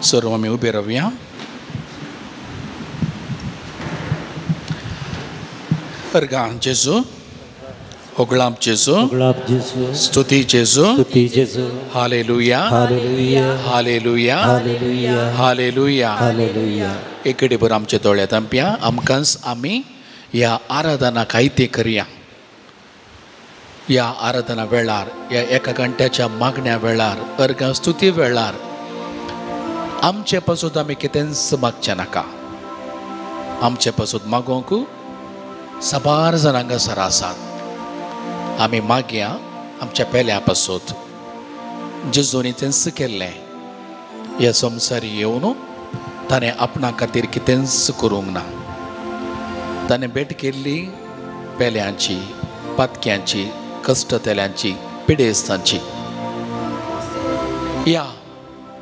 सर्व आमी उबे रावया. अर्गां जेजू, होगळाप जेजू, स्तुती जेजू, hallelujah, hallelujah, hallelujah. एकडे बरोबर आमचे दोळे धांपया. आमकांच आमी ह्या आराधना कायते करया. ह्या आराधना वेळार, ह्या एका घंट्याच्या मागण्या वेळार, अर्गां स्तुती वेळार आमचे पासून आमी कितेंच मागचें नाका. आमचे पासून मागोवंक साबार जाण हांगासर आसात. आमी मागया आमच्या पेल्या पासून. जेजूनी तेंच केल्लें. ह्या संवसारी येवन ताणें आपणा खातीर कितेंच करूंक ना. ताणें भेट केल्ली पेल्यांची, पातक्यांची, कश्टतेल्यांची, पिडेस्तांची. ह्या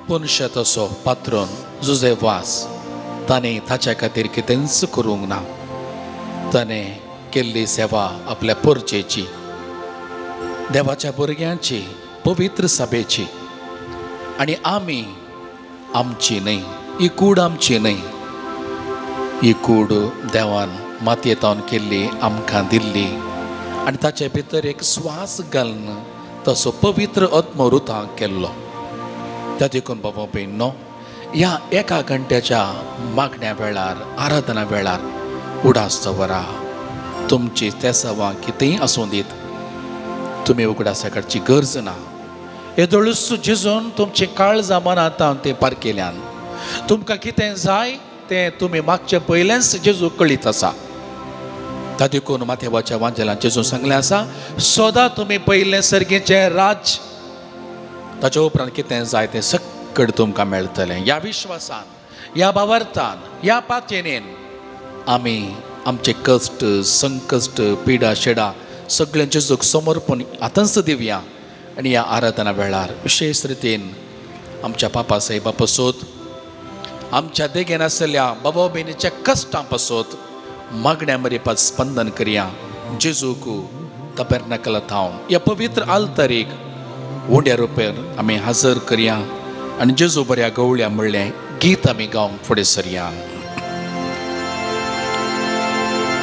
पुनशेताचो पात्रोन जुजे वास ताणें ताच्या खातीर कितेंच करूंक ना. ताणें केल्ली सेवा आपल्या पोरचेची, देवाच्या भुरग्यांची, पवित्र सभेची. आनी आमी आमची न्हय, ही कूड आमची न्हय, ही कूड देवान मातयेंत केल्ली, आमकां दिल्ली. आनी ताचे भितर एक स्वास घालून तसो पवित्र आत्मरुतां केल्लो. त्या देखून बाबा भयणो, ह्या एका घंट्याच्या मागण्या वेळार, आराधना वेळार उडास दवरा. तुमची तेसावां कितेंय आसूं दीत, तुमी उगडासा काडची गरज ना. येदोळूच जेजून तुमचें काळजां मनांत तें पारकेल्यान तुमकां कितें जाय तें तुमी मागचें पयलेंच जेजू कळीत आसा. ता देखून माथेवाच्या वांजेलान जेजून सांगलें आसा, सदां तुमी पयलें सर्गेचें राज्य, ताच्या उपरांत कितें जाय तें सक्कड तुमकां मेळटलें. ह्या विश्वासान, ह्या भावार्थान, ह्या पातयेन आमी आमचे कश्ट, संकश्ट, पिडा शेडा सगळ्यांचे जेजूक समर्पण आतांच दिवया. आनी ह्या आराधना वेळार विशेश रितीन आमच्या पापा साहेबा पासत, आमच्या देगेन आसलेल्या बाबा भयणीच्या कश्टां पासत मागण्या मरेपात स्पंदन करया. जेजूक तबेरनाकला थावन ह्या पवित्र आल्तारीक उंड्या रुपेर आमी हजर करया आनी जेजू बऱ्या गवळ्या म्हणलें गीत आमी गावंक फुडें सरया.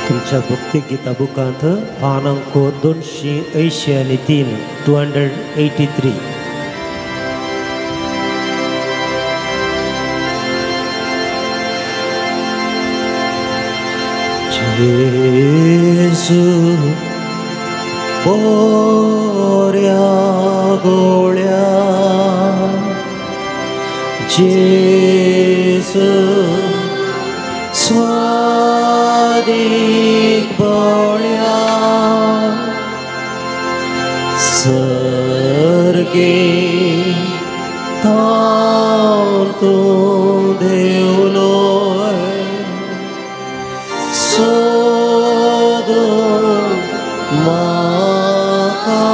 तुमच्या भक्ती गीता बुकांत पान अंक 283, 283. जेजू बऱ्या गोळ्या, जेजू स्वादीक बळ्या, सर्गे थावन तूं देवलोय, सोदून म्हाका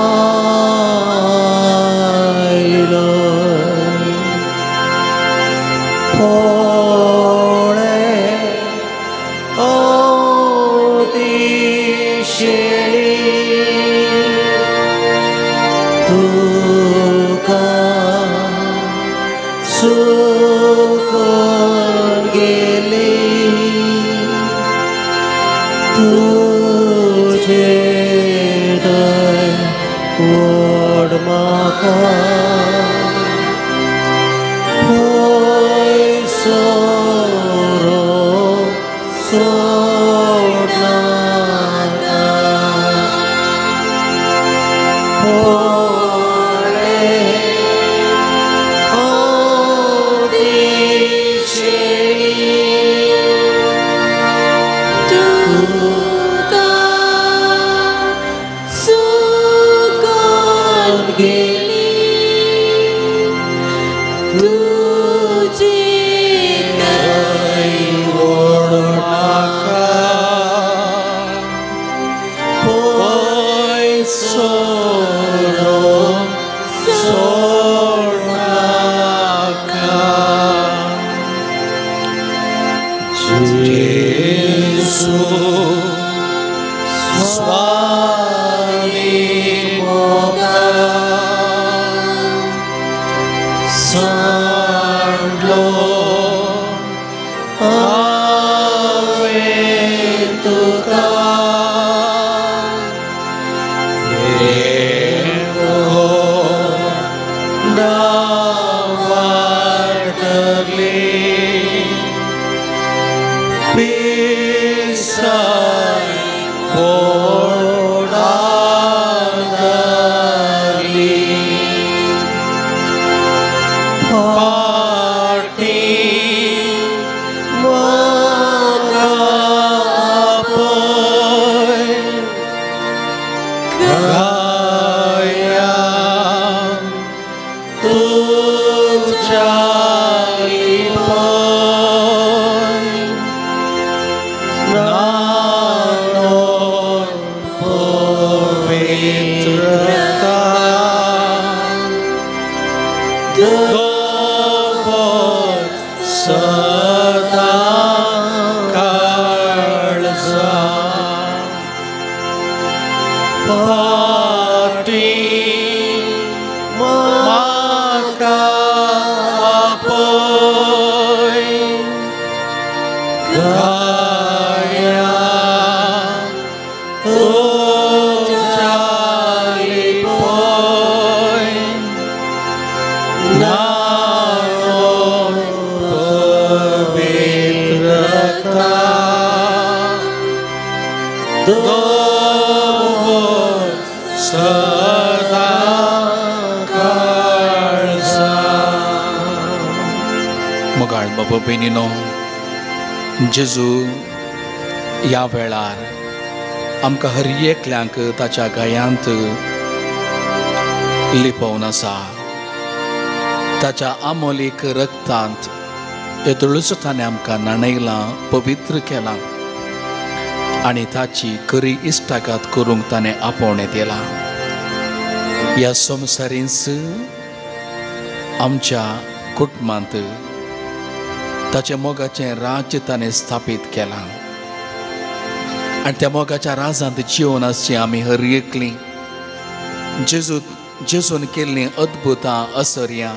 आयलोय. तुका सुकून गेली, तुझे दय व्हड म्हाका, पयसरो सोडनाका. Swami Moga. हांवें तुका तेंको ना वाडटली पिसाय पोडागली फाटी म्हाका आपय गाया तुज्या लिपय नानोन पवित्रता दवर सदां काळजा फाटी म्हाका आपय गाया तुज्या लिपय नानोन पवित्रता दवर सदां काळजा. मोगाळ बाबा भयणीनो, जेजू ह्या वेळार आमकां हर एकल्यांक ताच्या गायांत लिपोवन आसा. ताच्या आमोलीक रक्तांत येदोळूच ताणें आमकां न्हाणयलां, पवित्र केलां आनी ताची खरी इश्टागात करूंक ताणें आपोवणें दिलां. ह्या संवसारींच आमच्या कुटुंबांत ताच्या मोगाचें राज्य ताणें स्थापीत केलां आनी त्या मोगाच्या राजांत जिवन आसचें आमी हर एकलीं. जेजून केल्लीं अद्भुतां असर्यां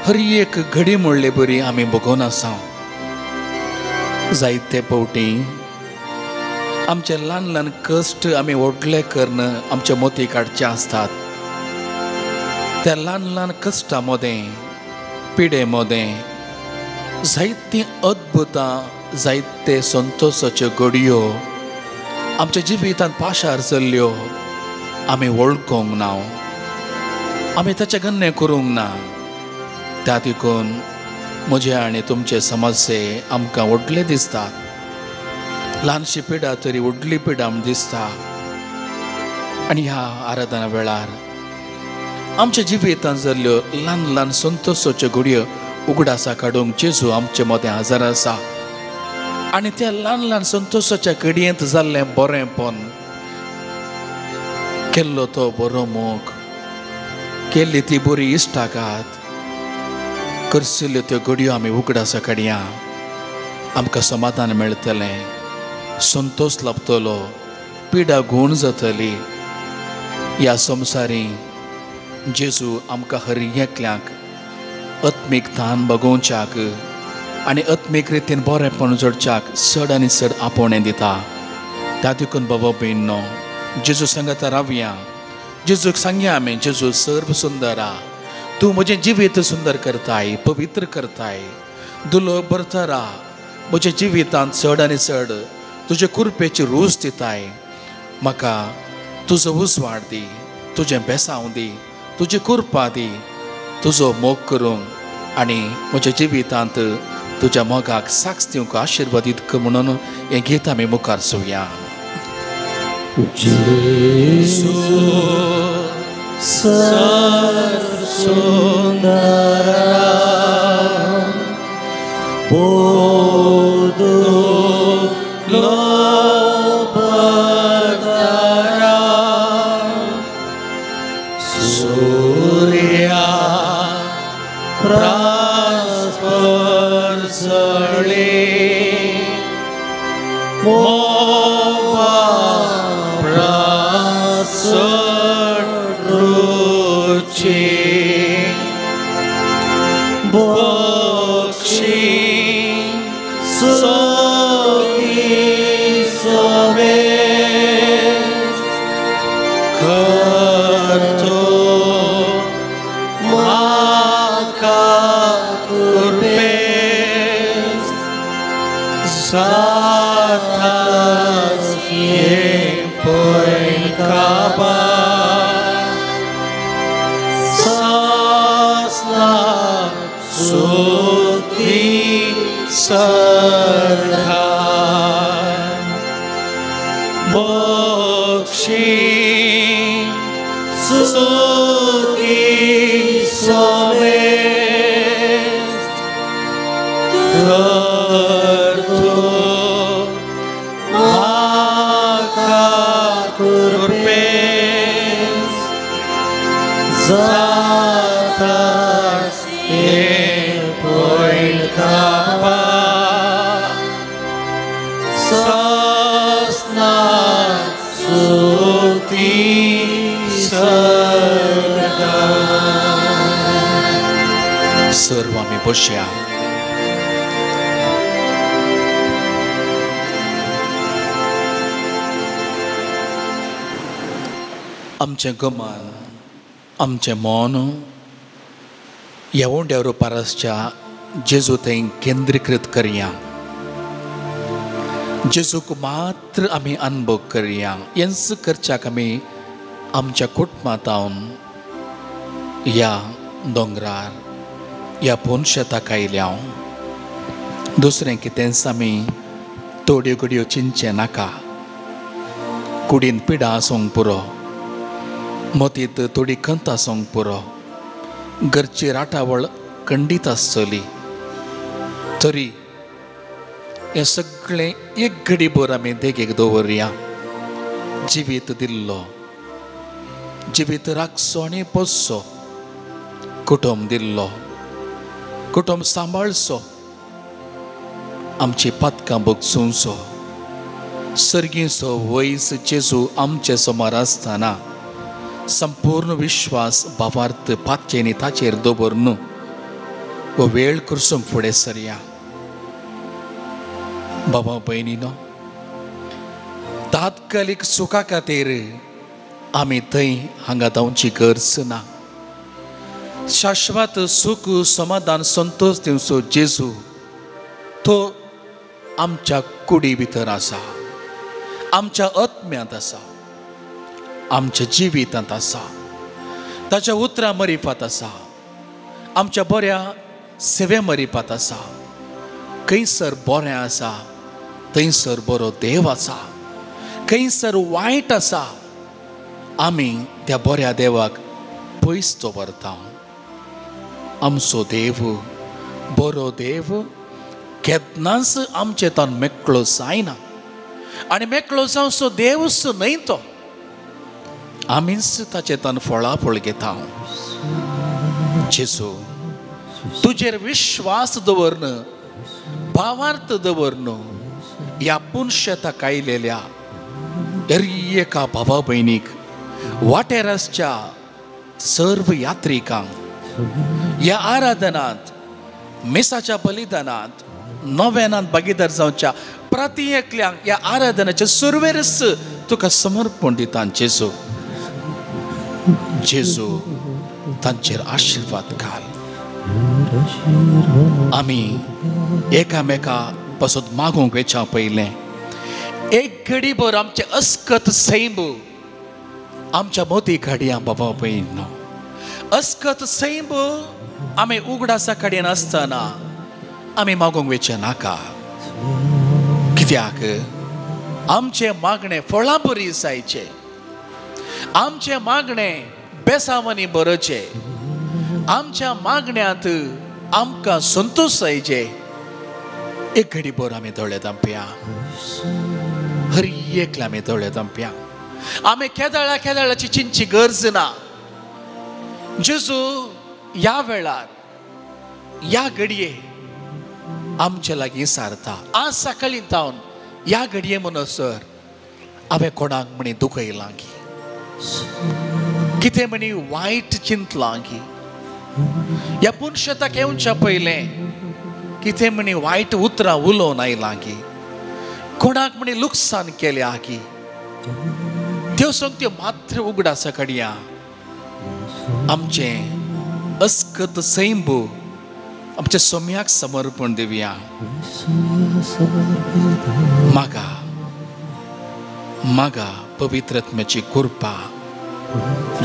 हर एक घडी म्हणले बरी आमी भोगोन आसा. जायते फावटी आमचे ल्हान ल्हान कश्ट आमी व्हडले करून आमचे मोती काडचे आसतात. त्या ल्हान ल्हान कश्टां मदें, पिडे मदें जायतीं अद्भुतां, जायते संतोशाच्यो घडयो आमच्या जिवितांत पाशार जाल्ल्यो आमी वळखूंक ना, आमी ताचें गण्य करूंक ना. त्या देखून म्हजे आनी तुमचे समस्ये आमकां व्हडले दिसतात. ल्हानशी पिडा तरी व्हडली पिडा म्हूण दिसता. आनी ह्या आराधना वेळार आमच्या जिवितांत जाल्ल्यो ल्हान ल्हान संतोशाच्यो घडयो उगडासा काडूंक जेजू आमचे मदें हजर आसा. आनी त्या ल्हान ल्हान संतोशाच्या घडयेंत जाल्लें बरेंपण, केल्लो तो बरो मोग, केल्ली ती बरी इश्टागात, करशिल्ल्यो त्यो घडयो आमी उगडासा काडया. आमकां समाधान मेळटलें, संतोश लाभतलो, पिडा गूण जातली. ह्या संवसारी जेजू आमकां हर एकल्यांक आत्मीक तान बगोवच्याक आनी आत्मीक रितीन बरेंपण जोडच्याक चड आनी चड आपोवणें दिता. त्या देखून बाबा भयणीनो, जेजू सांगाता रावया. जेजूक सांगया आमी, जेजू सर्व सुंदरा, तूं म्हजें जिवीत सुंदर करताय, पवित्र करताय, दुलो भरतरा म्हज्या जिवितांत चड आनी चड तुजे कृपेची रूच दिताय. म्हाका तुजो उजवाड दी, तुजें बेसांव दी, तुजी कृपा दी, तुजो मोग करूंक आनी म्हज्या जिवितांत तुज्या मोगाक साक्ष दिवंक आशिर्वादीत कर म्हणून हें गीत आमी मुखार सोवया. जेजू सर्व सुंदरा पोदो लोपतारा सूर्या प्रास्पर्सळे मोवा प्रासरुचे जातास हें पळय काबार सासना सुख दी सरकार बक्षी सुखी समेत कर तूं म्हाका कृपेस जातास हें पळय काबार सासना सुख दी सरकार. सर्व आमी बसया. आमचें गमन, आमचें मन ह्या उंड्या रुपार आसच्या जेजू थंय केंद्रीकृत करया. जेजूक मात्र आमी अनुभव करया. हेंच करच्याक आमी आमच्या कुटुंबांत ह्या दोंगरार ह्या पोनशेताक आयल्या. दुसरें कितेंच आमी तोड्यो घडयो चिंतचें नाका. कुडीन पिडा आसूंक पुरो, मतींत थोडी खंत आसूंक पुरो, घरची राटावळ खंडीत आसतली तरी हें सगळें एक घडीभर आमी देगेक दवरया. जिवीत दिल्लो, जिवीत राखचो आनी पोसचो, कुटुंब दिल्लो, कुटुंब सांबाळचो, आमची पातकां भोगसुंचो. सर्गीचो वयस जेजू आमचे समोर आसतना संपूर्ण विश्वास भावार्थ पातचेनी ताचेर दवर न्हू हो वेळ करसूंक फुडें सरया. बाबा भयणीनो, तात्कालीक सुखा खातीर आमी थंय हांगा धांवची गरज ना. शाश्वत सुख समाधान संतोष दिवचो जेजू तो आमच्या कुडी भितर आसा, आमच्या आत्म्यांत आसा, आमच्या जिवितांत आसा, ताच्या उतरां मरिपात आसा, आमच्या बऱ्या सेवे मरिपात आसा. खंयसर बरें आसा थंयसर बरो देव आसा, खंयसर वायट आसा आमी त्या बऱ्या देवाक पयस दवरता. आमचो देव बरो देव केन्नाच आमचे तान मेकळो जायना आनी मेकळो जावचो देवच न्हय तो. आमीच ताचे तान फळाफळ घेता. जेजू तुजेर विश्वास दवरन, भावार्थ दवरन ह्या पुनशेताक आयलेल्या दर एका भावा भयणीक, वाटेर आसच्या सर्व यात्रिकांक ह्या आराधनांत, मिसाच्या बलिदानांत, नव्यानांत भागीदार जावच्या प्रती एकल्यांक ह्या आराधनाच्या सुरवेरच तुका समर्पण दिता. जेजू, जेजू तांचेर आशिर्वाद घाल. आमी एकामेका पासत मागूंक वेच्या पयलें एक घडीभर आमचें अस्कत सैम आमच्या मोती घडया बाबा पयनो अस्कत सैम आमी उगडासा कडेन आसतना आमी मागूंक वेचें नाका. कित्याक आमचें मागणें फळां बरी जायचें, आमचें मागणें बेसावांनी बरोचें, आमच्या मागण्यांत आमकां संतोश जायचे. एक घडीभर आमी दोळे धांपया, हर एकल्या आमी दोळे धांपया. आमी केदळा केदळाची चिंतची गरज ना. जेजू ह्या वेळार ह्या घडये आमचे लागीं सारता. आज सकाळीं तावन ह्या घडये म्हणसर हांवें कोणाक म्हणी दुखयलां की, कितें म्हणी वायट चिंतलां की, ह्या पुनशेताक येवच्या पयलें कितें म्हणी वायट उतरां उलोवन आयलां की, कोणाक म्हणी लुकसाण केल्या की, त्यो सोमत्यो मात्र उगडासा कडया आमचें अस्कत सैंब आमच्या सोम्याक समर्पण दिवया. मागा मागा पवित्र आत्म्याची कृपा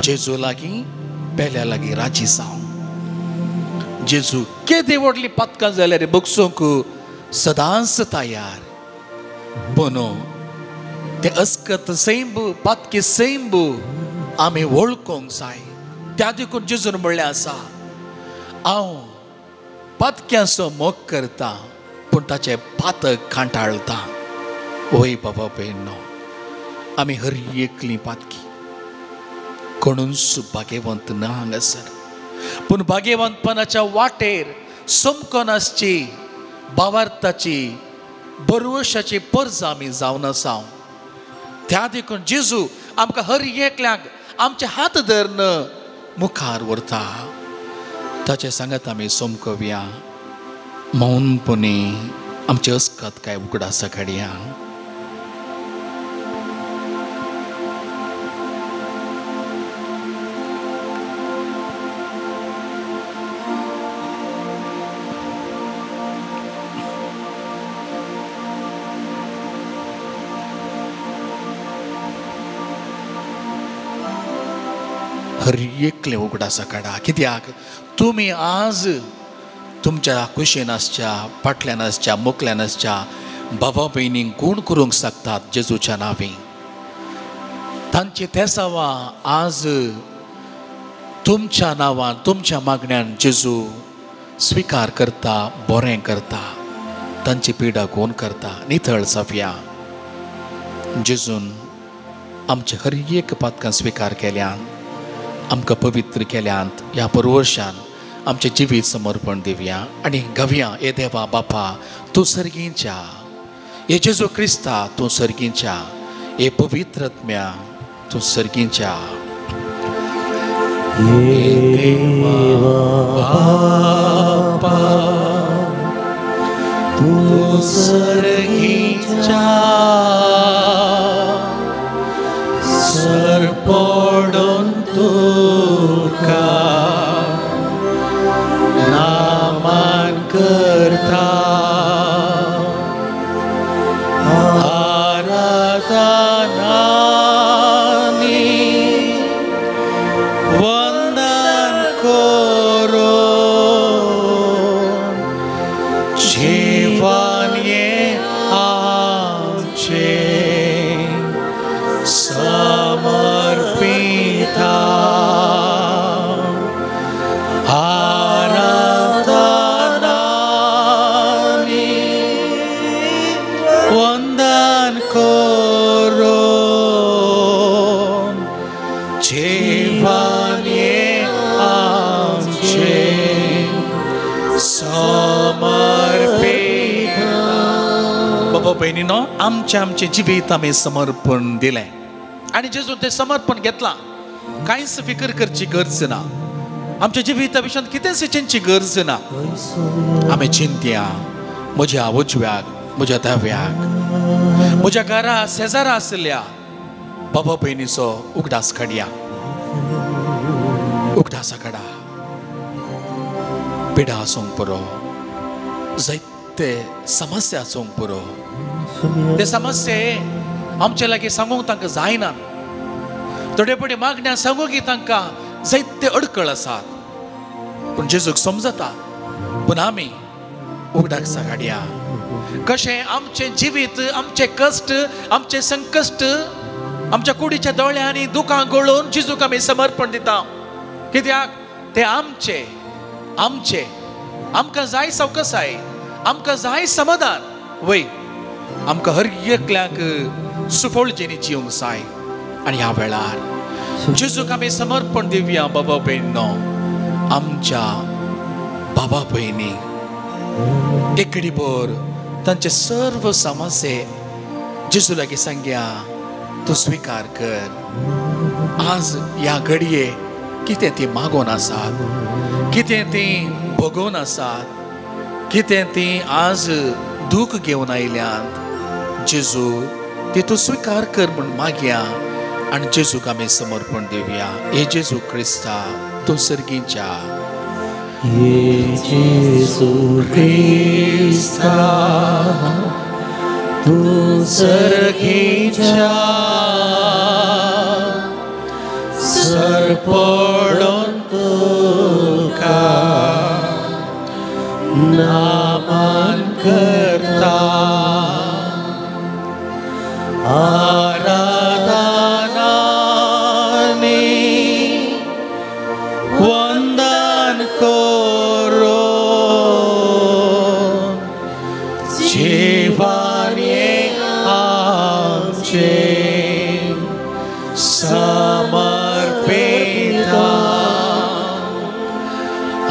जेजू लागीं पेल्या लागीं राजी जावं. जेजू केदी व्हडली पातकां जाल्यार बगसूंक सदांच तयार. पूण ते अस्कत सैंब पातकी सैंब आमी वळखूंक जाय. त्या देखून जेजून म्हणलें आसा, हांव पातक्यांचो मोग करता पूण ताचें पातक कांटाळटा. वय बाबा भयणो, आमी हर एकली पातकी, कोणूच भाग्यवंत ना हांगासर. पूण भाग्यवंतपणाच्या वाटेर समकोन आसची भावार्थाची बरवशाची परजा आमी जावन आसा. त्या देखून जेजू आमकां हर एकल्याक आमचे हात धरून मुखार व्हरता. ताचे सांगात आमी सोमकवया, मौनपणी आमचे अस्कत काय उगडासा काडया. हर एकले उगडासा काडा. कित्याक तुमी आज तुमच्या कुशीन आसच्या, फाटल्यान आसच्या, मुकल्यान आसच्या बाबा भयणींक गूण करूंक शकतात जेजूच्या नांवी. तांची तेसावां आज तुमच्या नांवान तुमच्या मागण्यान जेजू स्विकार करता, बरें करता, तांची पिडा गूण करता. नितळ जावया. जेजून आमचे हर एक पातकां स्विकार केल्यान, आमकां पवित्र केल्यांत. ह्या परवर्शान आमचें जिवीत समर्पण दिवया आनी गावया, हे देवा बापा तूं सर्गींच्या, हे जेजू क्रिस्ता तूं सर्गींच्या, हे पवित्र आत्म्या तूं सर्गींच्या. हे देवा बापा तूं सर्गींच्या, सर पडून तुका नामान करता, आराधनानी वंदन करो, जीवन ये आमचे समर्पिता, आराधनानी वंदन करो, जीवन ये आमचे समर्पिता. बाबा भयणीनो, आमचें आमचें जिवीत आमी समर्पण दिलें आनी जेजून तें समर्पण घेतलां. कांयच फिकर करची गरज ना. आमच्या जिविता विशयान कितेंच चिंतची गरज ना. आमी चिंतया म्हज्या उजव्याक, म्हज्या दाव्याक, म्हज्या घरा शेजारा आशिल्ल्या बाबा भयणीचो उगडास काडया. उगडासा काडा. पिडा आसूंक पुरो, जायते समस्या आसूंक पुरो, ते समस्ये आमचे लागीं सांगूंक तांकां जायना. थोडे पडे मागण्या सांगूंक तांकां जायते अडकळ आसात, पूण जेजूक समजता. पूण आमी उगडासा काडया कशें आमचें जिवीत, आमचें कश्ट, आमचें संकश्ट आमच्या कुडीच्या दोळ्यांनी दुकां गळोवन जेजूक आमी समर्पण दिता. कित्याक ते आमचे आमचे आमकां जाय सवकसाय, आमकां जाय समाधान. वय आमकां हर एकल्याक सुफळ जेनी जिवंक जाय. आनी ह्या वेळार जेजूक आमी समर्पण दिवया. बाबा भयणो, आमच्या बाबा भयणी एकडीभर तांचे सर्व समस्ये जेजू लागीं सांगया, तूं स्विकार कर. आज ह्या घडये कितें ती मागोन आसात, कितें ती भोगोवन आसात, कितें ती आज दूख घेवन आयल्यांत, जेजू ती तूं स्विकार कर म्हूण मागया आनी जेजूक आमी समर्पण दिवया. हे जेजू क्रिस्ता तूं सर्गीच्या, ये जेसू क्रिस्ता तूं सर्गीच्या सरपडून तुका नामान करता आराधनानी वंदन करो जीवाने आमचे समर्पिता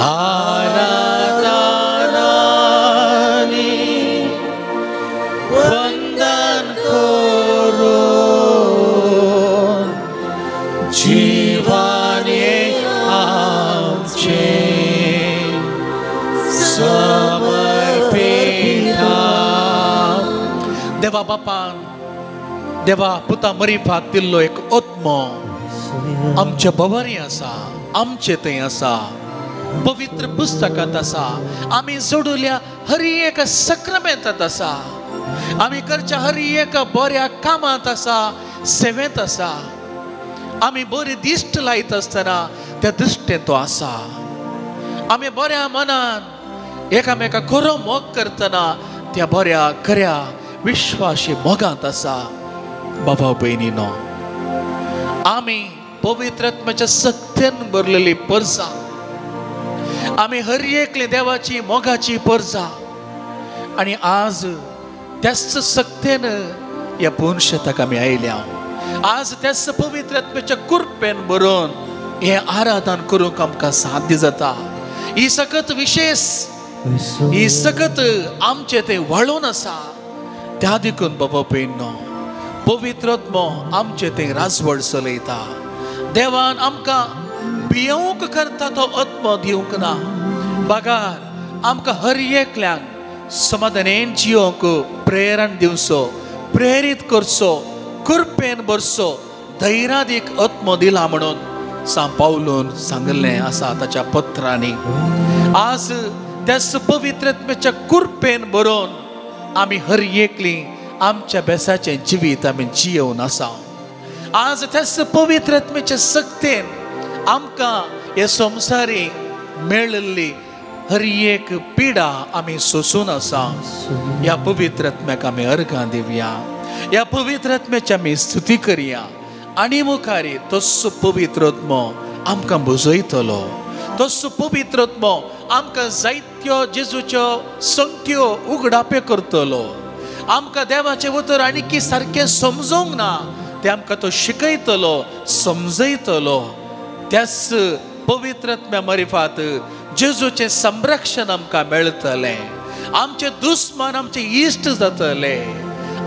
आराधनानी वंदन करो जीवाने आमचे समर्पिता. देवा बापान देवा पुता मरिफात दिल्लो एक आत्मो आमच्या भवरी आसा, आमचे थंय आसा, पवित्र पुस्तकांत आसा, आमी जोडुल्या हर एक सक्रमेंतांत आसा, आमी करच्या हर एक बऱ्या कामांत आसा, सेवेंत आसा. आमी बरी दिश्ट लायत आसतना त्या दृश्टेंत तो आसा. आमी बऱ्या मनान एकामेका खरो मोग करतना त्या बऱ्या खऱ्या विश्वासी मोगांत आसा. बाबा भयणीनो, आमी पवित्र आत्म्याच्या सक्तेन भरलेली परजा, आमी हर एकली देवाची मोगाची परजा आनी आज त्याच सक्तेन ह्या पुनशताक आमी आयल्या. आज त्याच पवित्र आत्म्याच्या कृपेन भरून हें आराधन करूंक आमकां साध्य जाता. ही सकत विशेष, ही सकत आमचें तें वाळून आसा. त्या देखून बाबा भयणीनो, पवित्र आत्मो आमचें तें राजवड चलयता. देवान आमकां भियोवंक करता तो आत्मो दिवंक ना, बगार आमकां हर एकल्यांक समाधानेन जियोवंक प्रेरण दिवचो, प्रेरीत करचो, कृपेन भरचो धैर्यादीक आत्मो दिला म्हणून सांत पावलून सांगिल्लें आसा ताच्या पत्रांनी. आज त्याच पवित्र आत्म्याच्या कृपेन भरून आमी हर एकली आमच्या बेसाचें जिवीत आमी जियोवन आसा. आज त्याच पवित्र आत्म्याच्या सक्तेन आमकां हे संवसारी मेळिल्ली हर एक पिडा आमी सोसून आसा. ह्या पवित्र आत्म्याक आमी अर्घां दिवया, ह्या पवित्र आत्म्याची आमी स्तुती करया आनी मुखारी तसो पवित्र आत्मो आमकां बुजयतलो, तसो पवित्र आत्मो आमकां जायत्यो जेजूच्यो संगत्यो उगडाप्यो करतलो. आमकां देवाचें उतर आनीकी सारकें समजूंक ना तें आमकां तो शिकयतलो, समजयतलो. त्याच पवित्र आत्म्या मारिफात जेजूचें संरक्षण आमकां मेळटलें, आमचे दुस्मान आमचे इश्ट जातले,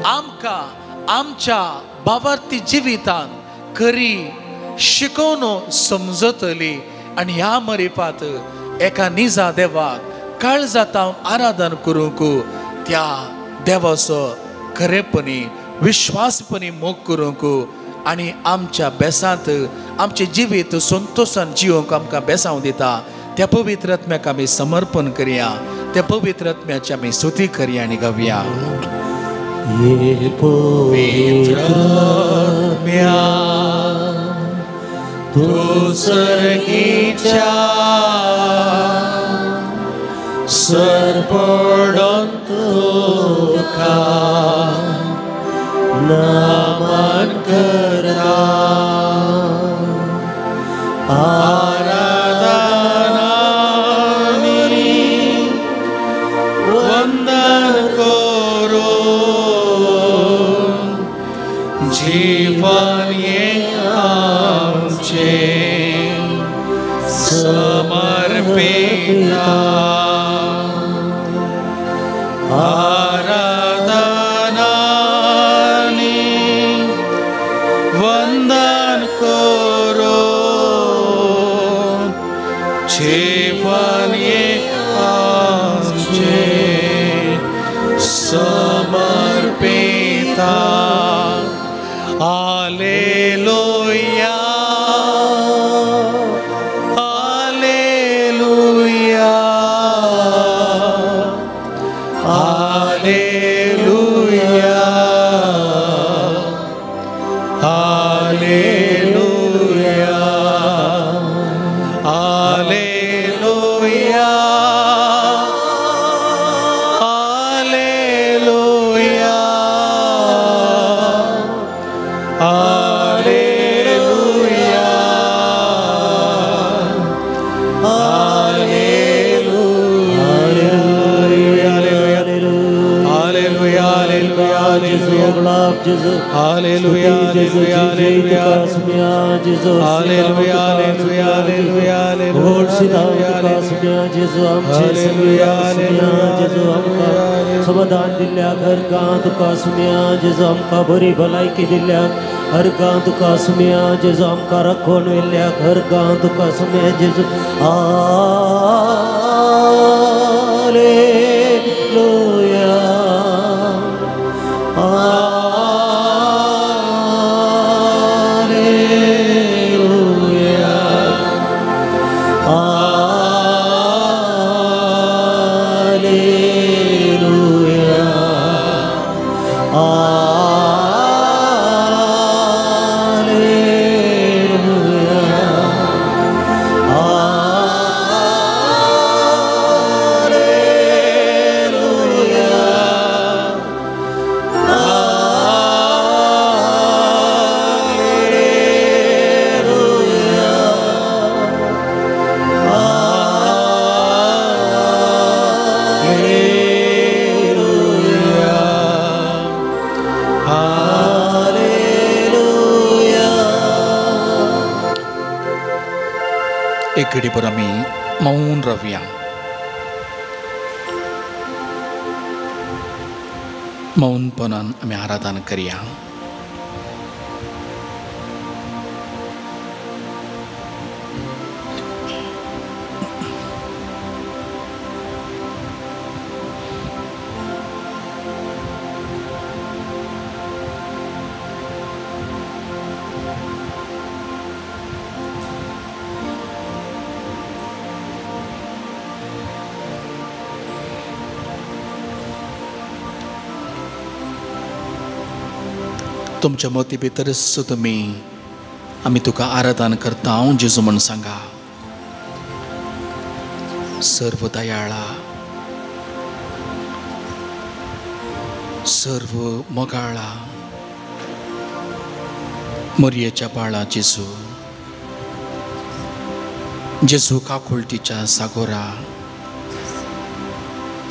आमकां आमच्या बाबार्थी जिवितान खरी शिकोवन समजतली आनी ह्या मारिफात एका निजा देवाक काळजांत आराधन करूंक त्या देवाचो खरेपणी विश्वासपणी मोग करूंक आनी आमच्या बेसांत आमचें जिवीत संतोशान जिवंक आमकां बेसांव दिता. त्या पवित्र आत्म्याक आमी समर्पण करया, त्या पवित्र आत्म्याची आमी स्तुती करया आनी गावया. ये पवित्र आत्म्या तूं सर्गीच्या सरपडून तुका नमन करता आराधनानी वंदन करो जीवन ये आमचे समर्पिता आराधनानी वंदन करो जीवन ये आमचे समर्पिता. हालेलुया, हालेलुया, Hallelujah, hallelujah, hallelujah, hallelujah, hallelujah, hallelujah, hallelujah, hallelujah. समाधान दिल्ल्याक हर गांव तुका सुम्या जेजू आमकां बरी भलायकी दिल्ल्याक हर गांव तुका सुम्या जेजू आमकां राखोवन व्हेल्ल्याक हर गांव तुका सुम्या जेजू. Hallelujah, hallelujah, hallelujah, hallelujah, hallelujah, hallelujah, hallelujah, hallelujah. एक घडीभर आमी मौन रावया. मौनपणान आमी आराधन करया. तुमच्या मती भितरच तुमी आमी तुका आराधन करता हांव जेजू म्हूण सांगा. सर्व दयाळा, सर्व मोगाळा, मोरयेच्या बाळा जेजू, जेजू काकुळटीच्या सागोरा,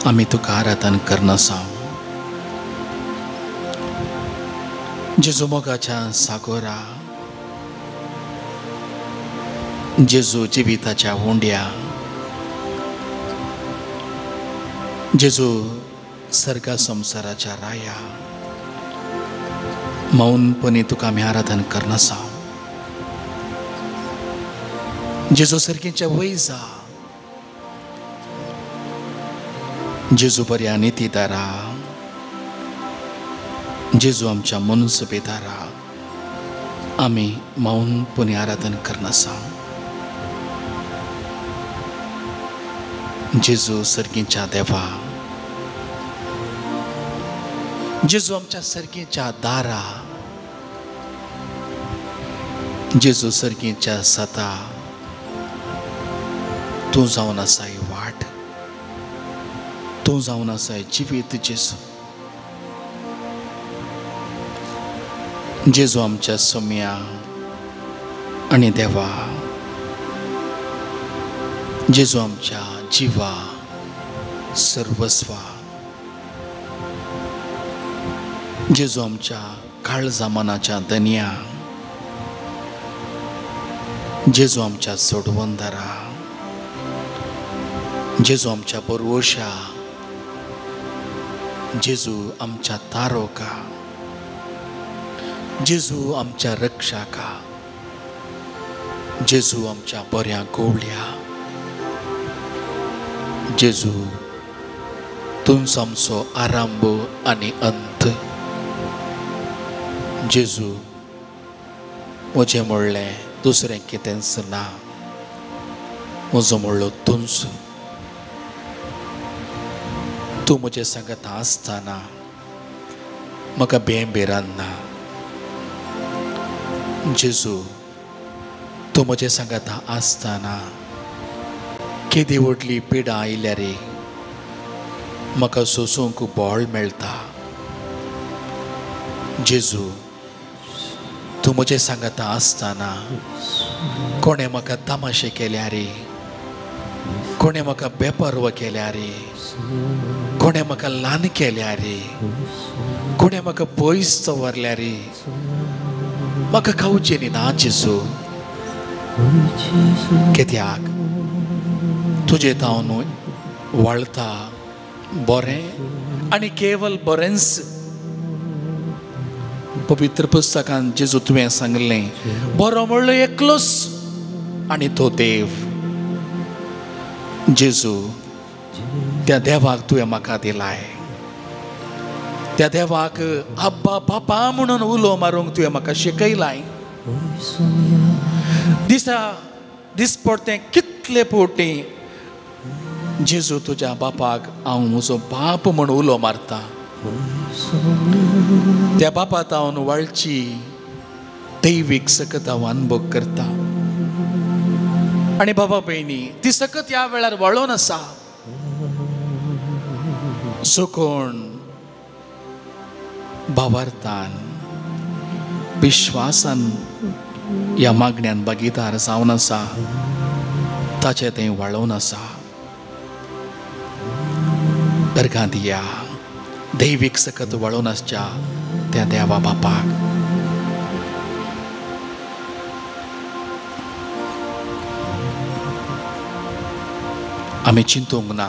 आमी तुका आराधन करनासा. जेजू मोगाच्या सागोरा, जेजू जिविताच्या उंड्या, जेजू सर्गा संवसाराच्या राया, मौनपणी तुका आमी आराधन करनासा. जेजू सर्गीच्या वैजा, जेजू बऱ्या नितीदारा, जेजू आमच्या मनसुबेदारा, आमी मौनपणी आराधन करनासा. जेजू सर्गीच्या देवा, जेजू आमच्या सर्गीच्या दारा, जेजू सर्गीच्या सता, तूं जावन आसाय वाट, तूं जावन आसाय जिवीत जेजू. जेजू आमच्या सोम्या आनी देवा, जेजू आमच्या जिवा सर्वस्वा, जेजू आमच्या काळजा मनाच्या दनया, जेजू आमच्या सोडवंदारा, जेजू आमच्या बरवशा, जेजू आमच्या तारोका, जेजू आमच्या रक्षाका, जेजू आमच्या बऱ्या गोवल्या, जेजू तूंच आमचो आरंभ आनी अंत. जेजू म्हजें म्हणलें दुसरें कितेंच ना, म्हजो म्हणलो तूंच. तूं म्हजें सांगता आसतना म्हाका बें भिरांत ना. जेजू तूं म्हजें सांगता आसतना केदी व्हडली पिडा आयल्यार म्हाका सोसूंक बळ मेळटा. जेजू तूं म्हजें सांगता आसतना कोणें म्हाका तमाशे केल्यार, कोणें म्हाका बेपर्व केल्यार, कोणें म्हाका ल्हान केल्यार, कोणें म्हाका पयस दवरल्यार म्हाका खावचें न्ही ना जेजू. कित्याक तुजें तावन वळता बरें आनी केवल बरेंच. पवित्र पुस्तकान जेजू तुवें सांगलें बरो म्हणलो एकलोच आनी तो देव. जेजू त्या देवाक तुवें म्हाका दिलाय, त्या देवाक आब्बा बापा म्हणून उलो मारूंक तुवें म्हाका शिकयलाय. दिसा दिसपडतें कितले फावटी जेजू तुज्या बापाक हांव म्हजो बाप म्हूण उलो मारता. त्या बापा तावन वाळची दैवीक सकत हांव अनुभव करता. आनी बाबा भयणी ती सकत ह्या वेळार वळोवन आसा. सो कोण भावार्थान विश्वासान ह्या मागण्यान भागीदार जावन आसा ताचें तें वळोवन आसा. दर्गा दिया दैवीक सकत वळोवन आसच्या त्या देवा बापाक. आमी चिंतूंक ना,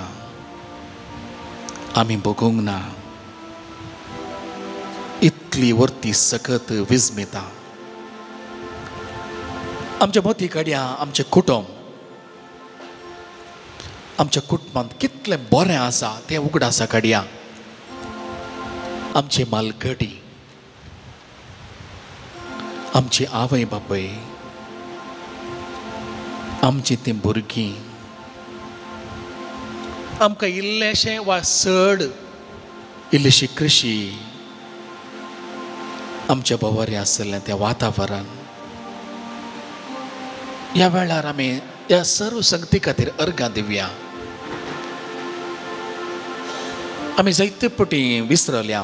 आमी भोगूंक ना, इतली वर्ती सकत विस्मिता. आमच्या मती काडया आमचें कुटुंब, आमच्या कुटुंबांत कितलें बरें आसा तें उगडासा काडया. आमची मालगडी, आमची आवय बापूय, आमची तीं भुरगीं, आमकां इल्लेशें वा चड इल्लीशी कृशी, आमच्या भोंवरी आशिल्लें तें वातावरण. ह्या वेळार आमी ह्या सर्व संगती खातीर अर्गां दिवया. आमी जायते पटी विसरल्या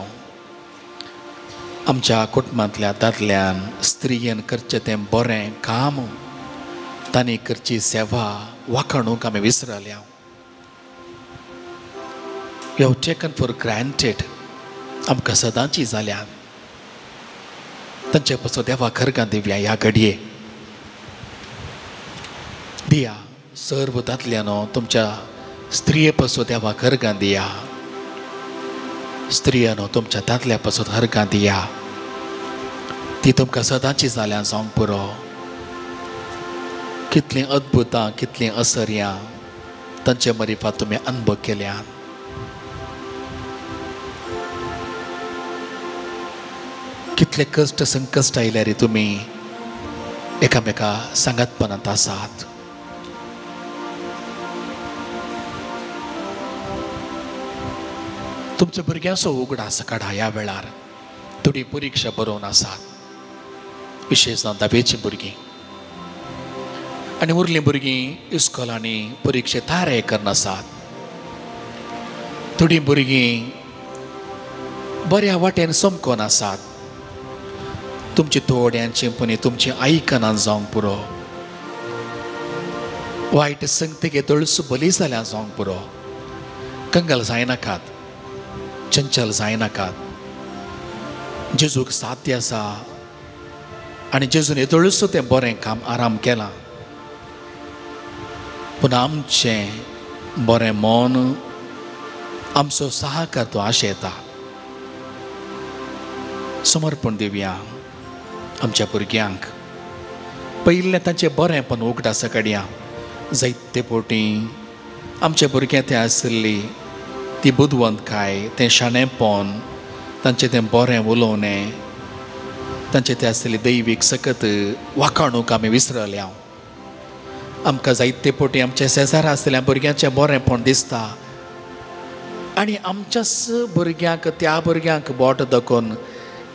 आमच्या कुटुंबांतल्या दादल्यान स्त्रियेन करचें तें बरें काम, तांणी करची सेवा वाखाणूंक आमी विसरल्या. We have taken for granted आमकां सदांची जाल्यात. तांचे पासून देवा खरगां दिवया ह्या घडये. दिया सर्व दादल्यानो तुमच्या स्त्रिये पासून देवा खरगां दिया, स्त्रियानो तुमच्या दादल्या पासून हरगां दिया. ती तुमकां सदांची जाल्या जावंक पुरो. कितलीं अद्भुतां, कितलीं असर्यां तांचे मरिफात तुमी अनुभव केल्यात. कितले कश्ट संकश्ट आयल्यार तुमी एकामेका सांगातपणांत आसात. तुमच्या भुरग्यांचो उगडास काडा ह्या वेळार. थोडी परिक्षा बरोवन आसात, विशेश जावन धावेचीं भुरगीं आनी उरलीं भुरगीं इस्कोलांनी परिक्षे तयार करून आसात. थोडीं भुरगीं बऱ्या वाटेन समकोन आसात. तुमची थोड्यांची पनी तुमची आयकनां जावंक पुरो, वायट संगतीक तळसू बली जाल्या जावंक पुरो. कंगाल जायनाकात, चंचल जायनाकात. जेजूक साध्य आसा आनी जेजून येदोळसो तें बरें काम आराम केलां. पूण आमचें बरें मन, आमचो सहकार तो आशेता. समर्पण दिवया आमच्या भुरग्यांक. पयलें तांचें बरेंपण उगडासा काडया. जायते फावटी आमच्या भुरग्यां तें आशिल्ली ती बुदवंतकाय, तें शाणेपण, तांचें तें बरें उलोवणें, तांचें तें आशिल्ली दैवीक सकत वाखाणूंक आमी विसरल्या. आमकां जायते फावटी आमच्या शेजारा आशिल्ल्या भुरग्यांचें बरेंपण दिसता आनी आमच्याच भुरग्यांक त्या भुरग्यांक बोट दाखोवन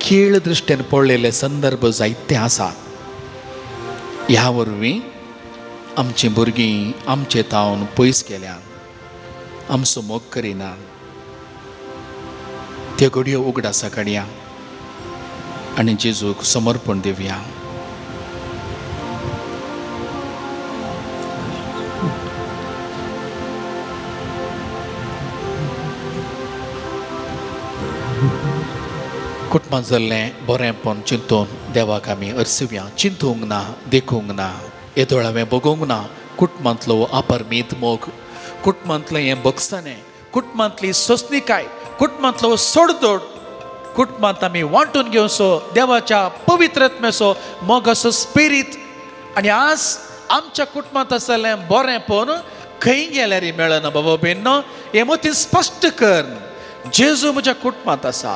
खेळ दृश्टेन पडलेले संदर्भ जायते आसात. ह्या वरवीं आमचीं भुरगीं आमचे तावन पयस गेल्यान, आमचो मोग करिना, त्यो घडयो उगडासा काडया आनी जेजूक समर्पण दिवया. कुटुंबांत जाल्लें बरेंपण चिंतून देवाक आमी अर्सुया. चिंतूंक ना, देखूंक ना, येदोळ हांवें बगोवंक ना कुटुंबांतलो अपरमीत मोग, कुटुंबांतलें हें बगसाणें, कुटुंबांतली सोंसणीकाय, कुटुंबांतलो सोडदोड, कुटुंबांत आमी वांटून घेवचो देवाच्या पवित्रत्मेचो मोगाचो स्पिरीत. आनी आज आमच्या कुटुंबांत आसलें बरेंपण खंय गेल्यार मेळना बाबा बेन्नो, हें मतीन स्पश्ट कर. जेजू म्हज्या कुटुंबांत आसा,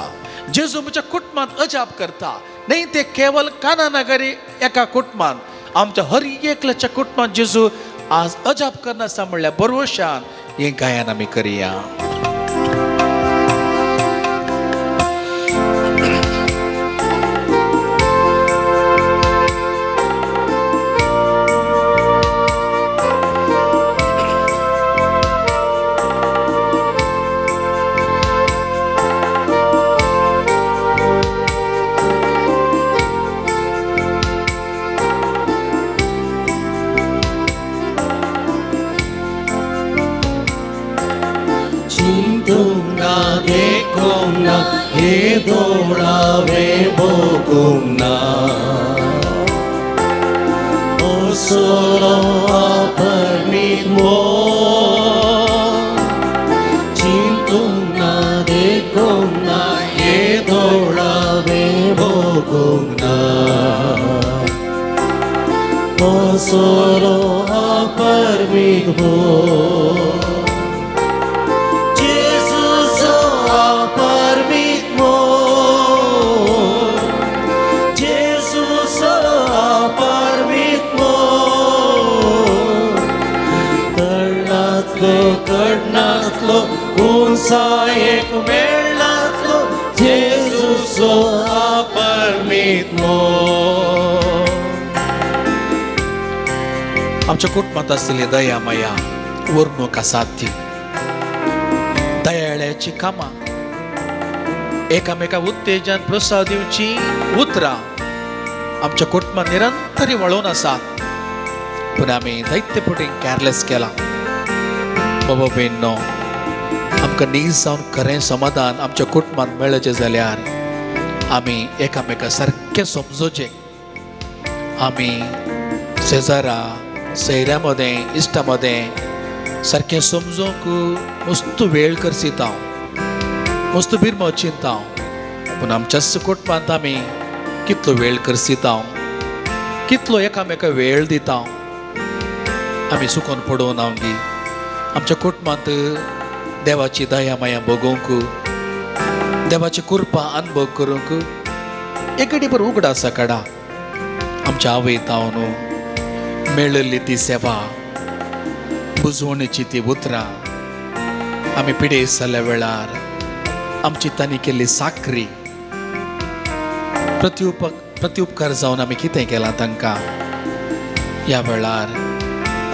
जेजू म्हज्या कुटुंबांत अजाप करता. न्हय ते केवल कानानगरी एका कुटुंबांत, आमच्या हर एकल्याच्या कुटुंबांत जेजू आज अजाप करनासा म्हणल्यार बरोवशान हें गायन आमी करया. आमच्या कुटुंबांत आसलेली दया माया वर्णूक असाध्य, दयाळ्याची कामां, एकामेका उत्तेजन प्रोत्साह दिवची उतरां आमच्या कुटुंबांत निरंतर वळोवन आसात. पूण आमी जायते फावटी कॅरलेस केलां. बाबा भयणींनो, आमकां नीज जावन खरें समाधान आमच्या कुटुंबांत मेळचें जाल्यार आमी एकामेका सारकें समजोचें. आमी शेजारा सैऱ्या मदें इश्टा मदें सारकें समजूंक मस्त वेळ करसिता, मस्त बिरमो चिंता. पूण आमच्याच कुटुंबांत आमी कितलो वेळ करसिता, कितलो एकामेका वेळ दिता, आमी सुकोन पडोवन आमगी. आमच्या कुटुंबांत देवाची दया माया भोगोवंक, देवाची कृपा अनुभव करूंक एक घडीभर उगडासा काडा. आमच्या आवय तावन मेळिल्ली ती सेवा, बुजवणेची ती उतरां, आमी पिडेस्त जाल्ल्या वेळार आमची तांणी केल्ली साकरी, प्रतिउपकार जावन आमी कितें केलां तांकां. ह्या वेळार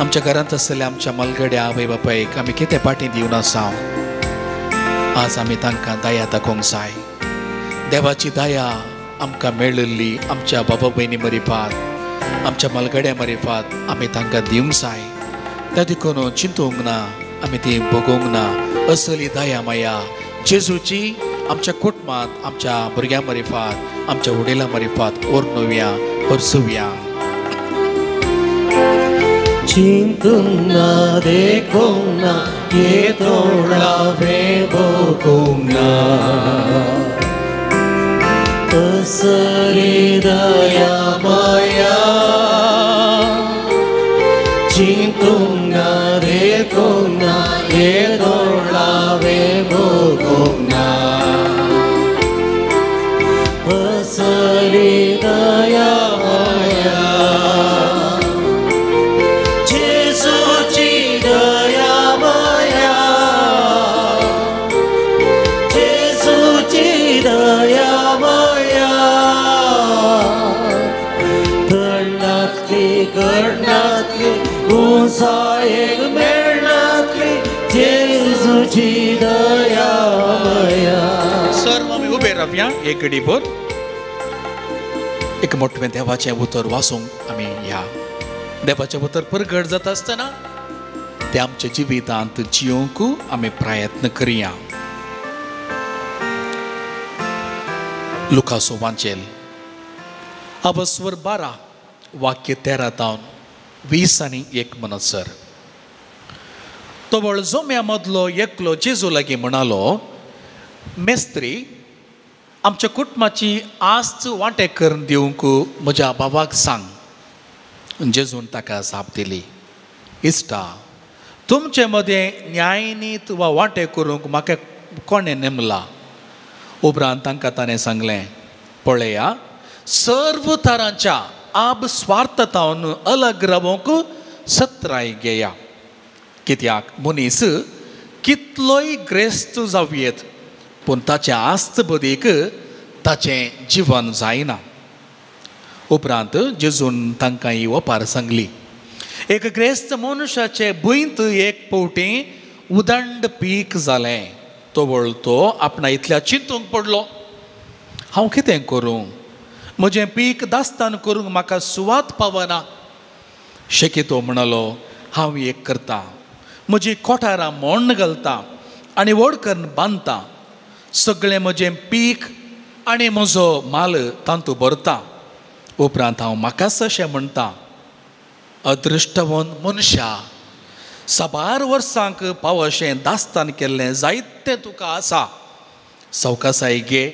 आमच्या घरांत आसलेल्या आमच्या मलगड्या आवय बापायक आमी कितें पाटी दिवन आसा. आज आमी तांकां दया दाखोवंक जाय. देवाची दया आमकां मेळिल्ली आमच्या बाबा भयणी मरिपात, आमच्या मलगड्या मरिपात आमी तांकां दिवंक जाय. त्या देखून चिंतूंक ना, आमी ती भोगोवंक ना. असली दया माया जेजूची आमच्या कुटुंबांत, आमच्या भुरग्यां मरिफात, आमच्या वडिलां मरिफात ओर्नुवया, हरसुवया. चिंतूंक ना, देखूंक ना, येदोळावें भोगूंक ना, असली दया माया. चिंतूंक ना, देखूंक ना, येदोळावें भोगूंक ना, असली दया माया. जेजूची दया माया, जेजूची दया माया, घडनातली घडनातली तुजी दया माया. सर्व आमी उबे रावया एक घडीभर, एक मोठें देवाचें उतर वाचूंक आमी या. देवाचें उतर परगट जाता आसतना तें आमच्या जिवितांत जियोंक आमी प्रयत्न करया. लुकासो वांचेल अवस्वर 12 वाक्य 13 तावन 20 आनी 1 म्हणसर. तवळ जोम्या मदलो एकलो जेजू लागीं म्हणालो, मेस्त्री, आमच्या कुटुंबाची आस्त वांटे करून दिवंक म्हज्या बाबाक सांग. जेजून ताका जाप दिली, इश्टा, तुमचे मदें न्यायनीत वा वांटे करूंक म्हाका कोणें नेमला? उपरांत तांकां ताणें सांगलें, पळया, सर्व तरांच्या आब स्वार्थतावन अलग रावोंक सत्राय घेया. कित्याक मनीस कितलोय ग्रेस्त जावयेत पूण ताचें आस्त बदीक ताचें जिवन जायना. उपरांत जेजून तांकां ही ओपार सांगली, एक ग्रेस्त मनशाचे भुंयत एक पवटी उदंड पीक जालें. तवळ तो आपणा इतल्या चिंतूंक पडलो, हांव कितें करूं? म्हजें पीक दास्तान करूंक म्हाका सुवात पावना. शेकीतो म्हणालो, हांव एक करता, म्हजी कोठारां मोण्ण घालता आनी व्हड करून बांदता, सगळें म्हजें पीक आनी म्हजो माल तातूंत भरता. उपरांत हांव म्हाकाच अशें म्हणटा, अदृश्टवंत मनशा, साबार वर्सांक पावशें दास्तान केल्लें जायतें तुका आसा, सवकासाय घे,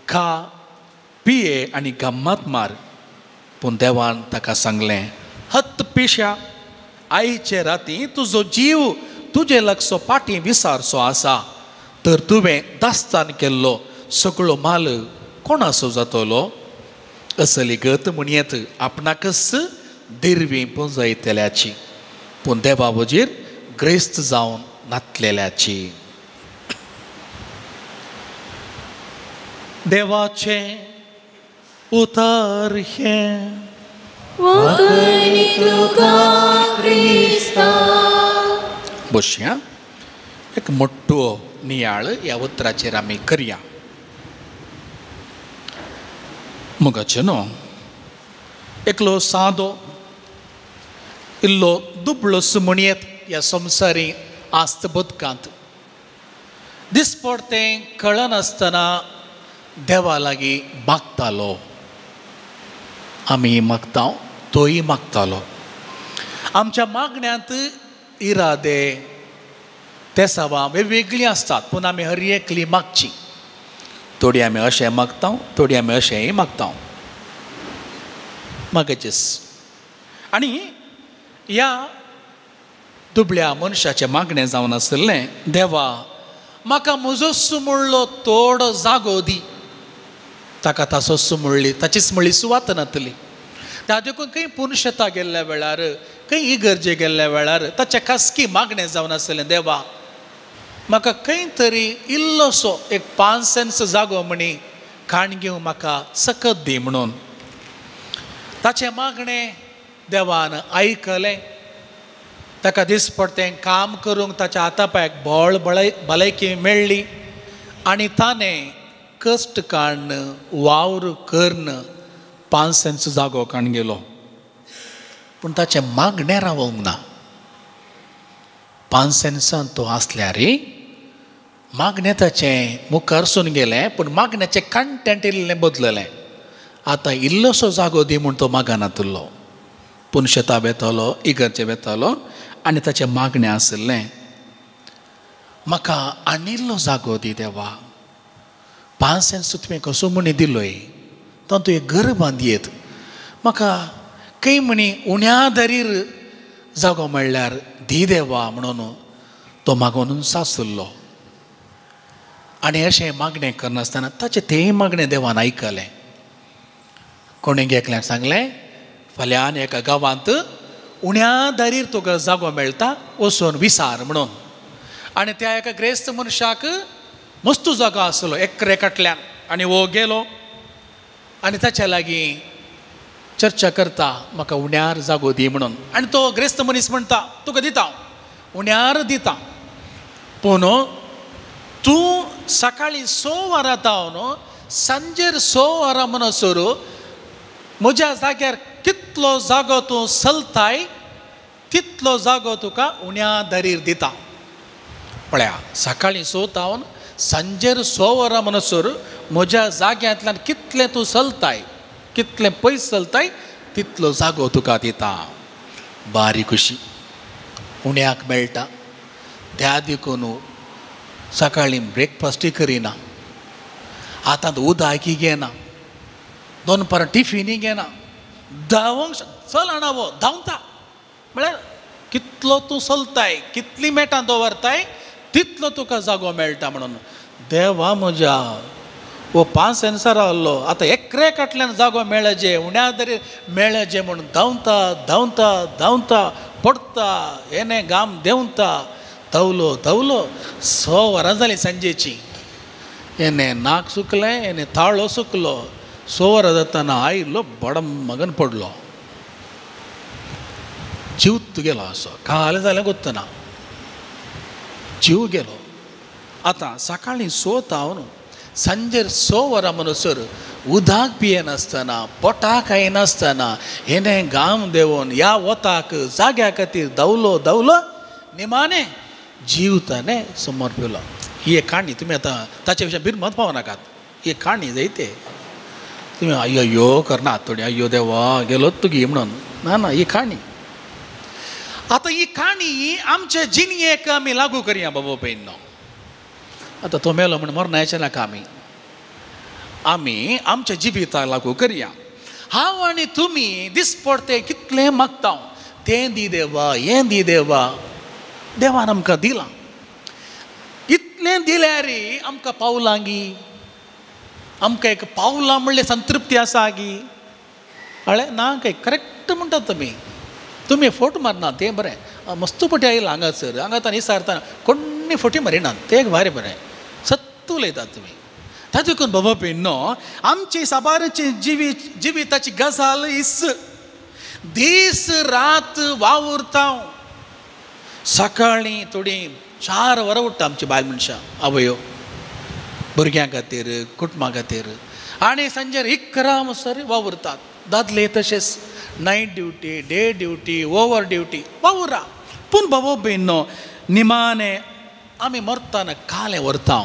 खा, पिये आनी गम्मात मार. पूण देवान ताका सांगलें, हत्त पिश्या, आयचे राती तुजो जीव तुजे लागसो पाटी विसारचो आसा, तर तुवें दास्तान केल्लो सगळो माल कोणाचो जातलो? असली गत म्हणयेत आपणाकच दिरवी पुंजयतल्याची, पूण देवा वजीर ग्रेस्त जावन नातलेल्याची. देवाचें उतर हें. बसया, एक मोठो नियाळ ह्या उतराचेर आमी करया. मोगाचें न्हू, एकलो सादो इल्लो दुबळो म्हणयेत ह्या संवसारी आस्त बदकांत दिसपडतें कळनासतना देवा लागीं मागतालो. आमी मागता, तोय मागतालो. आमच्या मागण्यांत इरादे तेसावां वेगवेगळीं आसतात, पूण आमी हर एकली मागची. थोडी आमी अशें मागता, थोडी आमी अशेंय मागता. मागचेस आनी ह्या दुबळ्या मनशाचें मागणें जावन आशिल्लें, देवा म्हाका म्हजोच म्हणलो थोडो जागो दी. ताका ताचोच म्हणली, ताचीच म्हणली सुवात नातली. त्या देखून खंय पुनशेता गेल्ल्या वेळार, खंय इगर्जे गेल्ल्या वेळार ताचें खासगी मागणें जावन आशिल्लें, देवा म्हाका खंय तरी इल्लोसो एक 5 सेंट्स जागो म्हणी खाण घेवंक म्हाका सकत दी म्हणून. ताचें मागणें देवान आयकलें. ताका दिसपडतें काम करूंक ताच्या हाता पांयाक बळ भलायकी मेळ्ळी आनी ताणें कश्ट काडून वावर करून 5 सेंट्स जागो काडून गेलो. पूण ताचें मागणें रावोंक ना. 5 सेंट्सान तो आसल्यार मागणें ताचें मुखारसून गेलें, पूण मागण्याचें कंटेंट इल्लें बदललें. आतां इल्लोसो जागो दी म्हूण तो मागनातुल्लो. पूण शेता वेतालो, इगर्जे वेतालो आनी ताचें मागणें आशिल्लें, म्हाका आनी इल्लो जागो दी देवा. 5 सेंट्स तुवें कसो म्हणी दिलोय, तातूंत एक घर बांदयेत, म्हाका खंय म्हणी उण्या दरीर जागो मेळ्ळ्यार दी देवा म्हणून तो मागोवन सासुल्लो. आनी अशें मागणें करनासतना ताचें तें मागणें देवान आयकलें. कोणें एकल्यान सांगलें, फाल्यां एका गांवांत उण्या दारीर तुका जागो मेळटा, वचून विसार म्हणून. आनी त्या एका ग्रेस्त मनशाक मस्तू जागो आसलो एकरे काटल्यान, आनी हो गेलो आनी ताच्या लागीं चर्चा करता, म्हाका उण्यार जागो दी म्हणून. आनी तो ग्रेस्त मनीस म्हणटा, तुका दिता, उण्यार दिता, पूण तूं सकाळीं 6 वरां जावन सांजेर 6 वरां म्हणसर म्हज्या जाग्यार कितलो जागो तूं चलताय तितलो जागो तुका उण्या दरीर दिता. पळया सकाळीं 6 जावन सांजेर 6 वरां म्हणसर म्हज्या जाग्यांतल्यान कितलें तूं चलताय कितलें पयस चलताय तितलो जागो तुका दिता. बारी खुशी उण्याक मेळटा. त्या देखून सकाळीं ब्रेकफास्टूय करिना, आतां उदकय घेना, दनपारां टिफिनूय घेना, धांवंक चल आणावो धांवता. म्हळ्यार कितलो तूं चलताय कितलीं मेटां दवरताय तितलो तुका जागो मेळटा. म्हणून देवा म्हज्या हो 5 सेन्सार आहलो आतां एकरे काटल्यान जागो मेळजे उण्या तरी मेळजे म्हणून धांवता धांवता धांवता पडटा येणे घाम देंवता. धांवलो धांवलो 6 वरां जालीं सांजेची. येणे नाक सुकलें येणे ताळो सुकलो. 6 वरां जातना आयलो बडम मगन पडलो, जीव गेलो असो काल जालें गोत्तना जीव गेलो. आतां सकाळीं 6 जावन सांजेर 6 वरां म्हणसर उदक पियेनासतना पोटाक खायनासतना हेणें घाम देंवोवन ह्या वताक जाग्या खातीर धांवलो धांवलो निमाणें जीव ताणें समोर पिलो. ही एक काणी तुमी आतां ताचे विशीं बिरमत पावनाकात. ही एक काणी जायते तुमी अय्यो अय्यो करनात थोडी अय्यो देवा गेलो तुगी म्हणून. ना ना ही काणी आतां ही काणी आमचे जिणयेक आमी लागू करया बाबा भयणीनो. आतां तो मेलो म्हण मरणायचें नाका. आमी आमी आमच्या जिविताक लागू करया. हांव आनी तुमी दिसपडते कितलें मागता तें दी देवा हें दी देवा. देवान आमकां दिलां इतलें दिल्यार आमकां पावलां गी आमकां एक पावलां म्हणल्यार संतृप्ती आसा गी. कळ्ळें ना काय करेक्ट म्हणटात तुमी. तुमी फोट मारना तें बरें मस्त फटी आयला हांगासर हांगा आतां निसारतना कोण्णी फोटी मारिनात तें एक भारी बरें सत्त उलयतात तुमी. तातूंत देखून बाबा भयणीनो आमची साबारची जिविताची गजाल इस दीस रात वावुरता. सकाळीं थोडीं 4 वरां उठ्ठा आमची बायल मनशां आवयो भुरग्यां खातीर कुटुंबा खातीर आनी सांजेर 11 म्हणसर वावुरतात. दादले तशेंच night duty day duty over duty वावुरा. पूण बाबा भयणीनो निमाणें आमी मरतना कालें व्हरता.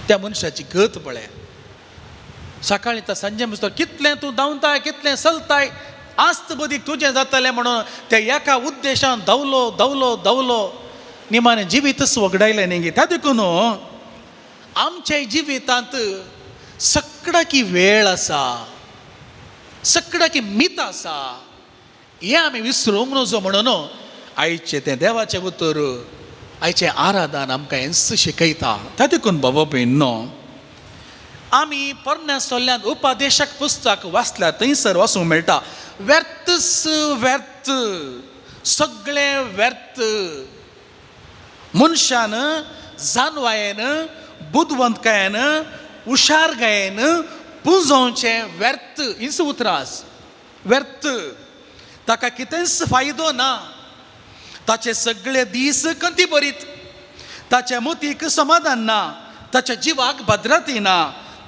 त्या मनशाची गत पळय सकाळीं तर सांजे म्हणसर कितलें तूं धांवताय कितलें चलताय आस्त बदीक तुजें जातलें म्हणून त्या एका उद्देशान धांवलो धांवलो धांवलो निमाणें जिवीतच वगडायलें न्ही. त्या देखून आमच्या जिवितांत सगळ्याकी वेळ आसा सगळ्याकी मीत आसा हें आमी विसरूंक नजो. म्हणून आयचें तें देवाचें उतर आयचें आराधन आमकां हेंच शिकयता. त्या देखून बाबा भयणीनो आमी पोरण्या सोल्ल्यान उपदेशक पुस्तक वाचल्यार थंयसर वाचूंक मेळटा व्यर्थच व्यर्थ सगळें व्यर्थ. मनशान जानवायेन बुदवंतकायेन हुशारकायेन पुंजोवचें व्यर्थ हीच उतरां आस व्यर्थ. ताका कितेंच फायदो ना. ताचे सगळे दीस कंती बरीत ताच्या मतीक समाधान ना ताच्या जिवाक भद्रती ना.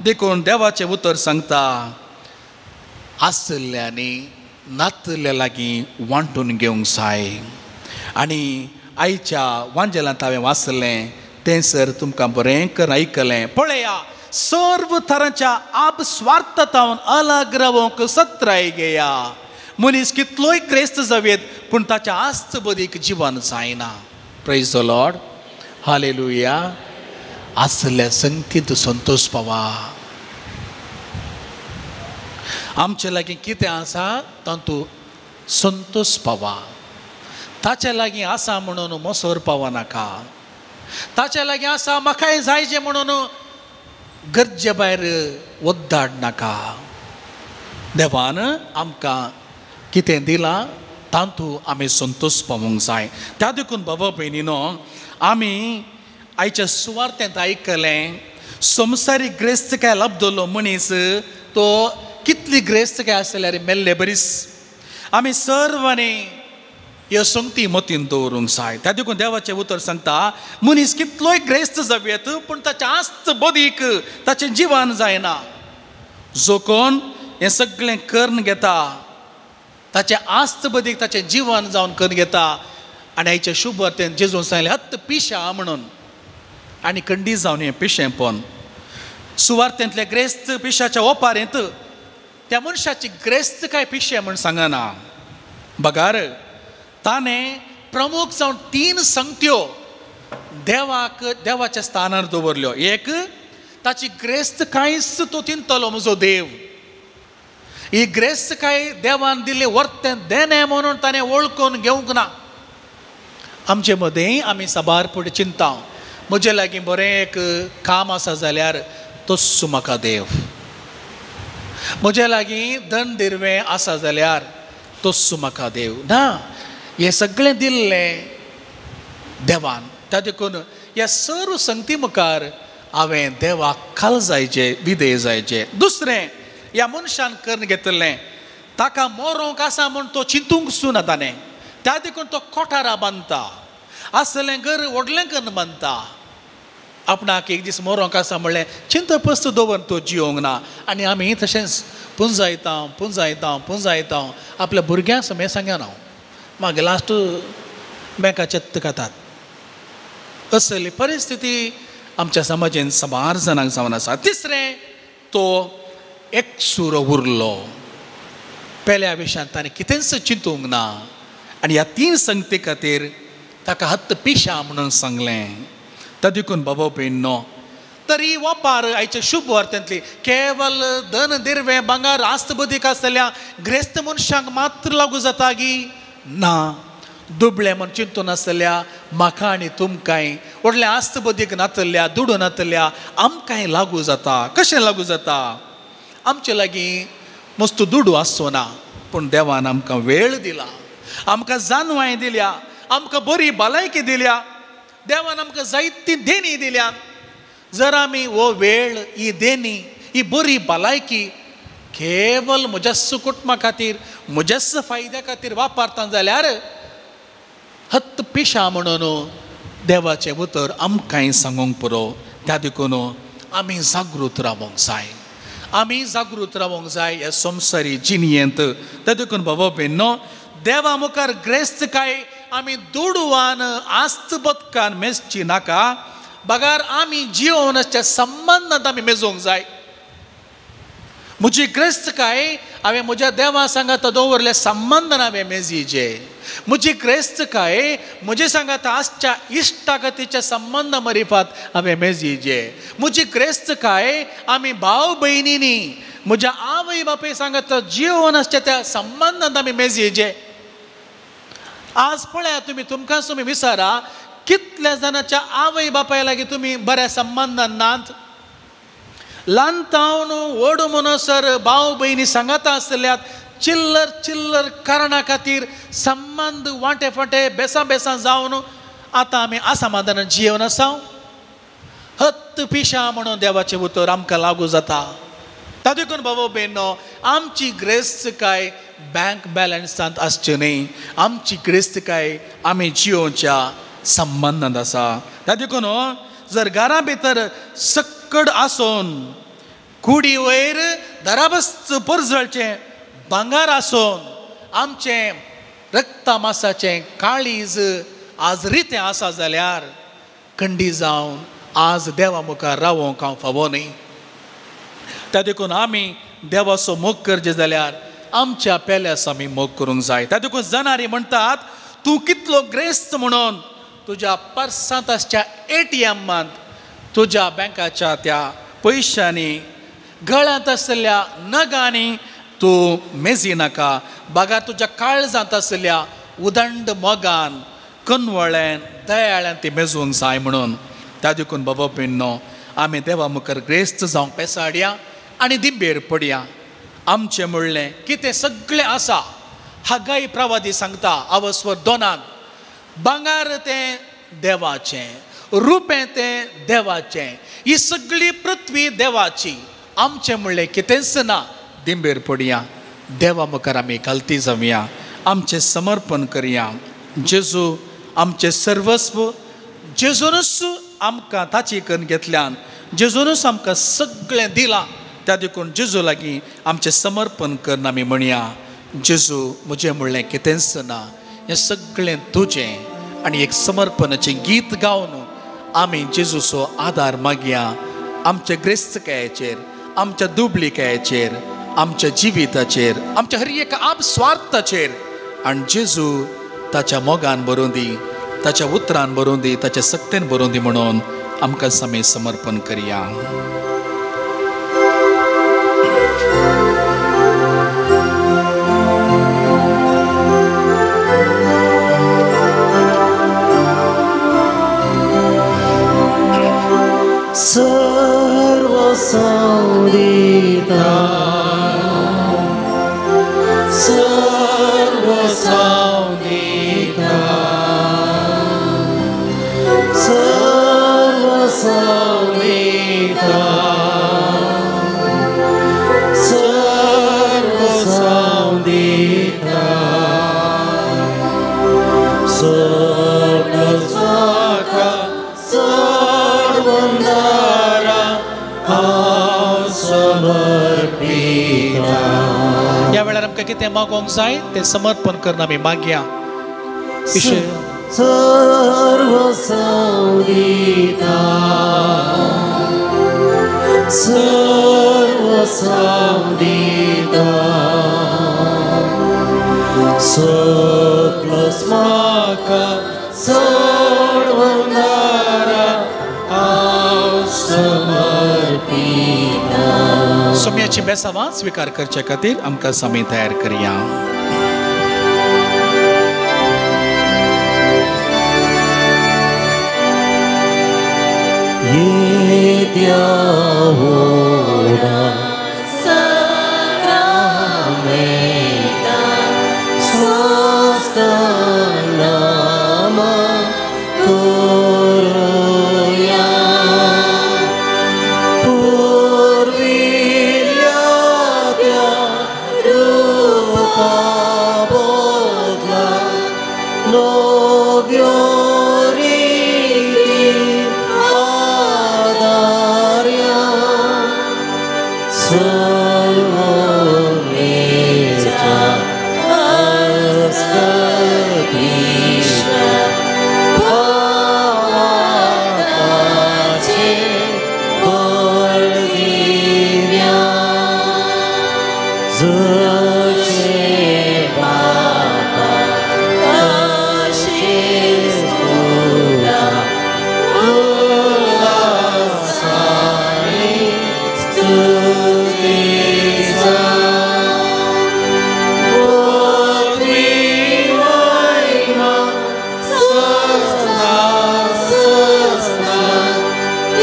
देखून देवाचें उतर सांगता आसल्ल्यांनी नातल्या लागीं वांटून घेवंक जाय. आनी आयच्या वांजेलांत हांवें वाचलें तें सर तुमकां बरें करून आयकलें. पळया सर्व तरांच्या आपस्वार्थतावन अलग रावंक सत्राय घेया. मनीस कितलोय क्रेस्त जावयेत पूण ताच्या आस्त बदीक जिवन जायना. Praise the Lord hallelujah. आसल्या संगतींत संतोश पावा. आमचे लागीं कितें आसा तातूंत संतोश पावा. ताचे लागीं आसा म्हणून मोसोर पावनाका. ताचे लागीं आसा म्हाकाय जायचें म्हणून गरजे भायर ओद्दाड नाका. देवान आमकां कितें दिलां तातूंत आमी संतोश पावूंक जाय. त्या देखून बाबा भयणीनो आमी आयच्या सुवार्थेंत आयकलें संवसारीक ग्रेस्तकाय लब्दलो मनीस तो कितली ग्रेस्तकाय आसल्यार मेल्ले बरीच. आमी सर्वांनी ह्यो संगती मतीन दवरूंक जाय. त्या देखून देवाचें उतर सांगता मनीस कितलोय ग्रेस्त जावयेत पूण ताचें आस्त बदीक ताचें जिवन जायना. जो कोण हें सगळें करून घेता ताचें आस्त बदीक ताचें जिवन जावन करून घेता. आनी आयच्या शुभ वार्तेन जेजून सांगलें हत्त पिशा म्हणून आनी खंडी जावन हें पिशेंपण. सुवार्थेंतल्या ग्रेस्त पिशाच्या ओपारेंत त्या मनशाची ग्रेस्त काय पिशें म्हूण सांगना, बगार ताणें प्रमुख जावन 3 संगत्यो देवाक देवाच्या स्थानार दवरल्यो. एक, ताची ग्रेस्त कांयच तो चिंतलो म्हजो देव, ही ग्रेस्त काय देवान दिल्ले वर्तें देणें म्हणून ताणें वळखून घेवंक ना. आमचे मदें आमी साबार फुडें चिंता म्हजे लागीं बरें एक काम आसा जाल्यार तोच म्हाका देव, म्हजे लागीं धन दिरवें आसा जाल्यार तोच म्हाका देव ना. हें सगळें दिल्लें देवान. त्या देखून ह्या सर्व संगती मुखार हांवें देवाक खाल जायचें, विधेय जायचें. दुसरें, ह्या मनशान करून घेतलें ताका मरोंक आसा म्हूण तो चिंतूंक सुना ताणें, त्या देखून तो कोठारां बांदता, आसलें घर व्हडलें करून बांदता. आपणाक एक दीस मरोंक आसा म्हणलें चिंतपस्त दवर तो जियोंक ना. आनी आमी तशेंच पुंजायता पुंजायता पुंजायता आपल्या भुरग्यांक समेत सांगना हांव, मागीर लास्ट बँका चेत्त खातात. असली परिस्थिती आमच्या समाजेन साबार जाणांक जावन आसा. तिसरें, तो एकसुरो उरलो. पेल्या विशयांत ताणें कितेंच चिंतूंक ना आनी ह्या 3 संगती खातीर ताका हत्त पिशा म्हणून सांगलें. त्या देखून बाबा भयणो तरी वापार आयच्या शुभ वार्तेंतली केवल धन दिरवें भांगर आस्त बदीक आसतल्या ग्रेस्त मनशांक मात्र लागू जाता गी ना. दुबळें म्हण चिंतून आसतल्या म्हाका आनी तुमकांय व्हडलें आस्त बदीक नातल्या दुडू नातल्या आमकांय लागू जाता. कशें लागू जाता? आमचे लागीं मस्त दुडू आसचो ना पूण देवान आमकां वेळ दिला, आमकां जानवाय दिल्या, आमकां बरी भलायकी दिल्या, देवान आमकां जायती देणी दिल्या. जर आमी हो वेळ, ही देणी, ही बरी भलायकी केवल म्हज्याच कुटुंबा खातीर म्हज्याच फायद्या खातीर वापरता जाल्यार हत्त पिशा म्हणून देवाचें उतर आमकांय सांगूंक पुरो. त्या देखून आमी जागृत रावंक जाय, आमी जागृत रावंक जाय ह्या संवसारी जिणयेंत. त्या देखून बाबा भयणो देवा मुखार ग्रेस्त काय आमी दुडवान आस्त बदकान मेजची नाका, बगार आमी जिवन आसच्या संबंदांत आमी मेजोवंक जाय. म्हजी ग्रेस्त काय हांवें म्हज्या देवा सांगात दवरले संबंदान हांवें मेजीचे. म्हजी ग्रेस्त काय म्हजे सांगात आसच्या इश्टागतीच्या संबंद मरिफात हांवें मेजीचे. म्हजी ग्रेस्त काय आमी भाव भयणींनी म्हज्या आवय बापूय सांगात जिवन आसच्या त्या संबंदांत आमी मेजीचे. आज पळया तुमी, तुमकां तुमी विचारा कितल्या जाणाच्या आवय बापाय लागीं तुमी बऱ्या संबंदान नात. ल्हान तावन व्हड म्हणसर भाव भयणी सांगाता आसल्यात चिल्लर चिल्लर कारणा खातीर संबंद वांटे फांटे बेसां बेसां जावन आतां आमी असमाधानान जियेवन आसा. हत्त पिशा म्हणून देवाचें उतर आमकां लागू जाता. ता देखून बाबा भयणो आमची ग्रेस्त काय बँक बॅलन्सांत आसची न्ही, आमची ग्रेस्त काय आमी जियोवच्या संबंदांत आसा. ता देखून जर घरा भितर सक्कड आसून कुडी वयर दराबस्त परजळचें भांगर आसून आमचें रक्ता मासाचें काळीज आज रितें आसा जाल्यार खंडी जावन आज देवा मुखार रावोंक हांव फावो न्ही. त्या देखून आमी देवाचो मोग करचें जाल्यार आमच्या पेल्यास आमी मोग करूंक जाय. त्या देखून जनारी म्हणटात तूं कितलो ग्रेस्त म्हणून तुज्या पर्सांत आसच्या ATMांत तुज्या बँकाच्या त्या पयशांनी गळ्यांत आसल्या नगांनी तूं मेजी नाका, बागा तुज्या काळजांत आसल्या उदंड मोगान कनवळ्यान दयाळ्यान ती मेजूंक जाय म्हणून. त्या देखून बाबा भयणो आमी देवा मुखार ग्रेस्त जावंक पेसाडया आनी दिंबेर पडया. आमचें म्हणलें कितें सगळें आसा. हागाई प्रवादी सांगता अवस्वर 2 भांगर तें देवाचें, रुपें तें देवाचें, ही सगळी पृथ्वी देवाची, आमचें म्हणलें कितेंच ना. दिंबेर पडया, देवा मुखार आमी घालती जावया, आमचें समर्पण करया. जेजू आमचें सर्वस्व, जेजूनच आमकां ताची करून घेतल्यान, जेजूनच आमकां सगळें दिलां. त्या देखून जेजू लागीं आमचें समर्पण करून आमी म्हणया, जेजू म्हजें म्हणलें कितेंच ना, हें सगळें तुजें. आनी एक समर्पणाचें गीत गावन आमी जेजूचो आदार मागया आमच्या ग्रेस्तकायेचेर, आमच्या दुबळीकायेचेर, आमच्या जिविताचेर, आमच्या हर एक आप स्वार्थाचेर. आनी जेजू ताच्या मोगान बरोवन दी, ताच्या उतरान बरोवन दी, ताच्या सक्तेन बरोवन दी म्हणून आमकां आमी समर्पण करया. सर्व संगीता, सर्व संगीता, सर्व संगीता, सर्व संगीता, सर्व सर्वंदारा समर्पिता. ह्या वेळार आमकां कितें मागोवंक जाय तें समर्पण करून आमी मागया. सर्व संगीता, सर्व संगीता, सकल सर्वंदारा समर्पिता. सोम्याची बेसावां स्वीकार करचे खातीर आमकां आमी तयार करया. येद्या व्हडा साक्रामेंता स्वस्तानामा करुया, पुर्विल्ल्या त्या रूपा बदला नव्यो रिती आदार्या, सर्वमेच्या अस्कतीच्या भावाचे बळ दिव्या, जशें बापा तशेंच पुता उल्हासाने स्तुती जा. पृथ्वी महिमा सस्ना सस्ना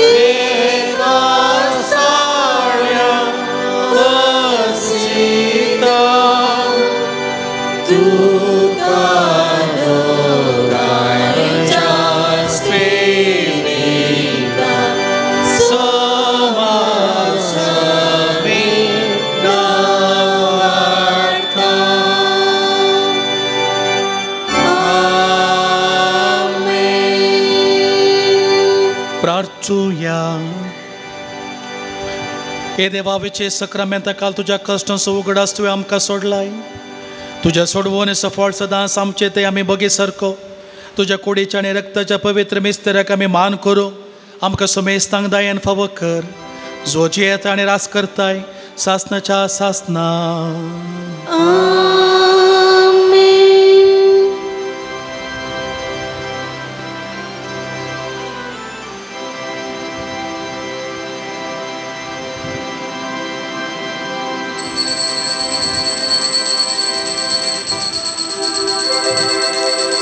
एका साळ्या वसिता, तुका दोगांयच्या स्पिरिता समासमी नावाडता. आमेन. प्रार्थुया. हे देवावेचे सक्रामेंता काल तुज्या कश्टांचो उगडास तुवें आमकां सोडलाय. तुज्या सोडवणे सफळ सदांच आमचे ते आमी बगी सारको तुज्या कुडीच्या आनी रक्ताच्या पवित्र मिस्तेराक आमी मान करूं. आमकां समेस्तांक दयेन फावो कर, जो जियेता आनी रास करताय सासनाच्या सासना. आमेन.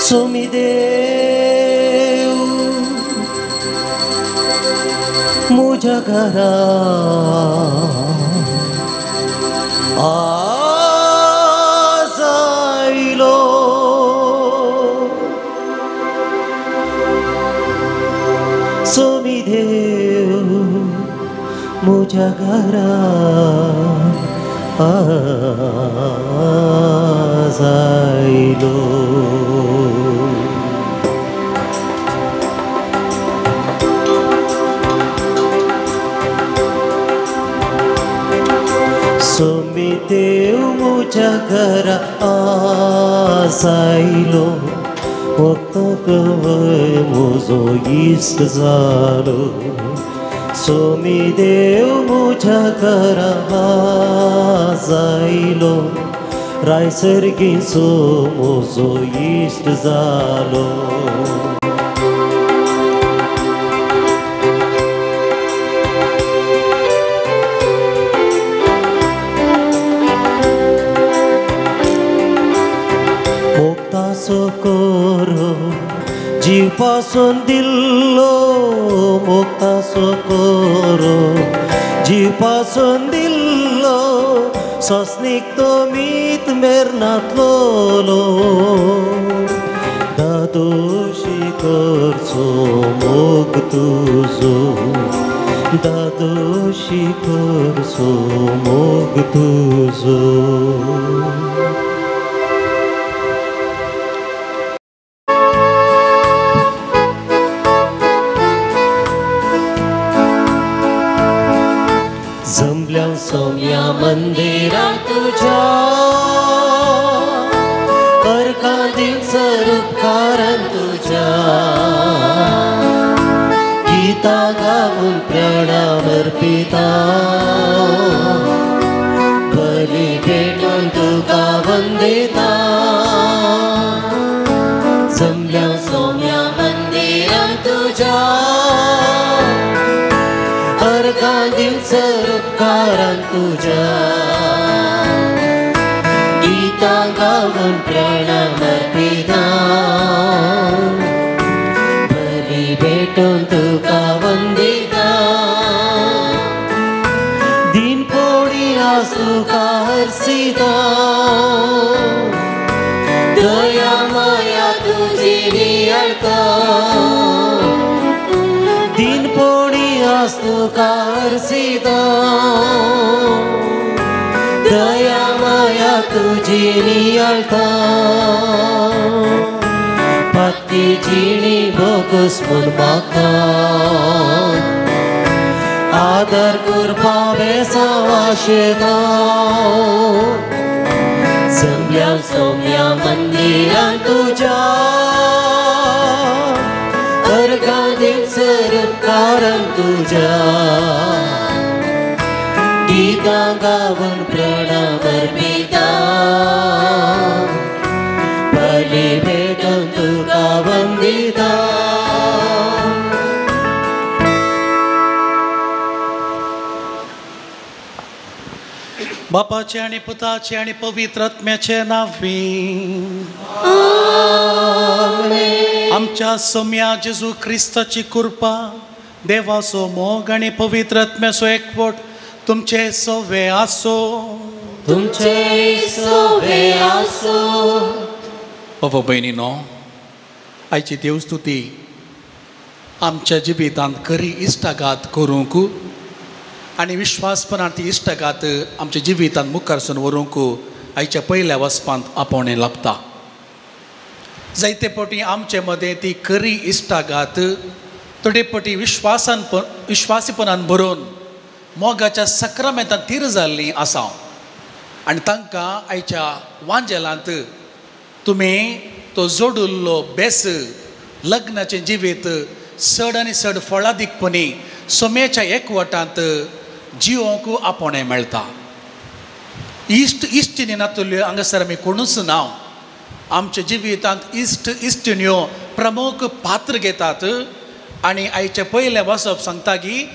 सोमी देव म्हज्या घरा आज आयलो, सोमी देव म्हज्या घरा आज आयलो. देव म्हज्या घरा आसायलो वखदाक वय म्हजो इश्ट जालो सोमी देव म्हज्या घरा आसायलो रायसर्गीचो म्हजो इश्ट जालो. सोकोरो जीव पासून दिल्लो मोगता सोकोरो जीव पासून दिल्लो सोसनीक तो मीत मेरनातलो दादोशी करचो मोग तुजो दादोशी करचो मोग तुजो. सोम्या मंदिरा तुझ्या अर्कां दिवसर उपकारान तुझ्या गीतां गावन प्रणाम अर्पिता बली भेटून तुका वंदिता. जमल्या सोम्या मंदिरा तुझ्या अर्कां दिवसर उपकारान तुझ्या गीतां गावन प्रणाम अर्पिता बली भेटून तुका वंदिता. दिन पोडी आज तुका हरसिता दया माया तुझी नियळता दिन पोडी आज तुका हरसिता दया माया तुझी नियळता पातकी जिणी भोगस म्हूण मागता आदर करपा बेसांव आशेता. जमल्या सोम्या मंदिरां तुझ्या अर्घां दिवसर उपकारान तुझ्या गीतां गावन प्रणाम अर्पिता बली भेटून तुका वंदिता. बापाचे आनी पुताचे आनी पवित्र आत्म्याचे नांवी आमच्या सोम्या जेजू क्रिस्ताची कृपा देवाचो मोग आनी पवित्र आत्म्याचो एकवट तुमचे सवे आसो तुमचे सवे आसो. बाबा भयणीनो, आयची देवस्तुती आमच्या जिवितांत खरी इश्टागात करूंक आनी विश्वासपणान ती इश्टागात आमच्या जिवितांत मुखारसून व्हरूंक आयच्या पयल्या वचपांत आपोवणें लाभता. जायते फावटी आमचे मदें ती खरी इश्टागात थोडे फावटी विश्वासान विश्वासीपणान भरून मोगाच्या सक्रामेंतान थीर जाल्ली आसा आनी तांकां आयच्या वांजेलांत तुमी तो जोडिल्लो बेस लग्नाचें जिवीत चड आनी चड फळादीकपणी सोम्याच्या एकवटांत जिवोंक आपोवणें मेळटा. इश्ट इश्टिणी नातुल्यो हांगासर आमी कोणूच ना. आमच्या जिवितांत इश्ट इश्टिण्यो प्रमुख पात्र घेतात आनी आयचें पयलें वसप सांगता की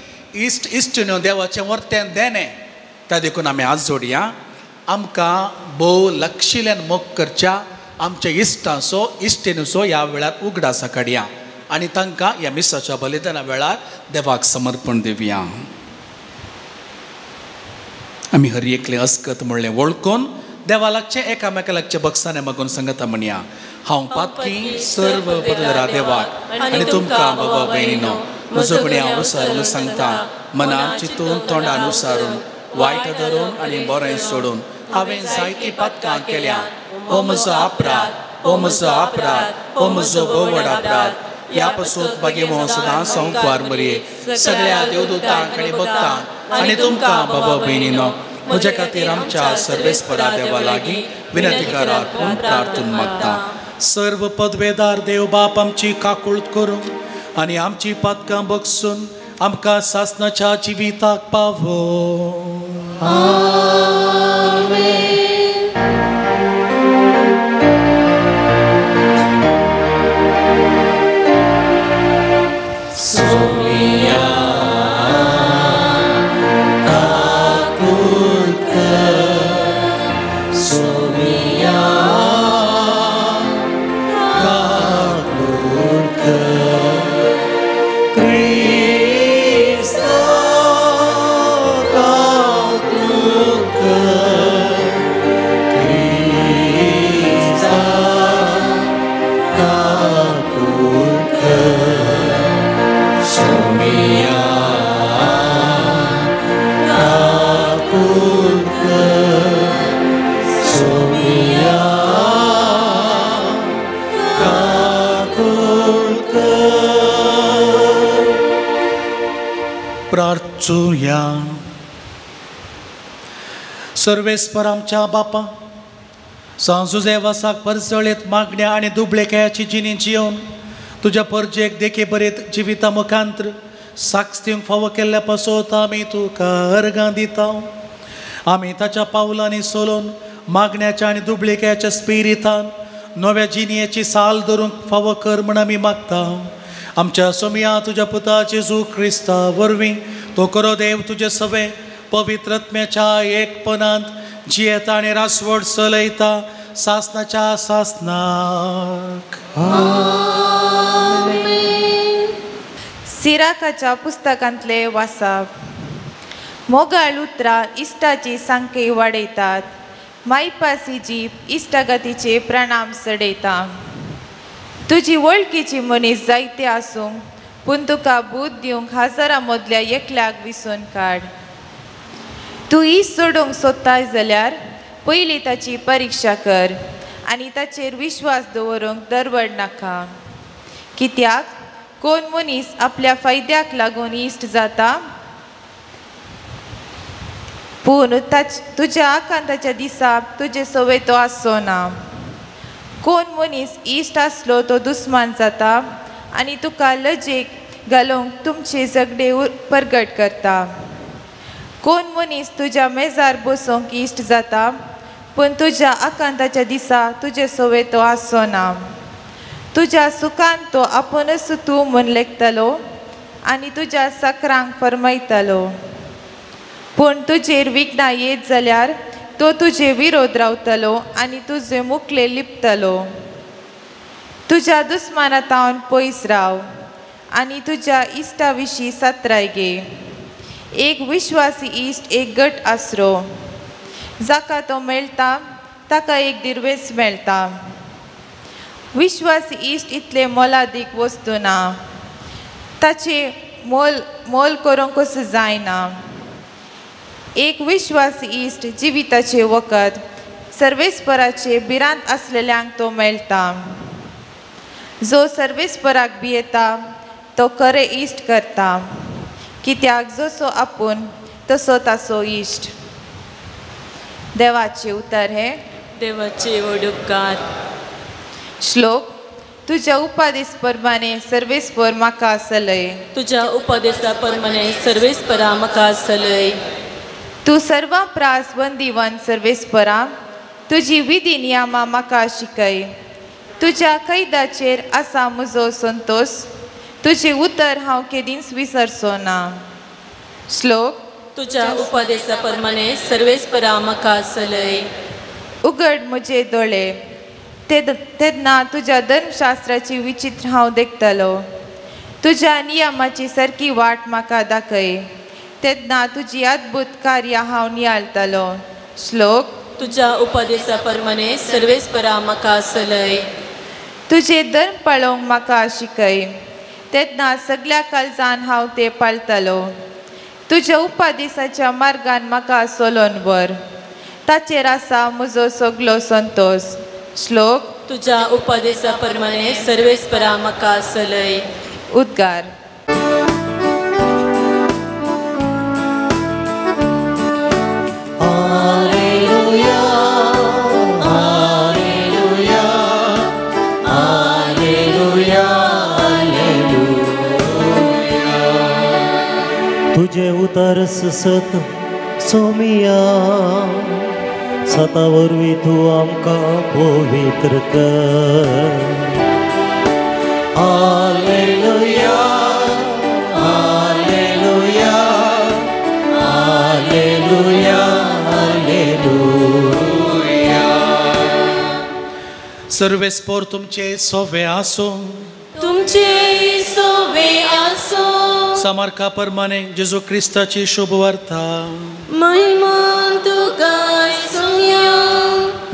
इश्ट इश्टिण्यो देवाचें वर्तें देणें. त्या देखून आमी हात जोडया आमकां भोव लक्षिल्यान मोग करच्या आमच्या इश्टांचो इश्टिणीचो ह्या वेळार उगडासा काडया आनी तांकां ह्या मिसाच्या बलिदाना वेळार देवाक समर्पण दिवया. आमी हर एकले अस्कत म्हणलें वळखून देवा लागचें एकामेका लागचें बक्षाने मागून सांगता म्हणया. हांव पातकी सर्व बदलरा देवाक आनी तुमकां बाबा भयणीनो म्हजो गुण्यांव उसारून सांगता मनान चिंतून तोंडान उसारून वायट धरून आनी बरें सोडून हांवें जायतीं पातकां केल्या. ओ म्हजो अपराध, ओ म्हजो अपराध, ओ म्हजो भोव व्हड अपराध. ह्या पसून बागेवो सदां संकवार मरये सगळ्या देवदूतांक आनी भक्तांक आनी तुमकां बाबा भयणीनो म्हज्या खातीर आमच्या सर्वेस्परा देवा लागीं विनंती करात म्हूण प्रार्थून मागता. सर्व पदवेदार देव बाप आमची काकूळत करूं आनी आमची पातकां बगसून आमकां सासणाच्या जिविताक पावो. आमेन. सोमिया काकूळ कर, सोमिया काकूळ कर, क्रिस्ता काकूळ कर, क्रिस्ता काकूळ कर, सोमिया काकूळ कर, सोमिया काकूळ कर. प्रार्थुया. सर्वेस्पर आमच्या बापा सांजुजेवासाक परजळीत मागण्या आनी दुबळेकायाची जिणी जियोवन तुज्या परजेक देखी बरीत जिविता मुखांत्र साक्ष दिवंक फावो केल्ल्या पासत आमी तुका अर्गां दिता. आमी ताच्या पावलांनी सोलोवन मागण्याच्या आनी दुबळेकायाच्या स्पिरितान नव्या जिणयेची साल धरूंक फावो कर म्हूण आमी मागता. आमच्या सोमया तुज्या पुता जेजू क्रिस्ता वरवीं तो करो देव तुजे सवे पवित्रत्म्याच्या एकपणांत जियेता आनी रासवड चलयता सासनाच्या सासनाक. सिराकाच्या पुस्तकांतले वासाप. मोगाळ उतरां इश्टाची सांके वाडयतात, मायपासी जीप इश्टागतीचे प्रणाम चडयता. तुजी वळखीची मनीस जायते आसूंक पूण तुका बूद दिवंक हजारां मदल्या एकल्याक विसून काड. तूं इश्ट सोडूंक सोदताय जाल्यार पयलीं ताची परिक्षा कर आनी ताचेर विश्वास दवरूंक दरवड नाका. कित्याक कोण मनीस आपल्या फायद्याक लागून इश्ट जाता, पूण तुज्या आकांताच्या दिसा तुजे सवय तो आसचो ना. कोण मनीस इश्ट आसलो तो दुस्मान जाता आनी तुका लजेक घालूंक तुमचे झगडे परगट करता. कोण मनीस तुज्या मेजार बसूंक इश्ट जाता, पूण तुज्या आकांताच्या दिसा तुजे सवय तो आसचो ना. तुज्या सुखान तो आपुणूच तूं म्हूण लेखतलो आनी तुज्या सकरांक फरमायतलो. पूण तुजेर विघ्नां येत जाल्यार तो तुजे विरोध रावतलो आनी तुजे मुखले लिपतलो. तुज्या दुस्माना तावन पयस राव आनी तुज्या इश्टा विशीं सत्राय घे. एक विश्वासी इश्ट एक गट आसरो, जाका तो मेळटा ताका एक दिर्वेस मेळटा. विश्वासी इश्ट इतले मोलादीक वस्तू ना, ताचे मोल मोल करूंकच जायना. एक विश्वासी इश्ट जिविताचे वखद सर्वेस्पराचे भिरांत आसलेल्यांक तो मेळटा. जो सर्वेस्पराक भियेता तो खरें इश्ट करता, कित्याक जसो आपूण तसो ताचो इश्ट. देवाचें उतर हें. देवाचे व्हड उपकार. श्लोक. तुज्या उपदेश प्रमाणे सर्वेस्पर म्हाका सलय. तुज्या उपदेशा प्रमाणे सर्वेस्परा म्हाका सलय. तूं सर्वां प्रास बंदीवन सर्वेस्परा, तुजी विधी नियमां म्हाका शिकय. तुज्या कैदाचेर आसा म्हजो संतोश, तुजें उतर हांव केदींच विसरचो ना. श्लोक. तुज्या उपदेशा प्रमाणे सर्वेस्परा म्हाका सलय. उगड म्हजे दोळे तेन्ना तुज्या धर्मशास्त्राची विचित्र हांव देखतलो. तुज्या नियमाची सारकी वाट म्हाका दाखय, तेन्ना तुजी अद्भुत कार्यां हांव नियाळतलो. श्लोक. तुज्या उपदेशा प्रमाणे सर्वेस्परा म्हाका सलय. तुजें धर्म पाळोवंक म्हाका शिकय, तेन्ना सगल्या काळजान हांव तें पाळतलो. तुज्या उपदेशाच्या मार्गान म्हाका सोलोन व्हर, ताचेर आसा म्हजो सगलो संतोश. श्लोक. तुज्या उपदेशा प्रमाणे सर्वेस्परा म्हाका सलय. उद्गार. तुझे उतर सत सोमिया सता वरवीं तूं आमकां पवित्र कर. Hallelujah hallelujah hallelujah hallelujah. सर्वेस्पोर तुमचे सोवे आसूं, तुमचे सोवे आसूं. सामार्का परमाने जेजू क्रिस्ताची शुभवार्ता. महिमा तुका सोम्या.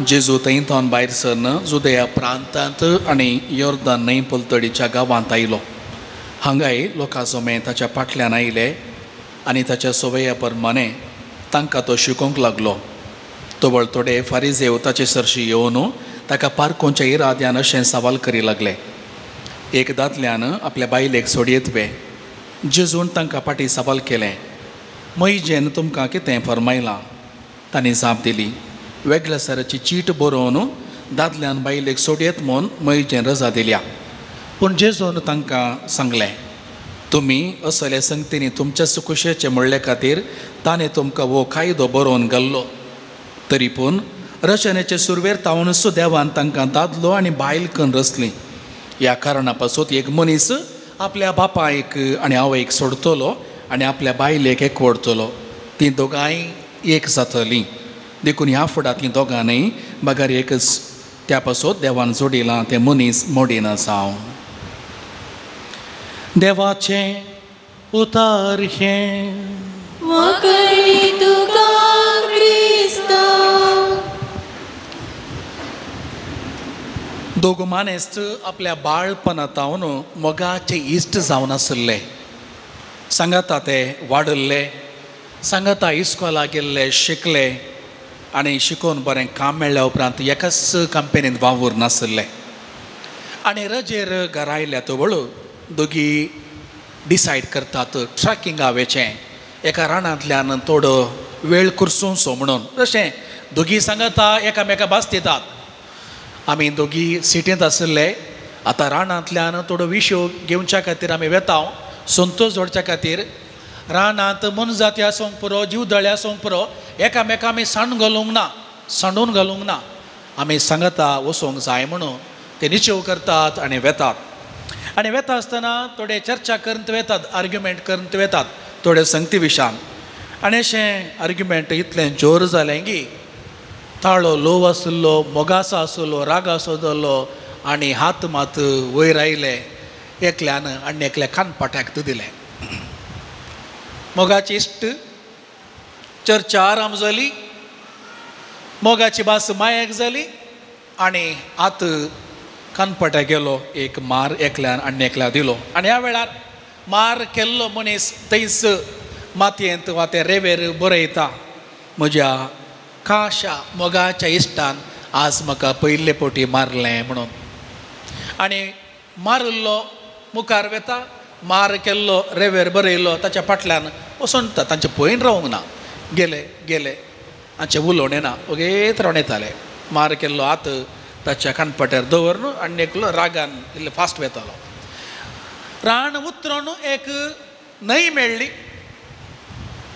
जेजू थंयथावन भायर सरन जुदया प्रांतांत आनी योर्दन न्हंय पलतडीच्या गांवांत आयलो. हांगाय लोकां जमे ताच्या फाटल्यान आयले आनी ताच्या सोवया परमाने तांकां तो शिकोवंक लागलो. तवळ थोडे फारिजेव ताचे सरशी येवन ताका पारकोंच्या इराद्यान अशें सवाल करी लागले. एक दादल्यान आपल्या बायलेक सोडयेत वे. जेजून तांकां फाटीं सवाल केलें, मैजेन तुमकां कितें फरमायलां? तांणी जाप दिली, वेगळ्या सराची चीट बरोवन दादल्यान बायलेक सोडयेत म्हूण मैजेन रजा दिल्या. पूण जेजून तांकां सांगलें, तुमी असल्या संगतींनी तुमच्या सुकुशेचें म्हणले खातीर ताणें तुमकां हो कायदो बरोवन घाल्लो. तरी पूण रचनेचे सुरवेर तावनूच देवान तांकां दादलो आनी बायल कन्न रचली. ह्या कारणा पासून एक मनीस आपल्या बापायक आनी आवयक सोडतलो आनी आपल्या बायलेक एकवडतलो. तीं दोगांय एक जातलीं. देखून ह्या फुडां तीं दोगां न्हय बगर एकच. त्या पासून देवान जोडिलां तें मनीस मोडिना जावं. देवाचें उतार हें. तुका क्रिस्ता. दोग मानेस्त आपल्या बाळपणांत मोगाचे इश्ट जावन आशिल्ले. सांगाता ते वाडल्ले, सांगाता इस्कोला गेल्ले, शिकले आनी शिकोवन बरें काम मेळ्ळ्या उपरांत एकाच कंपनींत वावूर नाशिल्ले. आनी रजेर घरा आयल्या तवळ दोगी डिसायड करतात ट्रॅकिंगा वेचें, एका रानांतल्यान थोडो वेळ कुरसुंचो म्हणून. तशें दोगी सांगाता एकामेका भास दितात. आमी दोगी सिटींत आशिल्ले, आतां रानांतल्यान थोडो विशय घेवच्या खातीर आमी वेता, संतोश जोडच्या खातीर. रानांत मनजाती आसूंक पुरो, जीवदळे आसूंक पुरो, एकामेका आमी सांड घालूंक ना, सांडून घालूंक ना. आमी सांगता वचोंक जाय म्हणून ते निश्चेव करतात आनी वेतात. आनी वेता आसतना थोडे चर्चा करून वेतात, आर्ग्युमेंट करून वेतात थोडे संगती विशयान. आनी अशें आर्ग्युमेंट इतलें जोर जालें की ताळो लोव आशिल्लो, मोगासो आशिल्लो, रागासो जाल्लो आनी हात मात वयर आयले एकल्यान आनी एकल्या कानपाट्याक दिलें. मोगाची इश्ट चर्चा आराम जाली, मोगाची भास मायेक जाली आनी हात कानपाट्याक गेलो, एक मार एकल्यान आनी एकल्या दिलो. आनी ह्या वेळार मार केल्लो मनीस थंयच मातयेंत वा ते रेवेर बरयता, म्हज्या खाशा मोगाच्या इश्टान आज म्हाका पयले पोटी मारलें म्हणून. आनी मारिल्लो मुखार वेता, मार केल्लो रेवेर बरयलो ताच्या फाटल्यान वचून तांचें पळयन रावंक ना, गेले गेले हांचें उलोवणें ना, ओगेत रावन येताले. मार केल्लो हात ताच्या कानपट्यार दवरून आनी एकलो रागान इल्लो फास्ट वेतालो. रान उतरून एक न्हंय मेळ्ळी.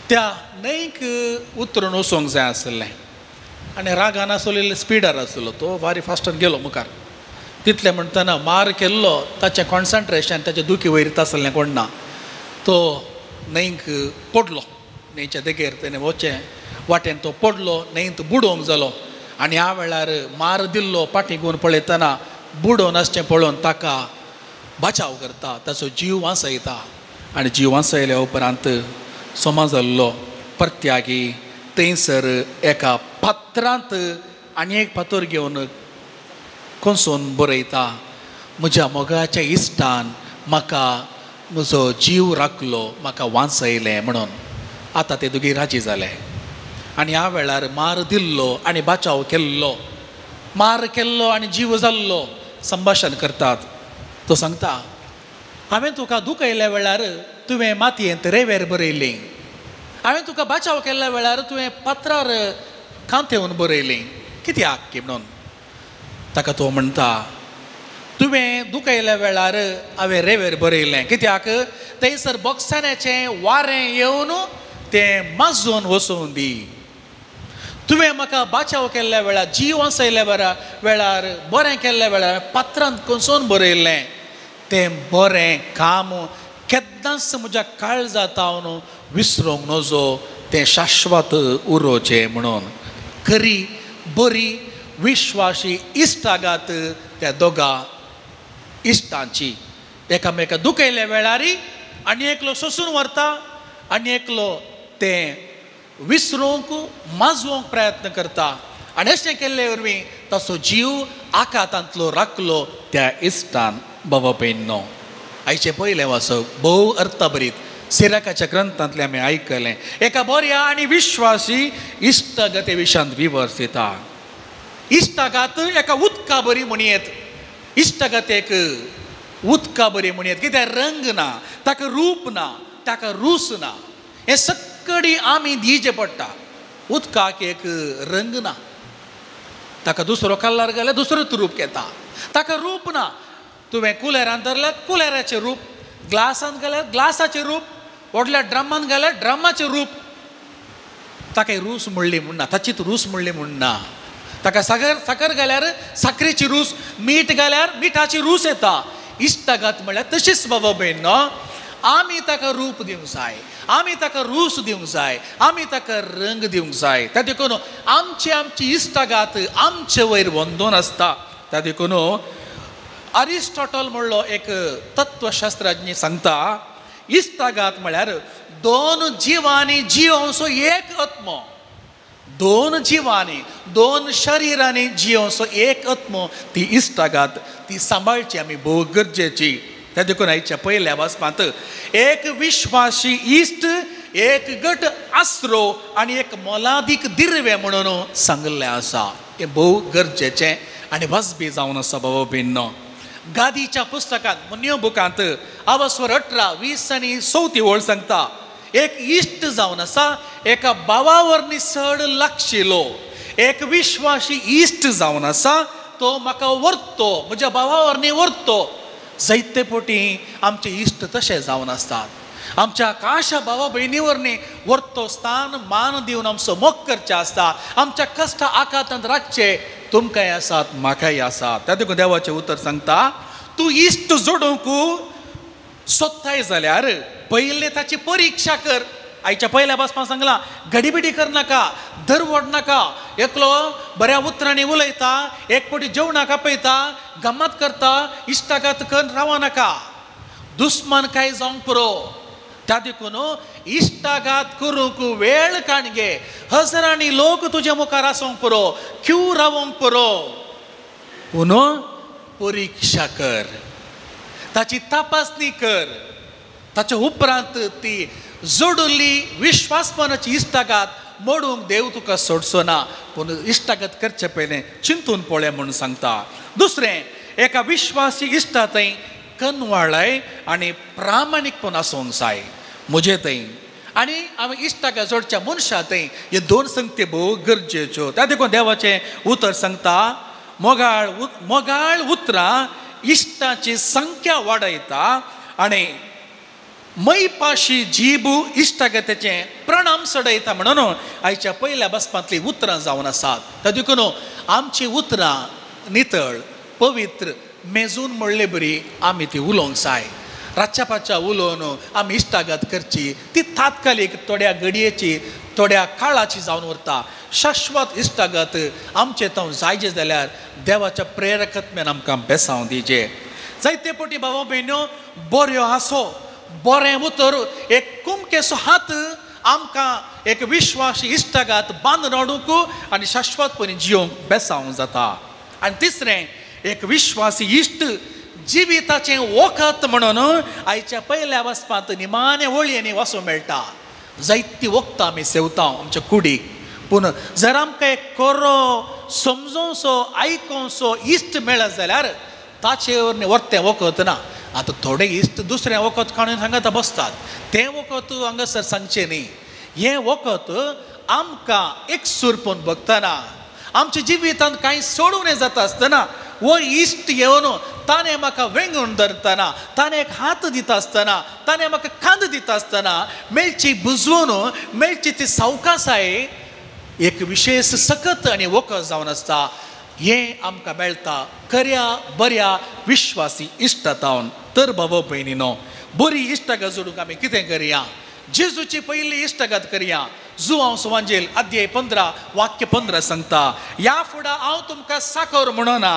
त्या न्हंयक उतरून वचूंक जाय आशिल्लें आनी रागान आसलो स्पिडार आसलो तो भारी फास्टान गेलो मुखार. तितलें म्हणटना मार केल्लो ताचें कॉन्सन्ट्रेशन ताचें दुखी वयर आसलें कोण ना, तो न्हंयक पडलो. न्हंयच्या देगेर तेणें वचचें वाटेन तो पडलो, न्हंयत बुडोवंक जालो. आनी ह्या वेळार मार दिल्लो फाटीं घेवन पळयतना बुडोवन आसचें पळोवन ताका बचाव करता, ताचो जीव वांचयता. आनी जीव वांचयल्या उपरांत सोमा जाल्लो परत्यागी थंयसर एका पात्रांत आनी एक फातर घेवन कोसोन बरयता, म्हज्या मोगाच्या इश्टान म्हाका म्हजो जीव राखलो, म्हाका वांचयलें म्हणून. आतां ते दोगी राजी जाले. आनी ह्या वेळार मार दिल्लो आनी बचाव केल्लो, मार केल्लो आनी जीव जाल्लो संभाशण करतात. तो सांगता, हांवें तुका दुखयल्या वेळार तुवें मातयेंत रेवेर बरयली, हांवें तुका बचाव केल्ल्या वेळार तुवें पात्रार कांतेवन बरयली, कित्याक की म्हणून. ताका तो म्हणटा, तुवें दुखयल्या वेळार हांवें रेवेर बरयलें, कित्याक थंयसर बोगसाण्याचें वारें येवन तें माजून वचून दी. तुवें म्हाका बाचाव केल्ल्या वेळार, जीव वाचयल्या वेळार, बरें केल्ल्या वेळार पात्रांत कोसोवन बरयलें. तें बरें काम केन्नाच म्हज्या काळजा तावन विसरूंक नजो, तें शाश्वत उरोचें म्हणून. खरी बरी विश्वासी इश्टागात त्या दोगा इश्टांची. एकामेका दुखयल्या वेळारी आनी एकलो सोसून व्हरता आनी एकलो तें विसरूंक माजोवंक प्रयत्न करता. आनी अशें केल्ले वरवीं ताचो जीव आकातांतलो राखलो त्या इश्टान. बाबा भयणीनो, आयचें पयलें वाचप भोव अर्थभरीत सिराकाच्या ग्रंथांतलें आमी आयकलें. एका बऱ्या आनी विश्वासी इश्टागते विशांत विवर्स दिता. इश्टागात एका उदका बरी म्हणयेत, इश्टागत एक उदका बरी म्हणयेत, कित्याक रंग ना, ताका रूप ना, ताका रूस ना. हें सकडी आमी दिवचें पडटा. उदकाक एक रंग ना, ताका दुसरो कलर घाल्यार दुसरोच रूप घेता, ताका रूप ना. तुवें कुलेरान धरल्यार कुलेराचें रूप, ग्लासान घाल्यार ग्लासाचें रूप, व्हडल्या ड्रमान घाल्यार ड्रमाचें रूप. ताका रूस म्हणली म्हूण ना, ताचीच रूस म्हणली म्हूण ना. ताका साकर घाल्यार साकरेची रूस, मीठ घाल्यार मिठाची रूस येता. इश्टागात म्हणल्यार तशीच बाबा भयण, आमी ताका रूप दिवंक जाय, आमी ताका रूस दिवंक जाय, आमी ताका रंग दिवंक जाय. त्या देखून आमची आमची इश्टागात आमचे वयर वंदून आसता. त्या देखून अरिस्टॉटल म्हणलो एक तत्वशास्त्रज्ञ सांगता, इश्टागात म्हळ्यार दोन जिवांनी जियोवचो एक आत्मो, दोन जिवांनी दोन शरिरांनी जियोवचो एक आत्मो, ती इश्टागात ती सांबाळची आमी भोव गरजेची. त्या देखून आयच्या पयल्या वाचपांत एक विश्वासी इश्ट, एक गट आसरो आनी एक मोलादीक दिर्वे म्हणून सांगिल्लें आसा. हें भोव गरजेचें आनी वाजबी जावन आसा बाबा भयणीनो. गादीच्या पुस्तकांत मुन्यो बुकांत आवस्वर 18 20 आनी 4 ओळ सांगता, एक इश्ट जावन आसा एका भावा वरनी चड लागशिलो, एक विश्वासी इश्ट जावन आसा तो म्हाका व्हरतो, म्हज्या भावा वरनी व्हरतो. जायते पटी आमचे इश्ट तशे जावन आसतात, आमच्या काशा भावा भयणी वरनी व्हरतो स्थान मान दिवन आमचो मोग करचे आसता, आमच्या कश्ट आकांतांत राखचे. तुमकांय आसात, म्हाकाय आसात. त्या देखून देवाचें उतर सांगता, तूं इश्ट जोडूंक सोदताय जाल्यार पयलें ताची परिक्षा कर. आयच्या पयल्या बसपाक सांगलां, गडीबिडी करनाका, दरवड नाका. एकलो बऱ्या उतरांनी उलयता, एक पटी जेवणाक आपयता, गम्मत करता, इश्टागात करून राव नाका. दुस्मान काय जावंक पुरो. त्या देखून इश्टागात करूंक वेळ काण घे. हजारांनी लोक तुज्या मुखार आसूंक पुरो, क्यू रावोंक पुरो, पूण परिक्षा कर, ताची तपासणी कर. ताच्या उपरांत ती जोडली विश्वासपणाची इश्टागात मोडूंक देव तुका सोडचो ना. पूण इश्टागत करचे पयलें चिंतून पळय म्हूण सांगता. दुसरें, एका विश्वासी इश्टा थंय कनवाळाय आनी प्रामाणीकपण आसूंक जाय म्हजे थंय आनी आमी इश्टागत जोडच्या मनशा थंय. हे दोन संगती भोव गरजेच्यो. त्या देखून देवाचें उतर सांगता, मोगाळ उतरां इश्टाची संख्या वाडयता आनी मैपाशी जीब इश्टागतेचें प्रणाम चडयता म्हणून आयच्या पयल्या बसपांतलीं उतरां जावन आसात. त्या देखून आमचीं उतरां नितळ पवित्र मेजून म्हणले बरी आमी ती उलोवंक जाय. रातच्या पाच्या उलोवन आमी इश्टागत करची ती तात्कालीक थोड्या घडयेची थोड्या काळाची जावन उरता. शाश्वत इश्टागत आमचे तो जायचे जाल्यार देवाच्या प्रेरकत्म्यान आमकां बेसांव दिजे. जायते पटी बाबा भयण्यो बऱ्यो आसो, बरें उतर, एक कुमकेचो हात आमकां एक विश्वासी इश्टागत बांदून हाडूंक आनी शाश्वतपणी जियोंक बेसांव जाता. आनी तिसरें, एक विश्वासी इश्ट जिविताचें वखद म्हणून आयच्या पयल्या वचपांत निमाणे वळyenनी वाचूंक मेळटा. जायती वखदां आमी सेवता आमच्या कुडीक, पूण जर आमकां एक खरो समजोवचो आयकोवचो इश्ट मेळत जाल्यार ताचेर वर्तें वखद ना. आतां थोडे इश्ट दुसरें वखद काडून हांगा बसतात, तें वखद हांगासर सांगचें न्ही. हें वखद आमकां एक सुरपून बघतना आमच्या जिवितांत कांय सोडून जाता आसतना वो इश्ट येवन ताणें म्हाका वेंगून धरतना, ताणें एक हात दिता आसतना, ताणें म्हाका कांद दिता आसतना मेळची बुजवून मेळची ती सावकासाय एक विशेश सकत आनी वखद जावन आसता. हें आमकां मेळटा खऱ्या बऱ्या विश्वासी इश्टातावन. तर बाबा भयणीनो, बरी इश्टागत जोडूंक आमी कितें करया? जेजूची पयली इश्टागत करया. जुआंव सुवांजेल अध्याय 15 वाक्य 15 सांगता, ह्या फुडां हांव तुमकां साकर म्हणना,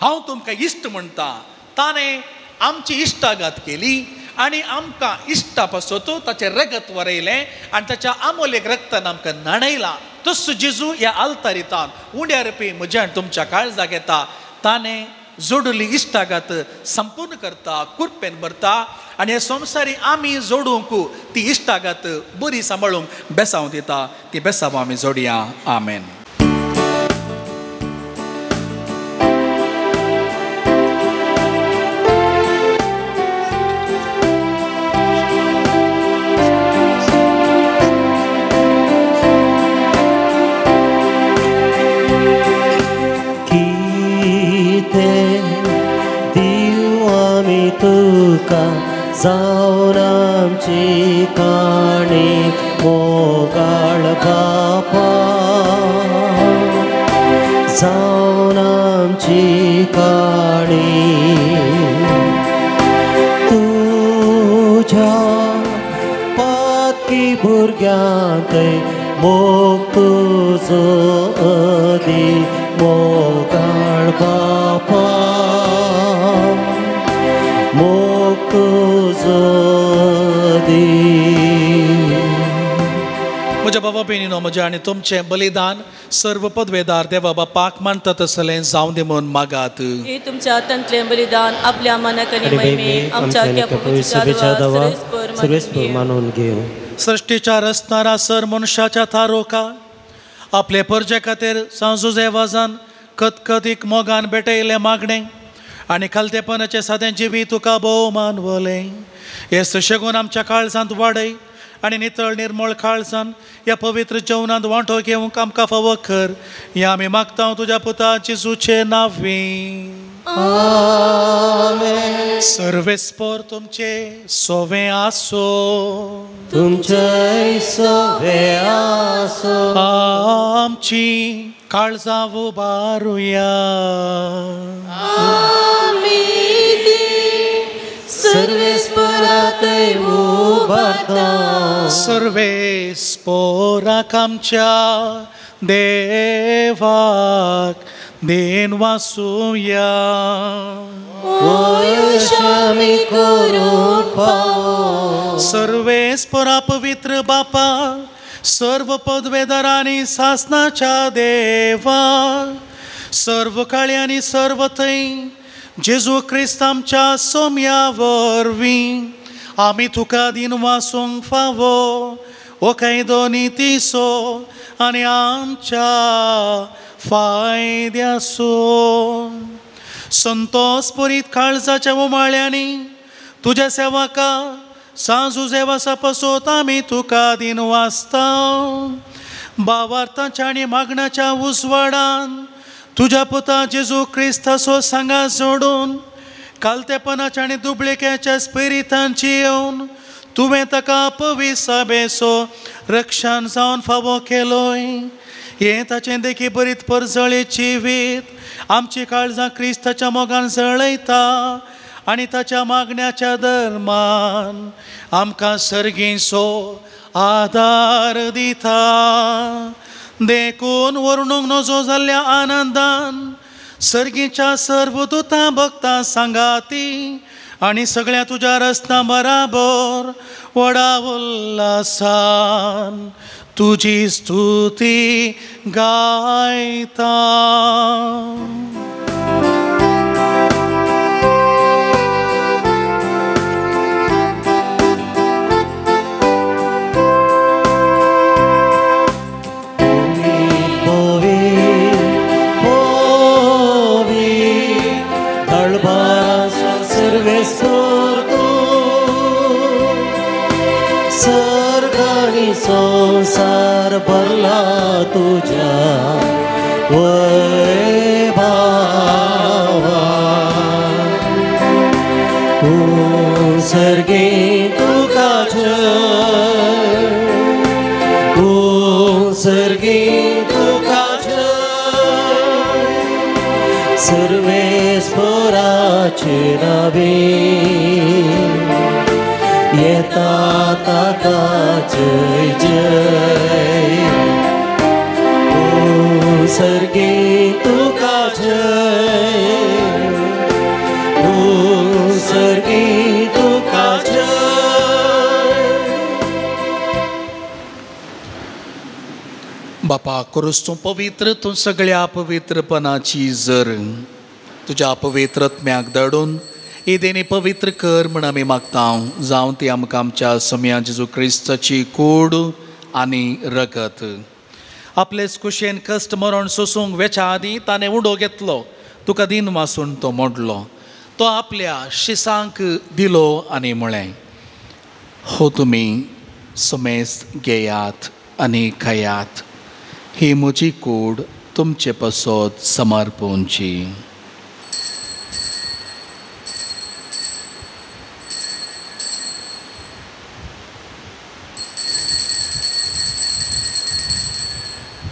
हांव तुमकां इश्ट म्हणटा. ताणें आमची इश्टागत केली आनी आमकां इश्टा पासत ताचें रगत वरयलें आनी ताच्या आमोलेक रगतान आमकां न्हाणयलां. तसो जेजू ह्या आल्तारितान उंड्या रुपी म्हज्या आनी तुमच्या काळजाक येता. ताणें जोडली इश्टागत संपूर्ण करता, कुरपेन भरता आनी हे संवसारी आमी जोडूंक ती इश्टागत बरी सांबाळूंक बेसांव दिता. ती बेसांव आमी जोडया. आमेन. तुका जावन आमची काणी मोगाळ बापा, जावन आमची काणी तुज्या पातकी भुरग्यांत मोग तुजो अदी मोगाळ बापा, मोग तुजो दी. म्हज्या बाबा भयणीनो, म्हजें आनी तुमचें बलिदान सर्व पदवेदार देवा बापाक मानता तसलें जावं दी म्हूण मागात. हे तुमच्या हातांतलें बलिदान आपल्या मनाक आनी महिमे आमच्या सर्वेस्पर मानून घेवं. सृश्टीच्या रचणारा सर मनशाच्या थारोका आपले परजे खातीर सांजुजेवाजान कतकतीक मोगान भेटयलें मागणें आनी खालतेपणाचें सादें जिवीत तुका भोव मानवलें. हे सुशेगून आमच्या काळजांत वाडय आनी नितळ निर्मळ काळजान ह्या पवित्र जेवणांत वांटो घेवंक आमकां फावो कर. हें आमी मागता तुज्या पुता जेजूचे नांवी. आमेन. सर्वेस्पर तुमचे सोवे आसो, तुमचे सोवे आसो. आमची काळजां उबारुया. सर्वेस्पराक उबारता. सर्वेस्पराक आमच्या देवाक then वासुया. आमी करूंक फावो. सर्वेस्परा पवित्र बापा, सर्व पदवेदारांनी सासनाच्या देवा, सर्व काळी आनी सर्व थंय जेजू क्रिस्त आमच्या सोम्या वरवीं आमी तुका दिन वासूंक फावो ओ कायदो नितीचो आनी आमच्या फायद्याचो. संतोस पुरीत काळजाच्या उमाळ्यांनी तुज्या सेवका सांजुजेवासा पसोत आमी तुका दिन वाचता. भावार्थाच्या आनी मागण्याच्या उजवाडान तुज्या पुता जेजू क्रिस्ताचो सांगा जोडून कालतेपणाच्या आनी दुबळेक्याच्या स्पिरितांची येवन तुवें ताका पविसाबेचो रक्षण जावन फावो केलोय. हें ताचें देखी बरीत परजळे जिवीत आमची काळजां क्रिस्ताच्या मोगान जळयता आनी ताच्या मागण्याच्या धर्मान आमकां सर्गींचो आदार दिता. देखून वर्णूंक नजो जाल्ल्या आनंदान सर्गीच्या सर्व दुतां भक्तां सांगाती आनी सगळ्या तुज्या रस्त्या बराबर व्हडा उल्हासान तुजी स्तुती गायता. संसार भरला तुझ्या वैभवान. सर्वेस्पराचे नावे येता ताका जय जय ओ सर्गी तुका जय ओ सर्गी तुका जय. बापा क्रूस तूं पवित्र, तूं सगळ्या पवित्रपणाची जर तुज्या पवित्रत्म्याक दडून ही देणी पवित्र कर म्हण आमी मागता. जावं ती आमकां आमच्या सम्या जेजू क्रिस्ताची कूड आनी रगत. आपलेच कुशेन कश्ट मरण सोसूंक वेच्या आदीं ताणें उडो घेतलो, तुका दिन वासून तो मोडलो, तो आपल्या शिसांक दिलो आनी म्हळें, हो तुमी समेस्त घेयात आनी खायात, ही म्हजी कूड तुमचे पसत समर्पूंची.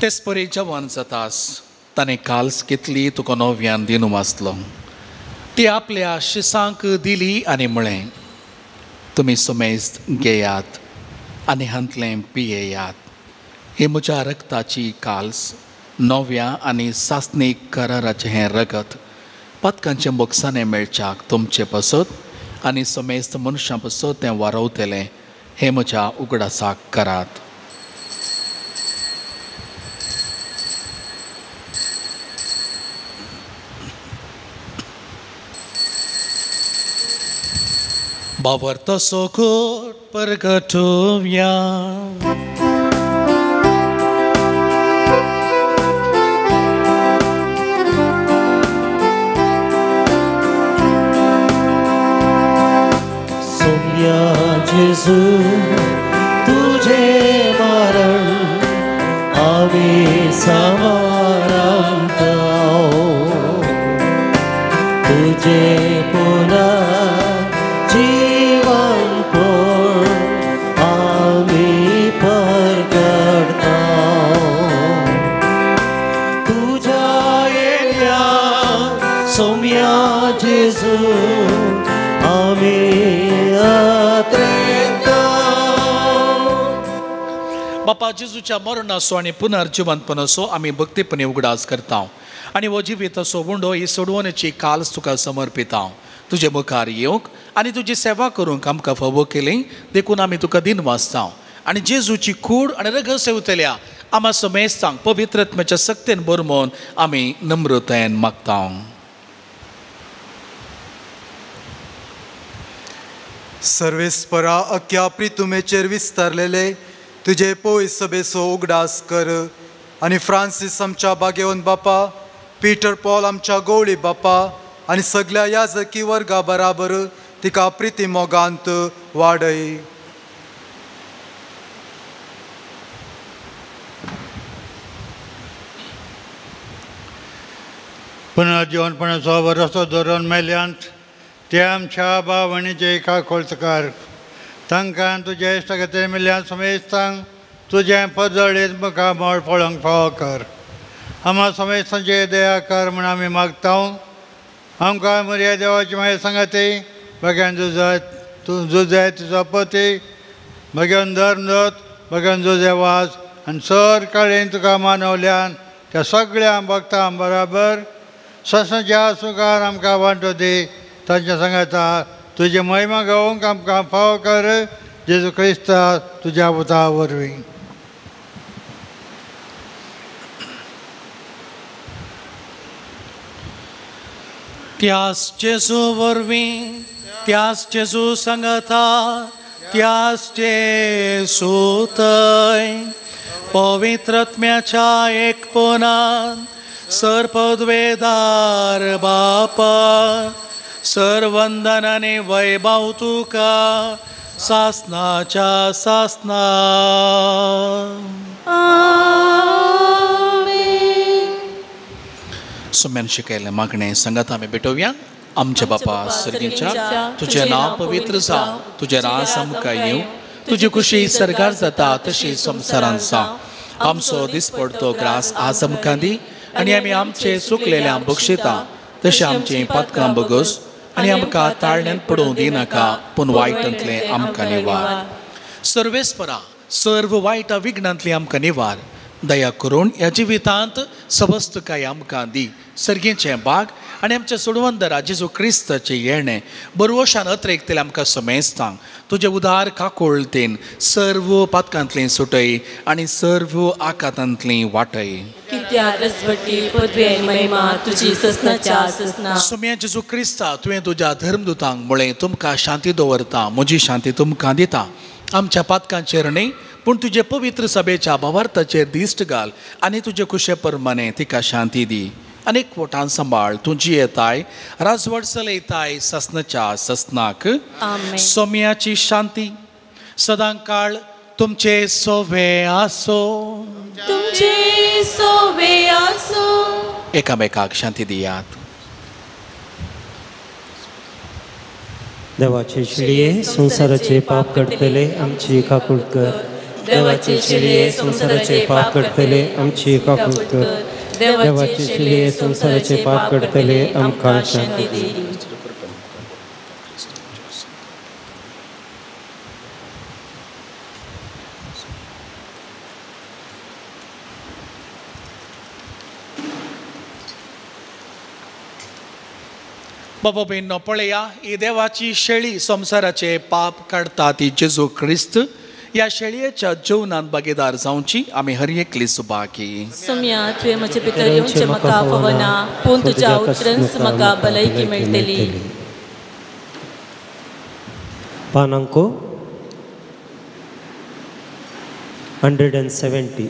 तेच परी जवान जातास ताणें काल्स घेतली, तुका नव्यान दिनू वाचलो, ती आपल्या शिसांक दिली आनी म्हळें, तुमी समेस्त घेयात आनी हांतलें पियेयात, ही म्हज्या रगताची काल्स, नव्या आनी सासणीक कराराचें हें रगत पातकांचें बोगसाणें मेळच्याक तुमचे पसत आनी समेस्त मनशां पसत तें वारवतलें, हें म्हज्या उगडासाक करात. बाबर तसो कोट परगटुया. सोम्या जेजू तुझे मरण आमी समारंभताव, तुझे पुनः जीवन पूर्ण आमी परगटताव. तुझ्या येल्या सोम्या जेजू आमी आत्रेताव. बापा जेजूच्या मरणाचो आनी पुनर्जिवंतपणाचो आमी भक्तीपणी उगडास करता आनी हो जिविताचो उंडो ही सोडवणेची काल्स तुका समर्पिता. तुजे मुखार येवंक आनी तुजी सेवा करूंक आमकां फावो केली देखून आमी तुका दिन वाचता आनी जेजूची कूड आनी रगत सेवतल्या आमा समेस्तांक पवित्रत्म्याच्या सक्तेन बरमोन आमी नम्रतायेन मागता. सर्वेस्परा अख्या प्रितुमेचेर विस्तारलेले तुजे पय सभेचो उगडास कर आनी फ्रांसीस आमच्या बागेवन बापा, पीटर पॉल आमच्या गवळी बापा आनी सगळ्या याजकी वर्गा बराबर तिका प्रिती मोगांत वाडय. पुनर्जीवनपणाचो वरसो धरून मेल्यांत ते आमच्या भावणीचे एका खोलकार तांकां तुजे इश्टागते मेल्ल्यान समेस्तांक तुजें परजळीत मुखामळ पळोवंक फावो कर. आमा समेस्तांचे दया कर म्हूण आमी मागता. आमकां मर्या देवाची मागीर सांगाती भग्यान जुजाय तूं जुजाय तुजो पती भग्यान धर्मदत भग्यान जुजे वास आनी सर काळेन तुका मानवल्यान त्या सगळ्या भक्तां बराबर ससच्या सुखार आमकां वांटो दी. तांच्या सांगाता तुजी महिमा गावंक आमकां फावो कर जेजू क्रिस्ता तुज्या पुता वरवीं. त्यास जेजू वरवीं, त्यास जेजू सांगता, त्यास जेजू थंय पवित्रत्म्याच्या एकपणान सर्पद्वेदार बापा सर्वंदन आनी वैभव तुका सासनाच्या सासना. सुम्यान शिकयलें मागणें सांगात आमी भेटोवया. आमच्या बापा सर्गीच्या, तुजें नांव पवित्र जावं, तुजें रास आमकां येवं, तुजी खुशी सर्गार जाता तशी संवसारांत जावं. आमचो दिसपडतो ग्रास आज आमकां दी आनी आमी आमचे चुकलेल्या बक्षिता तशें आमचीं पातकां बगस आनी आमकां ताळण्यांत पडोवं दिनाका, पूण वायटांतलें आमकां निवार. सर्वेस्परा सर्व वायटा विघ्नांतली आमकां निवार. दया करून ह्या जिवितांत सवस्तकाय आमकां दी. सर्गेचें बाग आनी आमच्या सोडवंदरा जेजू क्रिस्ताचें येणें बरवशान अत्रेकतलें आमकां समेस्तांक तुजें उदार काकोळतेन सर्व पातकांतलीं सुटय आनी सर्व आकातांतलीं वाटय. सोम्या जेजू क्रिस्ता, तुवें तुज्या धर्मदुतांक म्हळें, तुमकां शांती दवरता, म्हजी शांती तुमकां दिता. आमच्या पातकांचेर न्हय पूण तुजे पवित्र सभेच्या भावार्थाचेर दिश्ट घाल आनी तुजे कुशे परमाने तिका शांती दी. आनी एकवटान सांबाळ. तूं जियेताय, राजवट चलयताय ससनाच्या ससनाक. सोम्याची शांती सदां काळ तुमचे सोवे आसो. तुमचे सोवे आसो. एकामेकाक शांती दियात. देवाचे शिळये संवसाराचे पाप काडटले आमची काकूट कर. देवाचे शिळये संवसाराचे पाप काडटले आमची काकूट कर. देवाचे शिळये संवसाराचे पाप काडटले आमकां शांती दी. बाबा भयणींनो, पळया ही देवाची शेळी संवसाराचे पाप काडटा ती जेजू क्रिस्त. ह्या शेळयेच्या जेवणांत भागीदार जावची आमी हर एकली सुबाकी. सोम्या, तुवें म्हजे भितर येवचें म्हाका फावना, पूण तुज्या उतरांच म्हाका भलायकी मेळटली. पानांको 170.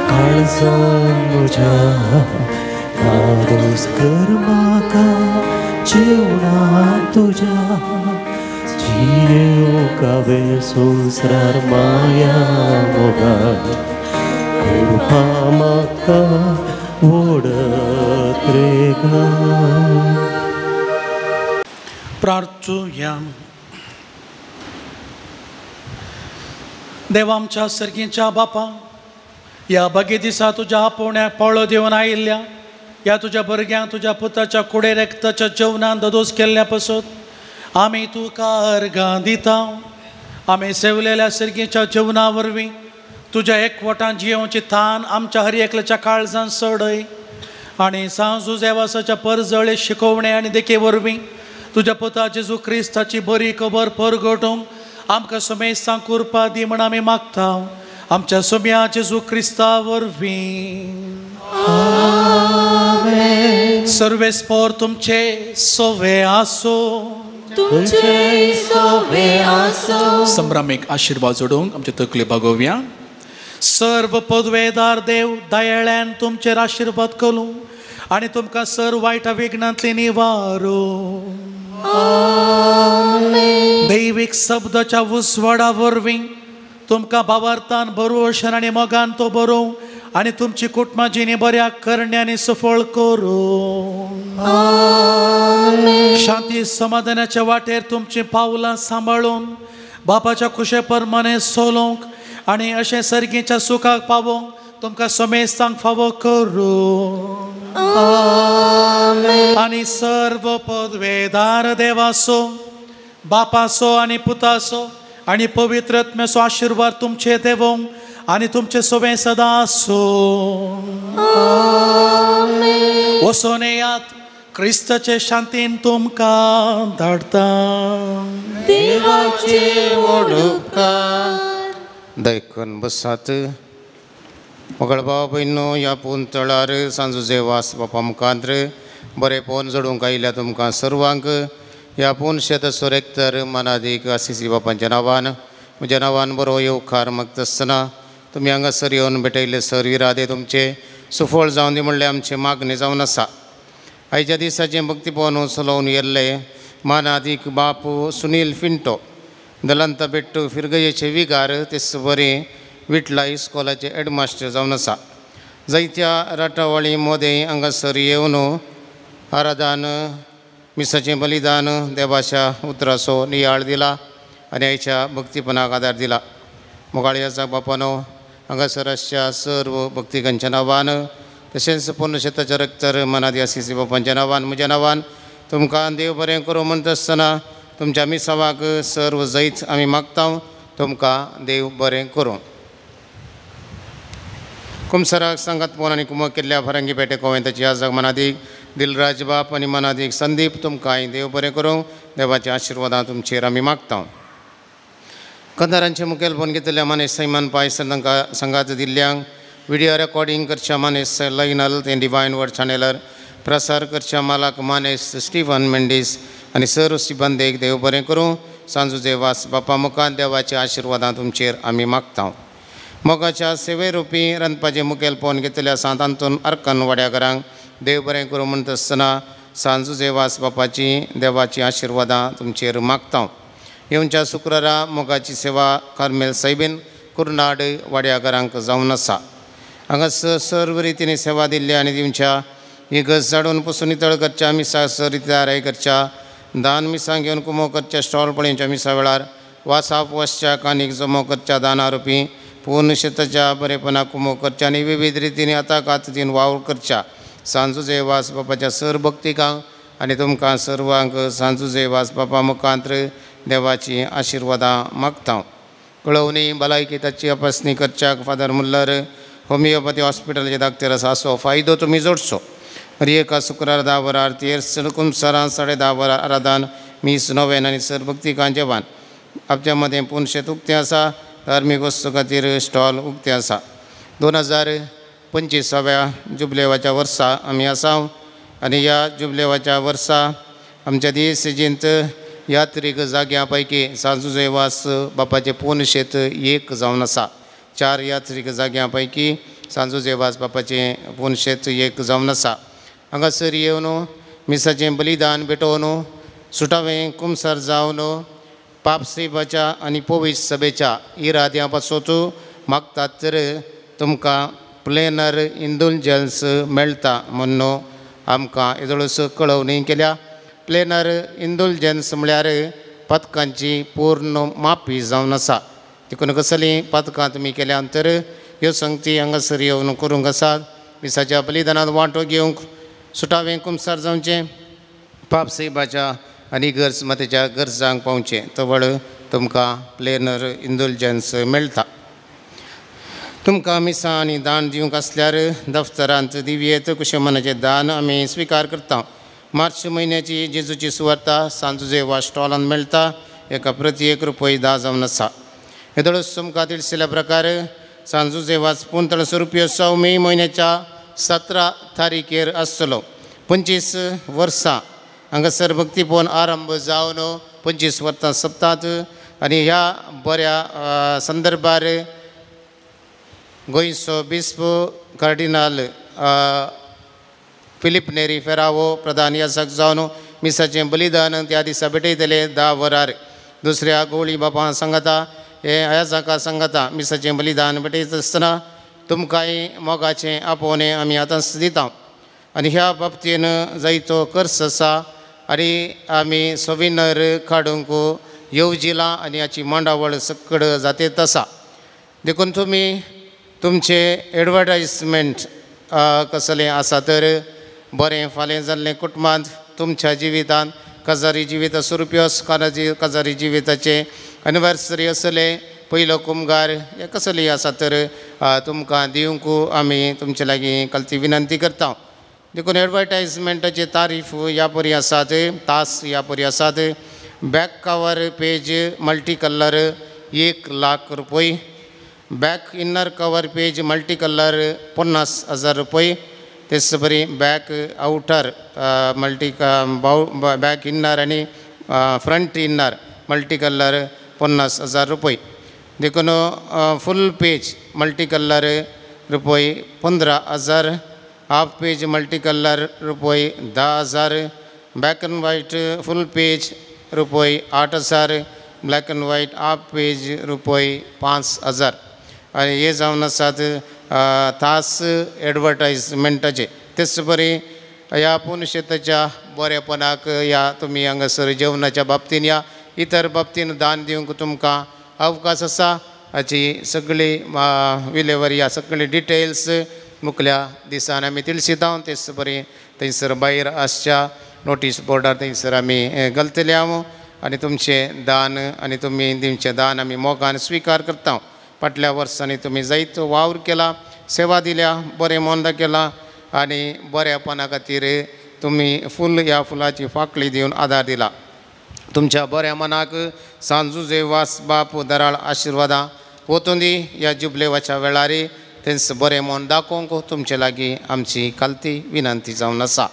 काळजान म्हज्या धादोस कर म्हाका जेवणा तुज्या जियेवंक हांवें संवसार माया मोगान कृपा म्हाका ओडत रे गा. प्रार्थुया. देवा आमच्या सर्गीच्या बापा, ह्या बागे दिसा तुज्या आपोवण्याक पावळो दिवन आयिल्ल्या ह्या तुज्या भुरग्यांक तुज्या पुताच्या कुडे रक्ताच्या जेवणान ददोस केल्ल्या पसत आमी तुका अर्घां दिता. आमी सेवलेल्या सर्गीच्या जेवणा वरवीं तुज्या एकवटान जियेवची थान आमच्या हर एकल्याच्या काळजान चडय आनी सांत जुझेवासाच्या परजळे शिकोवणे आनी देखी वरवीं तुज्या पुता जेजू क्रिस्ताची बरी खबर परगटूंक आमकां सुमेस्तांक कृपा दी म्हण आमी मागता आमच्या सुम्या जेजू क्रिस्ता वरवीं. सर्वेस्पोर तुमचे सोवे आसो. तुमचे सोवे आसो. संभ्रामीक आशिर्वाद जोडूंक आमचे तकले बागोवया. सर्व पदवेदार देव दयाळ्यान तुमचेर आशिर्वाद करूं आनी तुमकां सर्व वायट विघ्नांतली निवारू. दैवीक शब्दाच्या उजवाडा वरवीं तुमकां भावार्थान भरवशान आनी मोगान तो बरोवं आनी तुमची कुटुंबां जिणी बऱ्या करण्यांनी सफळ करूं. शांती समाधानाच्या वाटेर तुमचीं पावलां सांबाळून बापाच्या खुशे प्रमाणे सोलोवंक आनी अशें सर्गीच्या सुखाक पावोवंक तुमकां समेस्तांक फावो करूं. आनी सर्व पदवेदार देवाचो बापाचो आनी पुताचो आनी पवित्र आत्म्याचो आशिर्वाद तुमचे देवोंक आनी तुमचे सोबें सदां आसूं. वचोन येयात, क्रिस्ताचे शांतीन तुमकां धाडटा. देवाचे वडुपकार. देखून बसात मोगळ भाव भयणो ह्या पून तळार सांजुजे वास बापा मुखांत्र बरें पोवन जोडूंक आयिल्ल्या तुमकां सर्वांक ह्या पून शेताचो रेक्तर मनादीक आसिसी बापांच्या नांवान म्हज्या नांवान बरो येवकार मागता आसतना तुमी हांगासर येवन भेटयल्ले सर इरादे तुमचे सुफळ जावन दी म्हणल्यार आमचें मागणें जावन आसा. आयच्या दिसाचें भक्ती भवन चलोवन येल्ले मानादीक बाप सुनील फिंटो दलंत बेट्टू फिरगयेचे विगार तेच बरें विटला इस्कॉलाचे हेडमास्टर जावन आसा. जायत्या राटावळी मोदें हांगासर येवन आराधान मिसाचें बलिदान देवाच्या उतराचो नियाळ दिला आनी आयच्या भक्तीपणाक आदार दिला. मोगाळयाचा बापानो हांगासर आसच्या सर्व भक्तिकांच्या नांवान तशेंच पुर्णशेताच्या रक्तर मनादी आसिसी बापांच्या नांवान म्हज्या नांवान तुमकां देव बरें करूं म्हणटा आसतना तुमच्या मिसावाक सर्व जैत आमी मागता तुमकां देव बरें करूं. कुमसराक सांगात पोवन आनी कुमक केल्ल्या फरंगी पेटे कोवेंताची आजाक मनादीक दिलराज बाप आनी मनादीक संदीप तुमकांय देव बरें करूं. देवाच्या आशिर्वादां तुमचेर आमी मागता. कंदारांचे मुखेल फोन घेतल्या मानेस सैमान पायस तांकां सांगात दिल्ल्यांक विडियो रेकॉर्डिंग करच्या मानेस लयनल ते डिवायन वर्ड चॅनलार प्रसार करच्या मालक मानेस स्टिफन मेंडीस आनी सर्व सिबंदेक देव बरें करूं. सांजुजे वास बापा मुखार देवाच्या आशिर्वादां तुमचेर आमी मागता. मोगाच्या सेवे रुपी रांदपाचें मुखेल पोवन घेतल्या सांत आंतोन अर्कन वाड्याघरांक देव बरें करूं म्हणटा आसतना सांजुजे वास बापाची देवाची आशिर्वादां तुमचेर मागता. येवच्या शुक्रारा मोगाची सेवा कार्मेल सायबीन कुर्नाड वाड्याघरांक जावन आसा. हांगासर सर्व रितीन सेवा दिल्ली आनी दिवच्या इगर्ज जाडून पुसून नितळ करच्या मिसा सर तयाराय करच्या दान मिसां घेवन कुमो करच्या स्टॉल पळोवच्या मिसा वेळार वासाप वसच्या कानीक जमो करच्या दानारुपी पूर्ण शेताच्या बरेपणाक कुमो करच्या आनी विविध रितीन आताकात दिवन वावर करच्या सांजुजे वास बापाच्या सर भक्तिकांक आनी तुमकां सर्वांक सांजुजे वास बापा मुखांत्र देवाची आशिर्वादां मागता. कळोवणी भलायकी ताची तपासणी करच्याक फादर मुल्लर होमिओपॅथी हॉस्पिटलाचे दाक्तेर आसा असो फायदो तुमी जोडचो. एका शुक्रार 10 वरार तेर कुमसरां 10:30 वरार आराधान मीस नोवेन आनी सर भक्तिकां जेवण. आपच्या मदें पूर्ण शेत उक्तें आसा. धार्मीक वस्तू खातीर स्टॉल उक्तें आसा. 2025व्या जुबलेवाच्या वर्सा आमी आसा आनी ह्या जुबलेवाच्या वर्सा आमच्या दिसेजींत यात्रीक जाग्यां पैकी सांजुजे वास बापाचें पूर्ण शेत एक जावन आसा. 4 यात्रीक जाग्यां पैकी सांजुजे वाज बापाचें पुनशेत एक जावन आसा. हांगासर येवन मिसाचें बलिदान भेटोवन सुटावें कुमसार जावन पापसेबाच्या आनी पवित्र सभेच्या इराद्या पासत मागतात तर तुमकां प्लेनर इंडुलजन्स मेळटा म्हूण आमकां येदोळस कळोवणी केल्या. प्लेनर इंडुलजन्स म्हळ्यार पदकांची पूर्ण माफी जावन आसा. देखून कसलीं पदकां तुमी केल्या तर ह्यो संगती हांगासर येवन करूंक आसात. मिसाच्या बलिदानांत वांटो घेवंक सुटावें कुमसार जावचें, पापसेबाच्या आनी गरज मातेच्या गरजांक पावचें तवळ तुमकां प्लेनर इंडुलजन्स मेळटा. तुमकां मिसां आनी दान दिवंक आसल्यार दफ्तरांत दिवयेत. कुशमनाचें दान आमी स्विकार करता. मार्च म्हयन्याची जेजूची सुवार्ता सांजुजे वा स्टॉलांत मेळटा. एका प्रति एक रुपय 10 जावन आसा. हेदोळच तुमकां तिळसिल्या प्रकार सांजुजे वाज पुंतळ रुपयोत्सव मे म्हयन्याच्या 17 तारखेर आसतलो. 25 वर्सां हांगासर भक्तीपण आरंभ जावन 25 वर्सां सोंपतात आनी ह्या बऱ्या संदर्भार गोंयचो बिस्प कार्डिनाल फिलीप नेरी फेरावो प्रधान याजक जावन मिसाचें बलिदान त्या दिसा भेटयतले 10 वरार. दुसऱ्या गोवळी बापा सांगता हे याजका सांगता मिसाचें बलिदान भेटयता आसतना तुमकांय मोगाचें आपोवणें आमी आतांच दिता. आनी ह्या बाबतीन जायतो खर्च आसा आनी आमी सोविनर काडूंक येवजिलां आनी हाची मांडावळ सकड जातेत आसा. देखून तुमी तुमचे एडवर्टायजमेंट कसलें आसा तर बरें फालें जाल्लें कुटुंबांत तुमच्या जिवितांत काजारी जिविता रुपयोस काजारी जिविताचें एनिवर्सरी आसले पयलो कुमगार हे कसली आसा तर तुमकां दिवंक आमी तुमचे लागीं कलती विनंती करता. देखून एडवर्टायजमेंटाचे तारीफ ह्या परी आसात, तास ह्या परी आसात. Back cover page multi colour 1 lakh रुपये, back inner cover page multi colour 50,000 रुपये, तेच परी back outer multi back inner आनी फ्रंट इन्नर मल्टी कलर 50,000 रुपये. देखून फूल पेज मल्टी कलर रुपये 15,000, हाफ पेज मल्टी कलर रुपये 10,000, black and white full page रुपये 8,000, black and white half page रुपये 5,000. आनी हे जावन आसात तास एडवर्टायजमेंटाचे. तेच परी ह्या पुनशेताच्या बरेपणाक ह्या तुमी हांगासर जेवणाच्या बाबतीन या इतर बाबतीन दान दिवंक तुमकां अवकाश आसा. हाची सगळी विलेवारी ह्या सगळी डिटेल्स मुखल्या दिसान आमी तिळसिता. तेच परी थंयसर भायर आसच्या नोटीस बोर्डार थंयसर आमी घालतले हांव आनी तुमचें दान आनी तुमी दिवचें दान आमी मोगान स्विकार करता. फाटल्या वर्सांनी तुमी जायतो वावर केला, सेवा दिल्या, बरें मोंदा केला आनी बऱ्यापणा खातीर तुमी फूल ह्या फुलाची फांकळी दिवन आदार दिला. तुमच्या बऱ्या मनाक सांजुजे वास बाप दराळ आशिर्वादां वतूं दी. ह्या जुबलेवाच्या वेळार तेंच बरें मन दाखोवंक तुमचे लागीं आमची कालती विनंती जावन आसा.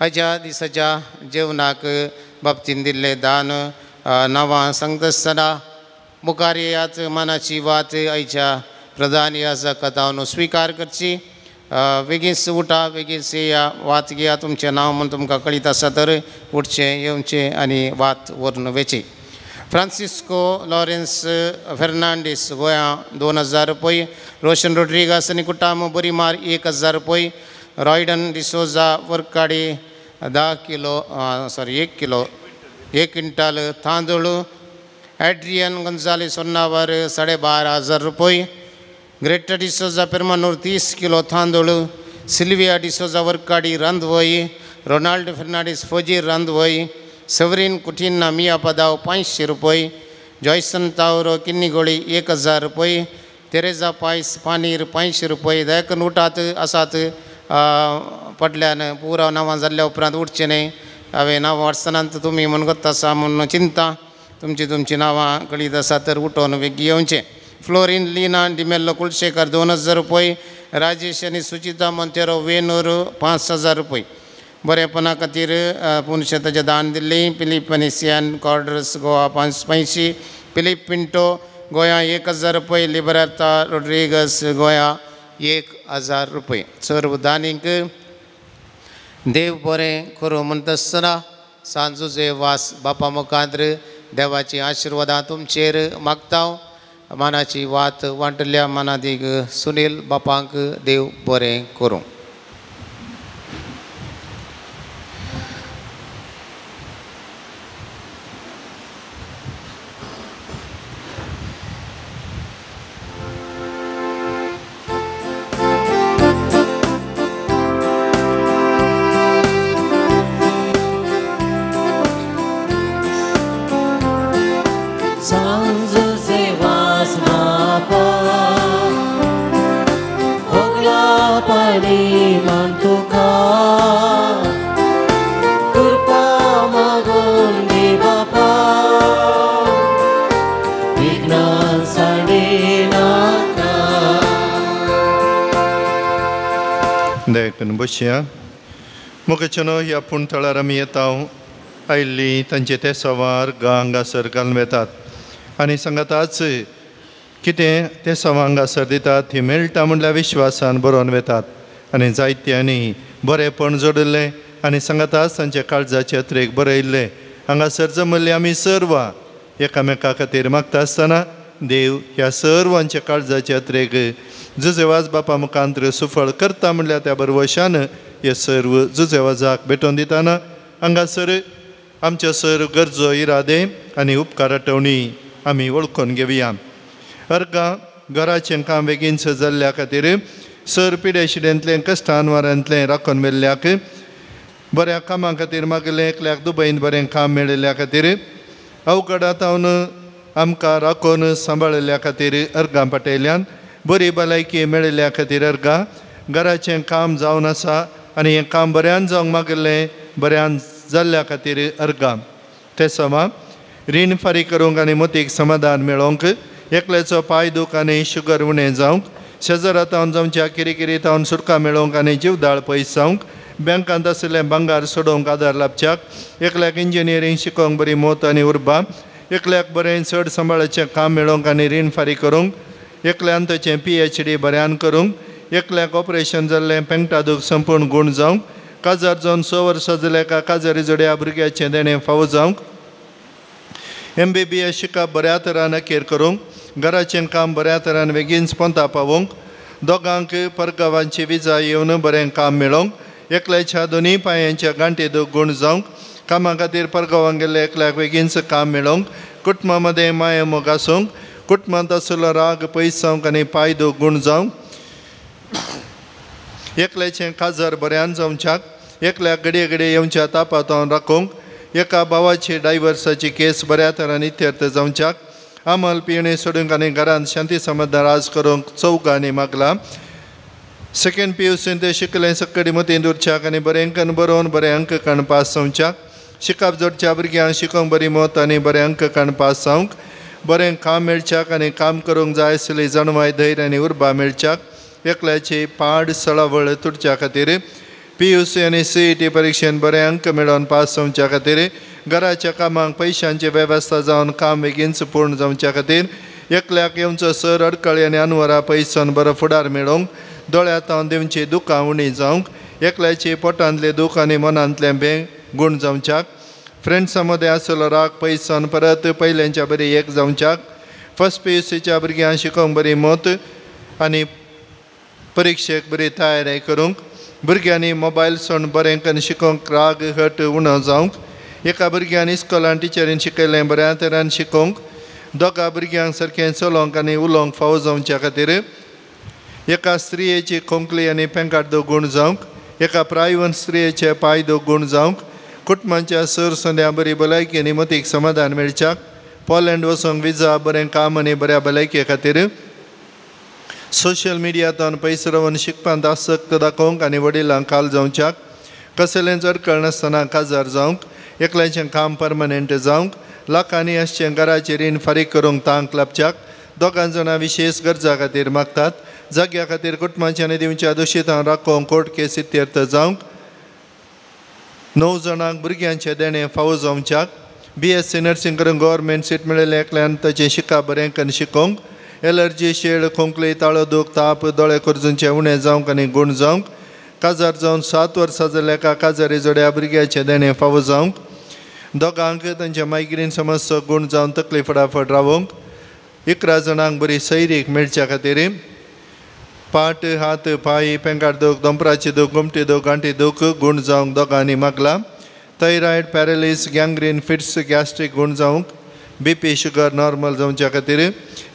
आयच्या दिसाच्या जेवणाक बाबतीन दिल्लें दान नांवां सांगता आसतना मुखार येयात. मनाची वात आयच्या प्रधान याजकान स्विकार करची. बेगीन उठा, बेगीन येया, वात घेया. तुमचें नांव म्हूण तुमकां कळीत आसा तर उठचें, येवचें आनी वात व्हरून वेची. फ्रांसिस्को लॉरेन्स फेर्नांडीस गोंया 2,000 रुपये, रोशन रोड्रिगास आनी कुटाम बोरीमार 1,000 रुपये, Roydon D'Souza Vorkady 10 kilo sorry 1 kilo 1 quintal तांदूळ, एड्रियन गोंजाली सोन्नावर 12,500 रुपये, ग्रेटर डिसोजा पेरमानूर 30 किलो तांदूळ, सिल्विया डिसोजा वर्काडी रांदवय, रोनाल्ड फेर्नांडीस फौजी रांदवय, सेवरीन कुठिन्ना मिया पदाव 500 रुपये, जॉयसन तावरो किन्नीगोळी 1,000 रुपये, तेरेजा पायस पानीर 500 रुपये. दयाकन उठात आसात पडल्यान पुरा नांवां जाल्ल्या उपरांत उठचें न्हय. हांवें नांवां वाचतनात तुमी मनगत आसा म्हूण चिंता तुमची तुमची नांवां कळीत आसा तर उठोवन बेगी येवचें. फ्लोरीन लीना डिमेल्लो कुलशेखर 2,000 रुपये, राजेश आनी सुचिता मोंतेरो वेनूर 5,000 रुपये. बरेपणा खातीर पुनशेताचें दान दिल्लें पिलीप आनी सियान कॉर्डर्स गोवा 500, पिलीप पिंटो गोंया 1,000 रुपये, लिबराता रोड्रिगस गोंया 1000 रुपये. सर्व दानींक देव बरें करूं म्हणटा आसतना सांत जुझे वास बापा मुखांत्र देवाची आशिर्वादां तुमचेर मागता. मानाची वात वांटल्या मानादीक सुनील बापांक देव बरें करूं. बसया मुखेचनो ह्या पूण थळार आमी येता आयिल्ली तांचे ते सवार हांगासर घालून वेतात आनी सांगाताच कितें ते सवां हांगासर दितात ती मेळटा म्हणल्यार विश्वासान बरोवन वेतात आनी जायत्यांनी बरेंपण जोडिल्लें आनी सांगाताच तांच्या काळजाचे अत्रेक बरयल्लें. हांगासर जमल्ली आमी सर्वां एकामेका खातीर मागता आसतना देव ह्या सर्वांच्या काळजाचे अत्रेक जुझेवाज बापा मुखांत्र सुफळ करता म्हणल्यार त्या बरवशान हे सर्व जुझेवाजाक भेटोवन दिताना हांगासर आमच्या सर्व गरजो इरादे आनी उपकार आठवणी आमी वळखून घेवया. अर्गां घराचें काम बेगीन जाल्ल्या खातीर सर पिडेशिडेंतलें कश्टानवारांतलें राखून मेल्ल्याक बऱ्या कामां खातीर मागलें एकल्याक दुबयन बरें काम मेळिल्ल्या खातीर अवघडांत आमकां राखून सांबाळिल्ल्या खातीर अर्गां पाटयल्यान बरी भलायकी मेळिल्ल्या खातीर अर्गां घराचें काम जावन आसा आनी हें काम बऱ्यान जावंक मागिल्लें बऱ्यान जाल्ल्या खातीर अर्गां ते समा रीण फारीक करूंक आनी मोतीक समाधान मेळोवंक एकल्याचो पांय दूख आनी शुगर उणें जावंक शेजरातावन जावच्या किरिकिरी तावन सुटका मेळोवंक आनी जिवदाळ पयस जावंक बँकांत आशिल्लें भांगार सोडोवंक आदार लाभच्याक एकल्याक इंजिनियरींग शिकोवंक बरी मोत आनी उर्बा एकल्याक बरें चड सांबाळाचें काम मेळोवंक आनी रीण फारीक करूंक एकल्यान ताचें PhD बऱ्यान करूंक एकल्याक ऑपरेशन जाल्लें पेंगटा दूख संपूर्ण गूण जावंक काजार जावन 6 वर्सां जाल्या एका काजारी जोड्या भुरग्याचें देणें फावो जावंक MBBS शिकप बऱ्या तरान अखेर करूंक घराचें काम बऱ्या तरान बेगीन पोंता पावोवंक दोगांक परगांवांची विजा येवन बरें काम मेळोवंक एकल्याच्या दोनूय पांयांच्या गांठी दूख गूण जावंक कामा खातीर परगांवांक गेल्ले एकल्याक बेगीनच काम मेळोवंक कुटुंबा मदें माया मोग आसूंक कुटुंबांत आशिल्लो राग पयस जावंक आनी पांय दूख गूण जावंक एकल्याचें काजार बऱ्यान जावच्याक एकल्याक घडये घडये येवच्या तापातावन राखूंक एका भावाची डायवर्साची केस बऱ्या तरान इत्यर्थ जावच्याक आमल पिवणे सोडूंक आनी घरांत शांती समाधान राज करूंक चौगांनी मागलां. सेकेंड PUC ते शिकलें सक्कडी मतींत उरच्याक आनी बरें अंकन बरोवन बरें अंक काण पास जावच्याक शिकप जोडच्या भुरग्यांक शिकोवंक बरी मत आनी बरें अंक काण पास जावंक बरें काम मेळच्याक आनी काम करूंक जाय आशिल्ली जाणवाय धैर्य आनी उर्बा मेळच्याक एकल्याची पाड सळावळ तुटच्या खातीर PUC आनी CET परिक्षेन बरें अंक मेळोवन पास जावच्या खातीर घराच्या कामांक पयशांची वेवस्था जावन काम बेगीनच पूर्ण जावच्या खातीर एकल्याक येवचो सर अडकळी आनी अनवरा पयस जावन बरो फुडार मेळोवंक दोळ्यांत दिवची दुकां उणी जावंक एकल्याची पोटांतलें दूख आनी मनांतलें बें गूण जावच्याक फ्रेंड्सां मदें आशिल्लो राग पयस जावन परत पयल्यांच्या बरी एक जावच्याक फर्स्ट PUCच्या भुरग्यांक शिकोवंक बरी मत आनी परिक्षेक बरी तयारी करूंक भुरग्यांनी मोबायल सोण बरें करून शिकोवंक राग हट उणो जावंक एका भुरग्यान इस्कॉलान टिचरीन शिकयलें बऱ्या तरान शिकोवंक दोगा भुरग्यांक सारकें चलोवंक आनी उलोवंक फावो जावच्या खातीर एका स्त्रियेची खोंकली आनी पेंकाट दो गूण जावंक एका प्रायवन स्त्रियेचे पांय दो गूण जावंक कुटुंबाच्या सर संद्या बरी भलायकी आनी मतीक समाधान मेळच्याक पोलंड वचोंक विजा बरें काम आनी बऱ्या भलायके खातीर सोशल मिडियांतल्यान पयस रावन शिकपांत आसक्त दाखोवंक आनी वडिलांक काल जावच्याक कसलेंच अडकळ नासतना काजार जावंक एकल्याचें काम परमनंट जावंक लाखांनी आसचें घराचें रीण फारीक करूंक तांक लाभच्याक दोगां जाणां विशेश गरजा खातीर मागतात जाग्या खातीर कुटुंबाच्या आनी दिवच्या दुशितां राखोवंक कोर्ट केस इत्यर्थ जावंक 9 जाणांक भुरग्यांचें देणें फावो जावच्याक BSc nursing करून गव्हर्मेंट सीट मेळिल्लें एकल्यान ताचें शिकप बरें करून शिकोवंक एलर्जी शेळ खोंकली ताळो दूख ताप दोळे करजूंचे उणें जावंक आनी गूण जावंक काजार जावन 7 वर्सां जाल्ल्या एका काजारी जोड्या भुरग्याचें देणें फावो जावंक दोगांक तांचे मायग्रेन समस्या गूण जावन तकली फटाफट रावोंक 11 जाणांक बरी सैरीक मेळच्या खातीर पाट हात पांय पेंगार दूख दोंपराची दूख गोमटी दूख गांठी दूख गूण जावंक दोगांनी मागला thyroid paralysis gangrene fits gastric गूण जावंक बीपी शुगर नॉर्मल जावच्या खातीर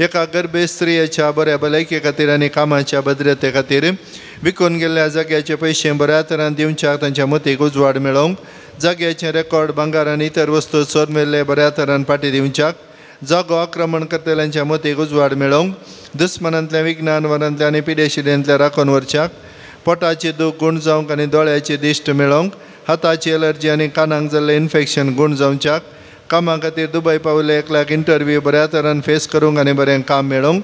एका गर्भे स्त्रियेच्या बऱ्या भलायके खातीर आनी कामाच्या भद्रते खातीर विकून गेल्ल्या जाग्याचे पयशे बऱ्या तरान दिवच्याक तांच्या मतीक उजवाड मेळोवंक जाग्याचें रेकॉर्ड भांगर आनी इतर वस्तू चोर मेल्ले बऱ्या तरान फाटी दिवच्याक जागो आक्रमण करतल्यांच्या मतीक उजवाड मेळोवंक दुस्मनांतल्या विज्ञान वरांतल्या आनी पिडेशिडेंतल्या राखून व्हरच्याक पोटाची दूख गूण जावंक आनी दोळ्याची दिश्ट मेळोवंक हाताची एलर्जी आनी कानांक जाल्लें इन्फेक्शन गूण जावच्याक कामा खातीर दुबय पावले 1 लाख इंटरव्यू बऱ्या तरान फेस करूंक आनी बरें काम मेळोवंक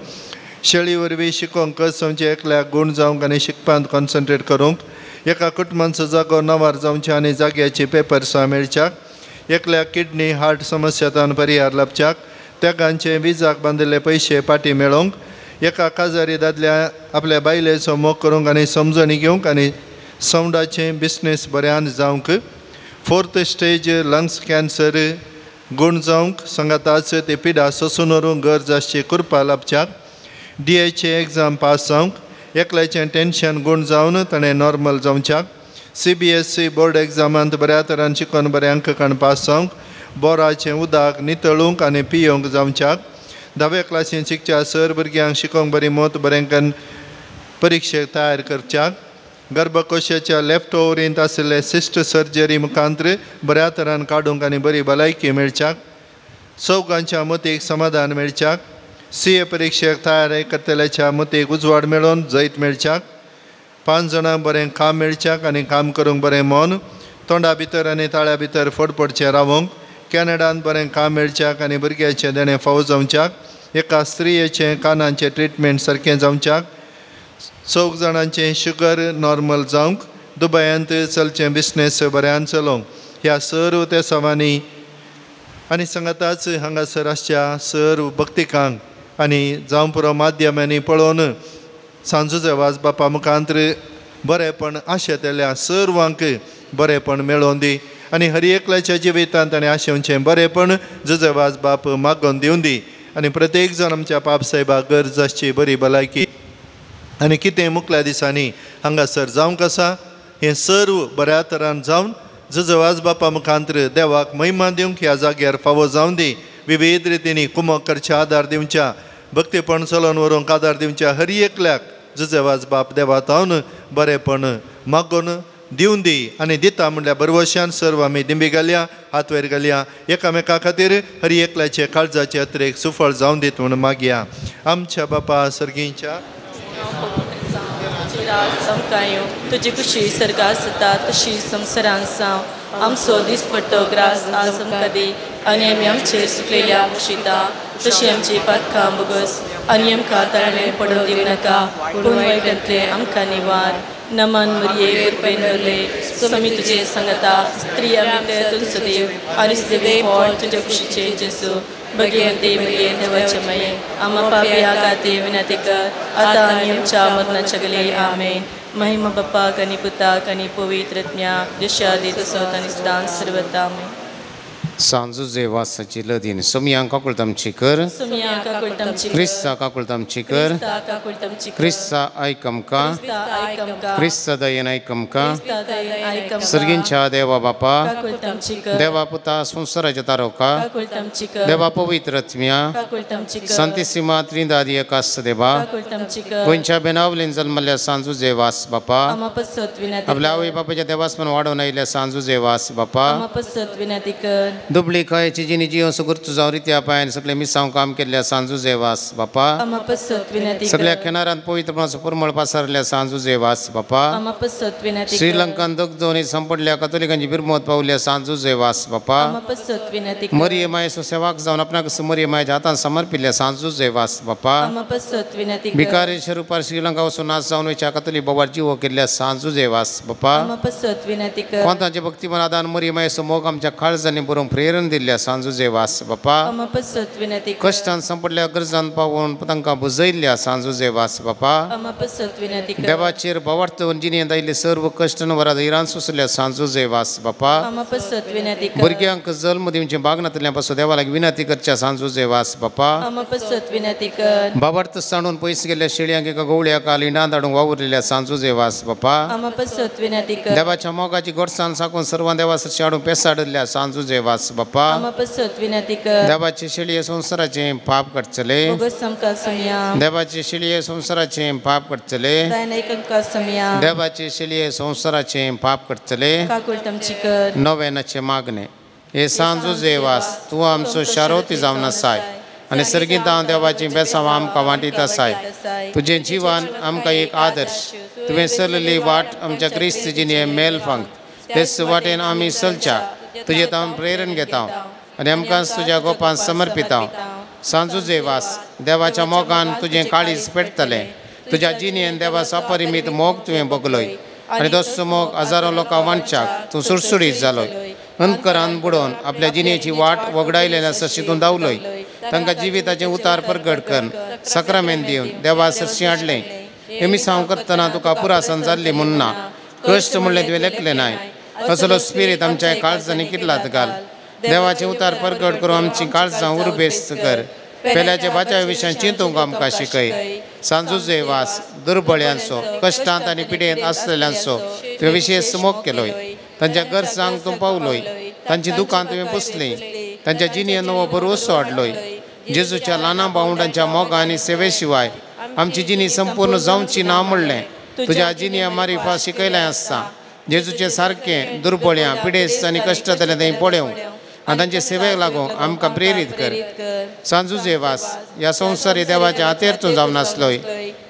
शेळी वरवीं शिकोवंक कस जावचें 1 लाख गूण जावंक आनी शिकपांत कॉन्सन्ट्रेट करूंक एका कुटुंबांचो जागो नांवार जावचें आनी जाग्याची पेपर्सां मेळच्याक 1 लाख किडनी हार्ट समस्यातान परिहार लाबच्याक तेगांचे विजाक बांदिल्ले पयशे पाटी मेळोवंक एका काजारी दादल्या आपल्या बायलेचो मोग करूंक आनी समजणी घेवंक आनी सवंडाचें बिजनेस बऱ्यान जावंक 4th stage lungs cancer गूण जावंक सांगाताच ते पिडा सोसून व्हरूंक गरज आसची कृपा लाबच्याक DHA exam pass जावंक एकल्याचें टेन्शन गूण जावन ताणें नॉर्मल जावच्याक CBSE board एग्जामांत बऱ्या तरान शिकोवन बरे अंक काण पास जावंक बोराचें उदक नितळूंक आनी पियोवंक जावच्याक 10व्या क्लासीन शिकच्या सर भुरग्यांक शिकोवंक बरी मत बरें कन्न परिक्षेक तयार करच्याक गर्भकोशाच्या लेफ्ट ओवरींत आशिल्ले सिस्ट सर्जरी मुखांतर बऱ्या तरान काडूंक आनी बरी भलायकी मेळच्याक चौगांच्या मतीक समाधान मेळच्याक CA परिक्षेक तयार करतल्याच्या मतीक उजवाड मेळोवन जैत मेळच्याक 5 जाणांक बरें काम मेळच्याक आनी काम करूंक बरें मन तोंडा भितर आनी ताळ्या भितर फट पडचें रावोंक कॅनडान बरें काम मेळच्याक आनी भुरग्याचें देणें फावो जावच्याक एका स्त्रियेचें कानांचें ट्रिटमेंट सारकें जावच्याक 4 जाणांचें शुगर नॉर्मल जावंक दुबयांत चलचें बिजनेस बऱ्यान चलोवंक ह्या सर्व त्या सवांनी आनी सांगाताच हांगासर आसच्या सर्व भक्तिकांक आनी जावं पुरो माध्यमांनी पळोवन सांजूचो वाज बापा मुखांतर बरेंपण आशेतल्या सर्वांक बरेंपण मेळोवन दी आनी हर एकल्याच्या जिवितांत आनी आशेवचें बरेंपण जुजे वाज बाप मागोवन दिवन दी आनी प्रत्येक जाण आमच्या पाप साहेबाक गरज आसची बरी भलायकी आनी कितें मुखल्या दिसांनी हांगासर जावंक आसा हें सर्व बऱ्या तरान जावन जुजे वाज बापा मुखांतर देवाक महिमा दिवंक ह्या जाग्यार फावो जावन दी विविध रितींनी कुमक करच्या आदार दिवच्या भक्तीपण चलोवन व्हरूंक आदार दिवच्या हर एकल्याक जुजे वाज बाप देवा तावन बरेंपण मागोवन दिवन दी आनी दिता म्हणल्यार बरवशान सर्व आमी दिंबी घालया हात वयर घालया एकामेका खातीर हर एकल्याचे काळजाचे अत्रेक सुफळ जावन दीत म्हूण मागया आमच्या बापा सर्गींच्या तुजी खुशी सर्गार जाता तशी संवसारांत जावं आमचो दिसपट्टो ग्रास आज आमकां दी आनी आमी आमचेर सुकलेल्या बक्षिता तशी आमची पातकां भोगस आनी आमकां ताळणें पडोवंक दिवं नाका पूण वायटांतलें आमकां निवार. नमन मरिये कृपेन भरले स्वामी तुजे सांगता स्त्रिया भितर तुजो देव आनी देवे फळ तुज्या कुशीचे जेजू भगवंते मरिये देवाचे माये आमा पापया खातीर विनंती कर आतां आनी आमच्या मरणाच्या घडये. आमेन. महिमा बापाक आनी पुताक आनी पवित्र आत्म्याक जशें आदी तसोच आनी सदांच सर्वथा. आमेन. सांजू वासाची लदीन सोमयांक काकुळट आमची कर क्रिस्ता काकुळट आमची कर क्रिस्ता आयक आमकां क्रिस्ता दयेन आयक आमकां सर्गींच्या देवा बापा देवा पुता संवसाराच्या तारोका देवा पवित्र आत्म्या संतिसिमा त्रिंदादी एकास देवा गोंयच्या बेनावलीन जल्मल्ल्या सांजू जेवास बापा आपल्या आवय बापाच्या देवासमान वाडोवन आयिल्ल्या सांजू जेवास बापा दुबळी खायची जिनी जियो सुगुर्त जावं रित्या पांयान सगळे मिसांव काम केल्ल्या सांजू जेवास बापा सगळ्या किनारांत पवित्रपणाचो परमळ पासारल्या सांजू जेवास बापा श्रीलंकान दगदोनी संपडल्या कथोलिकांची बिरमत पावल्या सांजू जेवास बापा मरिये मायेचो सेवाक जावन आपणाक मरिये मायेच्या हातान समर्पिल्ल्या सांजू जेवास बापा भिकारेच्या रुपार श्रीलंका वचून नाच जावन वयच्या कथोलिक बाबार जिवो केल्ल्या सांजू जेवास बापा कोंतांचे भक्तीपण आदान मरिये मायेचो मोग आमच्या काळजांनी बरोवंक प्रेरण दिल्ल्या सांजुजे वास बापा, कश्टान संपडल्या गरजान पावोवन तांकां बुजयल्ल्या सांजुजे वास बापा, देवाचेर भावार्थ जिणेंत आयिल्ले सर्व कश्ट वरा धैरान सोंसल्या सांजुजे वास बापा, भुरग्यांक जल्म दिवचे बागनातल्या पासून देवा लागीं विनंती करच्या सांजुजे वास बापा, भावार्थ सांडून पयस गेल्ल्या शेळयांक एका गवळ्याक लिंडांत हाडूंक वावुरलेल्या सांजुजे वास बापा, देवाच्या मोगाची गोडसाण साकून सर्वां देवा सरशी हाडून पेसाडल्या सांजुजे वास बापा, देवाचे शेळये संवसाराचें पाप काडचले, देवाचे शेळये संवसाराचें पाप काडचले, देवाचे शेळये संवसाराचें पाप काडचले। नव्यानाचें मागणें. हे सांजुजे वास तूं आमचो शारोती जावन आसाय आनी सर्गींत देवाची बेसांव आमकां वांटीत आसाय. तुजें जिवन आमकां एक आदर्श, तुवें चलली वाट आमच्या क्रिस्त जिणे मेल फांग, तेच वाटेन आमी चलच्या तुजें हांव प्रेरण घेता आनी आमकां तुज्या गोपान समर्पिता. सांजुजे वास देवाच्या मोगान तुजें काळीज पेटतलें, तुज्या जिणेन देवाचो अपरिमीत मोग तुवें भोगलोय आनी तोच मोग हजारो लोकां वांटच्याक तूं सुडसुडीत जालोय. अंतकरान बुडोवन आपल्या जिणेची वाट वगडायलेल्या सरशी तूं धांवलोय. तांकां जिविताचें उतार परगट कर सक्रामेन दिवन देवा सरशी हाडलें. हे मिसांव करतना तुका पुरासन जाल्ली म्हूण ना, कश्ट म्हणलें तुवें लेखलें नाय. असलो स्पिरीत आमच्या काळजांनी कितलात घाल. देवाचें उतार परगट करून आमची काळजां उर्बेस्त कर. पेल्याच्या बाच्या विशयान चिंतूंक आमकां शिकय. सांजुजे वास दुर्बळ्यांचो कश्टांत आनी पिडेंत आसलेल्यांचो तुवें विशेश मोग केलोय. तांच्या गरजांक तूं पावलोय, तांची दुकान तुवें पुसलीं, तांच्या जिणेंत नवो भरवसो हाडलोय. जेजूच्या ल्हाना भावंडांच्या मोगा आनी सेवे शिवाय आमची जिणी संपूर्ण जावची ना म्हणलें तुज्या जिणें मारिफा शिकयलें आसता. जेजूचे सारकें दुर्बळ्यां पिडेस्त आनी कश्टांतल्या थंय पळोवंक आनी तांचे सेवेक लागूंक आमकां प्रेरीत कर. सांजुजे वास ह्या संवसारी देवाच्या हातेर तूं जावन आसलोय.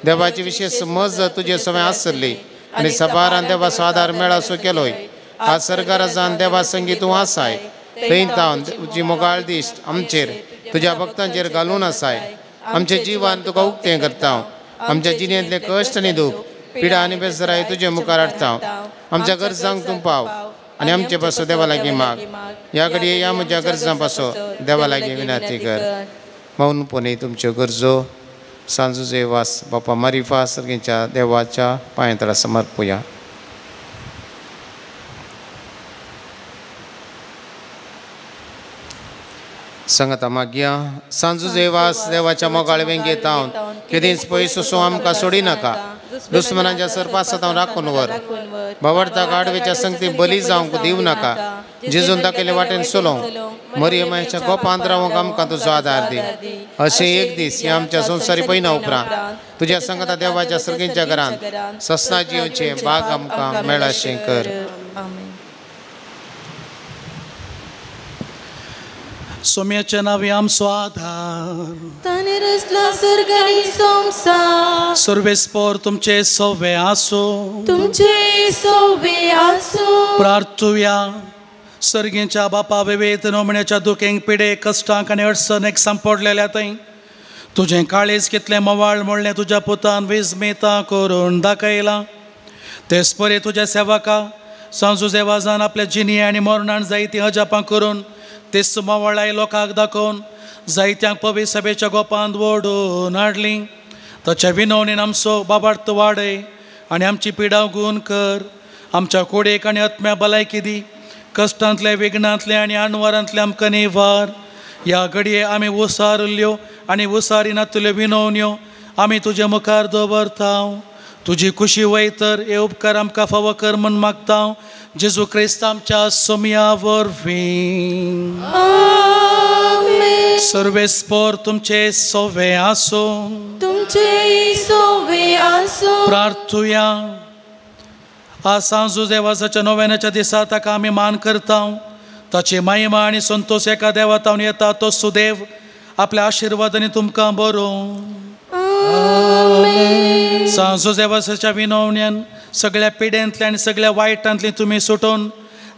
देवाची विशेश मज तुजे सवय आसली आनी सबारान देवाचो आदार मेळासो केलोय. आज सरकाराजान देवा संगी तूं आसाय, थंय तावन तुजी मोगाळ दिश्ट आमचेर तुज्या भक्तांचेर घालून आसाय. आमचें जिवन तुका उक्तें करता. आमच्या जिणेंतले कश्ट आनी दूख पिडा आनी बेसराय तुजे मुखार हाडटा. आमच्या गरजांक तूं पाव आनी आमचे पासून देवा लागीं माग. ह्या घडये ह्या म्हज्या गरजां पासून देवा लागीं विनंती कर. मौनपणी तुमच्यो गरजो सांजुजे वास बापा मारिफा सर्गीच्या देवाच्या पांयतळा समर्पुया. संगता मागया. सांजुजे वास देवाच्या मोगाळ वेंगेत हांव केदींच पयस असो आमकां सोडी नाका. दुस्मनाच्या सरपासांत हांव राखून व्हर. भावार्थाक आडवेच्या संगती बली जावंक दिवं नाका. जेजून दाखयले वाटेन चलोवंक मरियमाच्या गोपांत रावंक आमकां तुजो आदार दी. अशें एक दीस ह्या आमच्या संवसारी पयना उपरांत तुज्या संगता देवाच्या सर्गींच्या घरांत ससना जिवचें बाग आमकां मेळाशें कर. सोम्याच्या नांवे आमचो आधार, ताणें रचला सर्ग आनी संवसार. सर्वेस्पोर तुमचे सवे आसूं, तुमचे सवे आसूं. प्रार्थुया. सर्गीच्या बापा विवेद नोमण्याच्या दुखेंक पिडे कश्टांक आनी अडचणेक सांपडलेल्या थंय तुजें काळीज कितलें मवाळ म्हणलें तुज्या पुतान विस्मिता करून दाखयलां. तेच परी तुज्या सेवका सांजुजे वाजान आपल्या जिणी आनी मरणान जायतीं अजापां करून तेच मवाळाय लोकांक दाखोवन जायत्यांक पवित्र सभेच्या गोपांत ओडून हाडली. ताच्या विनवणीन आमचो बाबार्थ वाडय आनी आमची पिडा गूण कर. आमच्या कुडेक आनी आत्म्या भलायकी दी. कश्टांतले विघ्नांतले आनी अणवारांतले आमकां निवार. ह्या घडये आमी उसारिल्ल्यो आनी उसारी नातल्यो विनवण्यो आमी तुजे मुखार दवरता. तुजी खुशी वय तर हे उपकार आमकां फावो कर म्हूण मागता. जेजू क्रिस्त आमच्या सोम्या वरवीं. सर्वेस्पोर तुमचे सोवे आसूं, तुमचे सोवे आसूं. प्रार्थुया. आज सांजुजे वासाच्या नोवेनाच्या दिसा ताका आमी मान करता. ताची महिमा आनी संतोष एका देवा तावन येता तो सुदेव आपल्या आशिर्वादांनी तुमकां बरोवं. सांजुजे वासाच्या विनवण्यान सगळ्या पिडेंतल्या आनी सगळ्या वायटांतली तुमी सुटोवन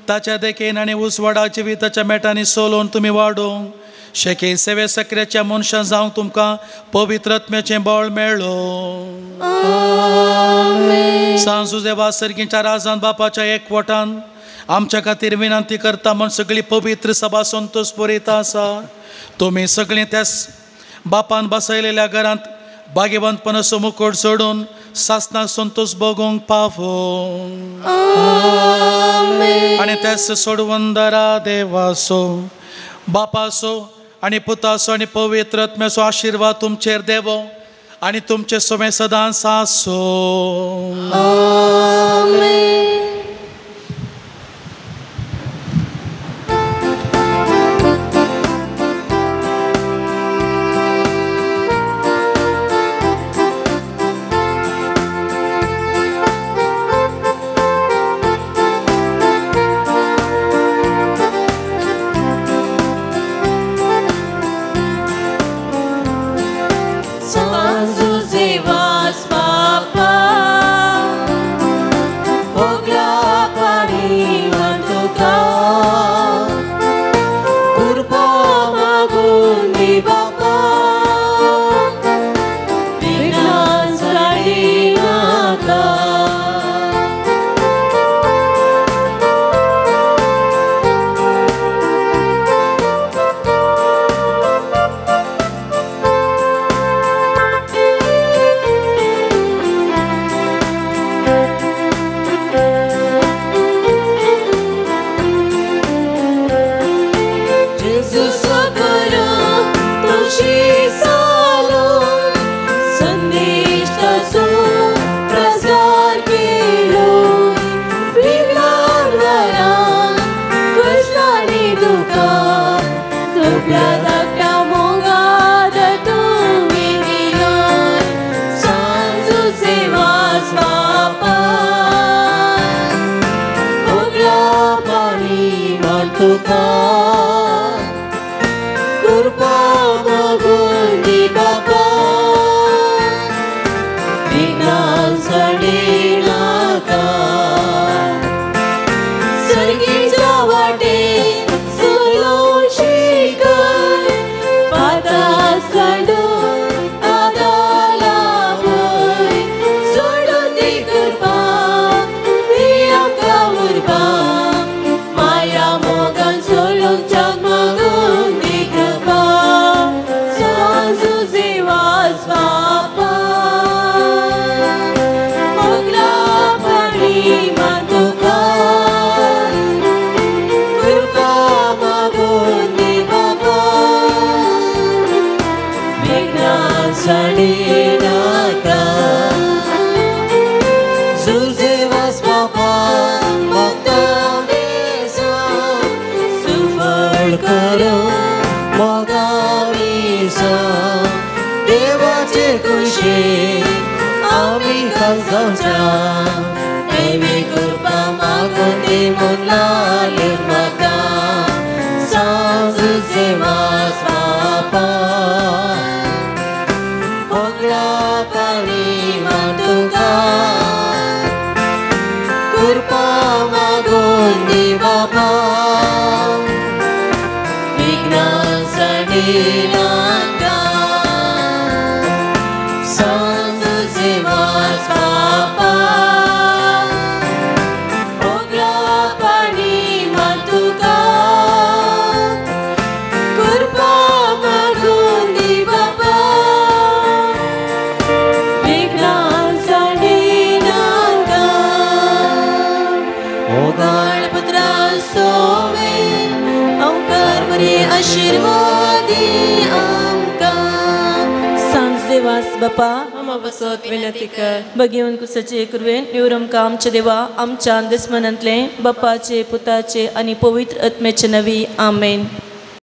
ताच्या देखेन आनी उजवाडा जिविताच्या मेटांनी सोलोवन तुमी वाडोवंक शेके सेवे सक्रियाच्या मनशां जावंक तुमकां पवित्र आत्म्याचें बळ मेळ्ळो. सांजुजे वास सर्गीच्या राजान बापाच्या एकवटान आमच्या खातीर विनंती करता म्हूण सगळी पवित्र सभा संतोष बरयता आसा. तुमी सगळीं त्याच बापान बसयलेल्या घरांत भाग्यवंतपणाचो मुकोट सोडून सासणाक संतोष भोगूंक पावो. आनी त्याच सोडवंदरा देवाचो बापाचो आनी पुताचो आनी पवित्र आत्म्याचो आशिर्वाद तुमचेर देवो आनी तुमचे सोमे सदांच आसो. भगेवन कुसाचे कुरवेन निवरमका आमच्या देवा आमच्या दुस्मनांतले बापाचे पुताचे आनी पवित्र आत्म्याचे नवी. आमेन.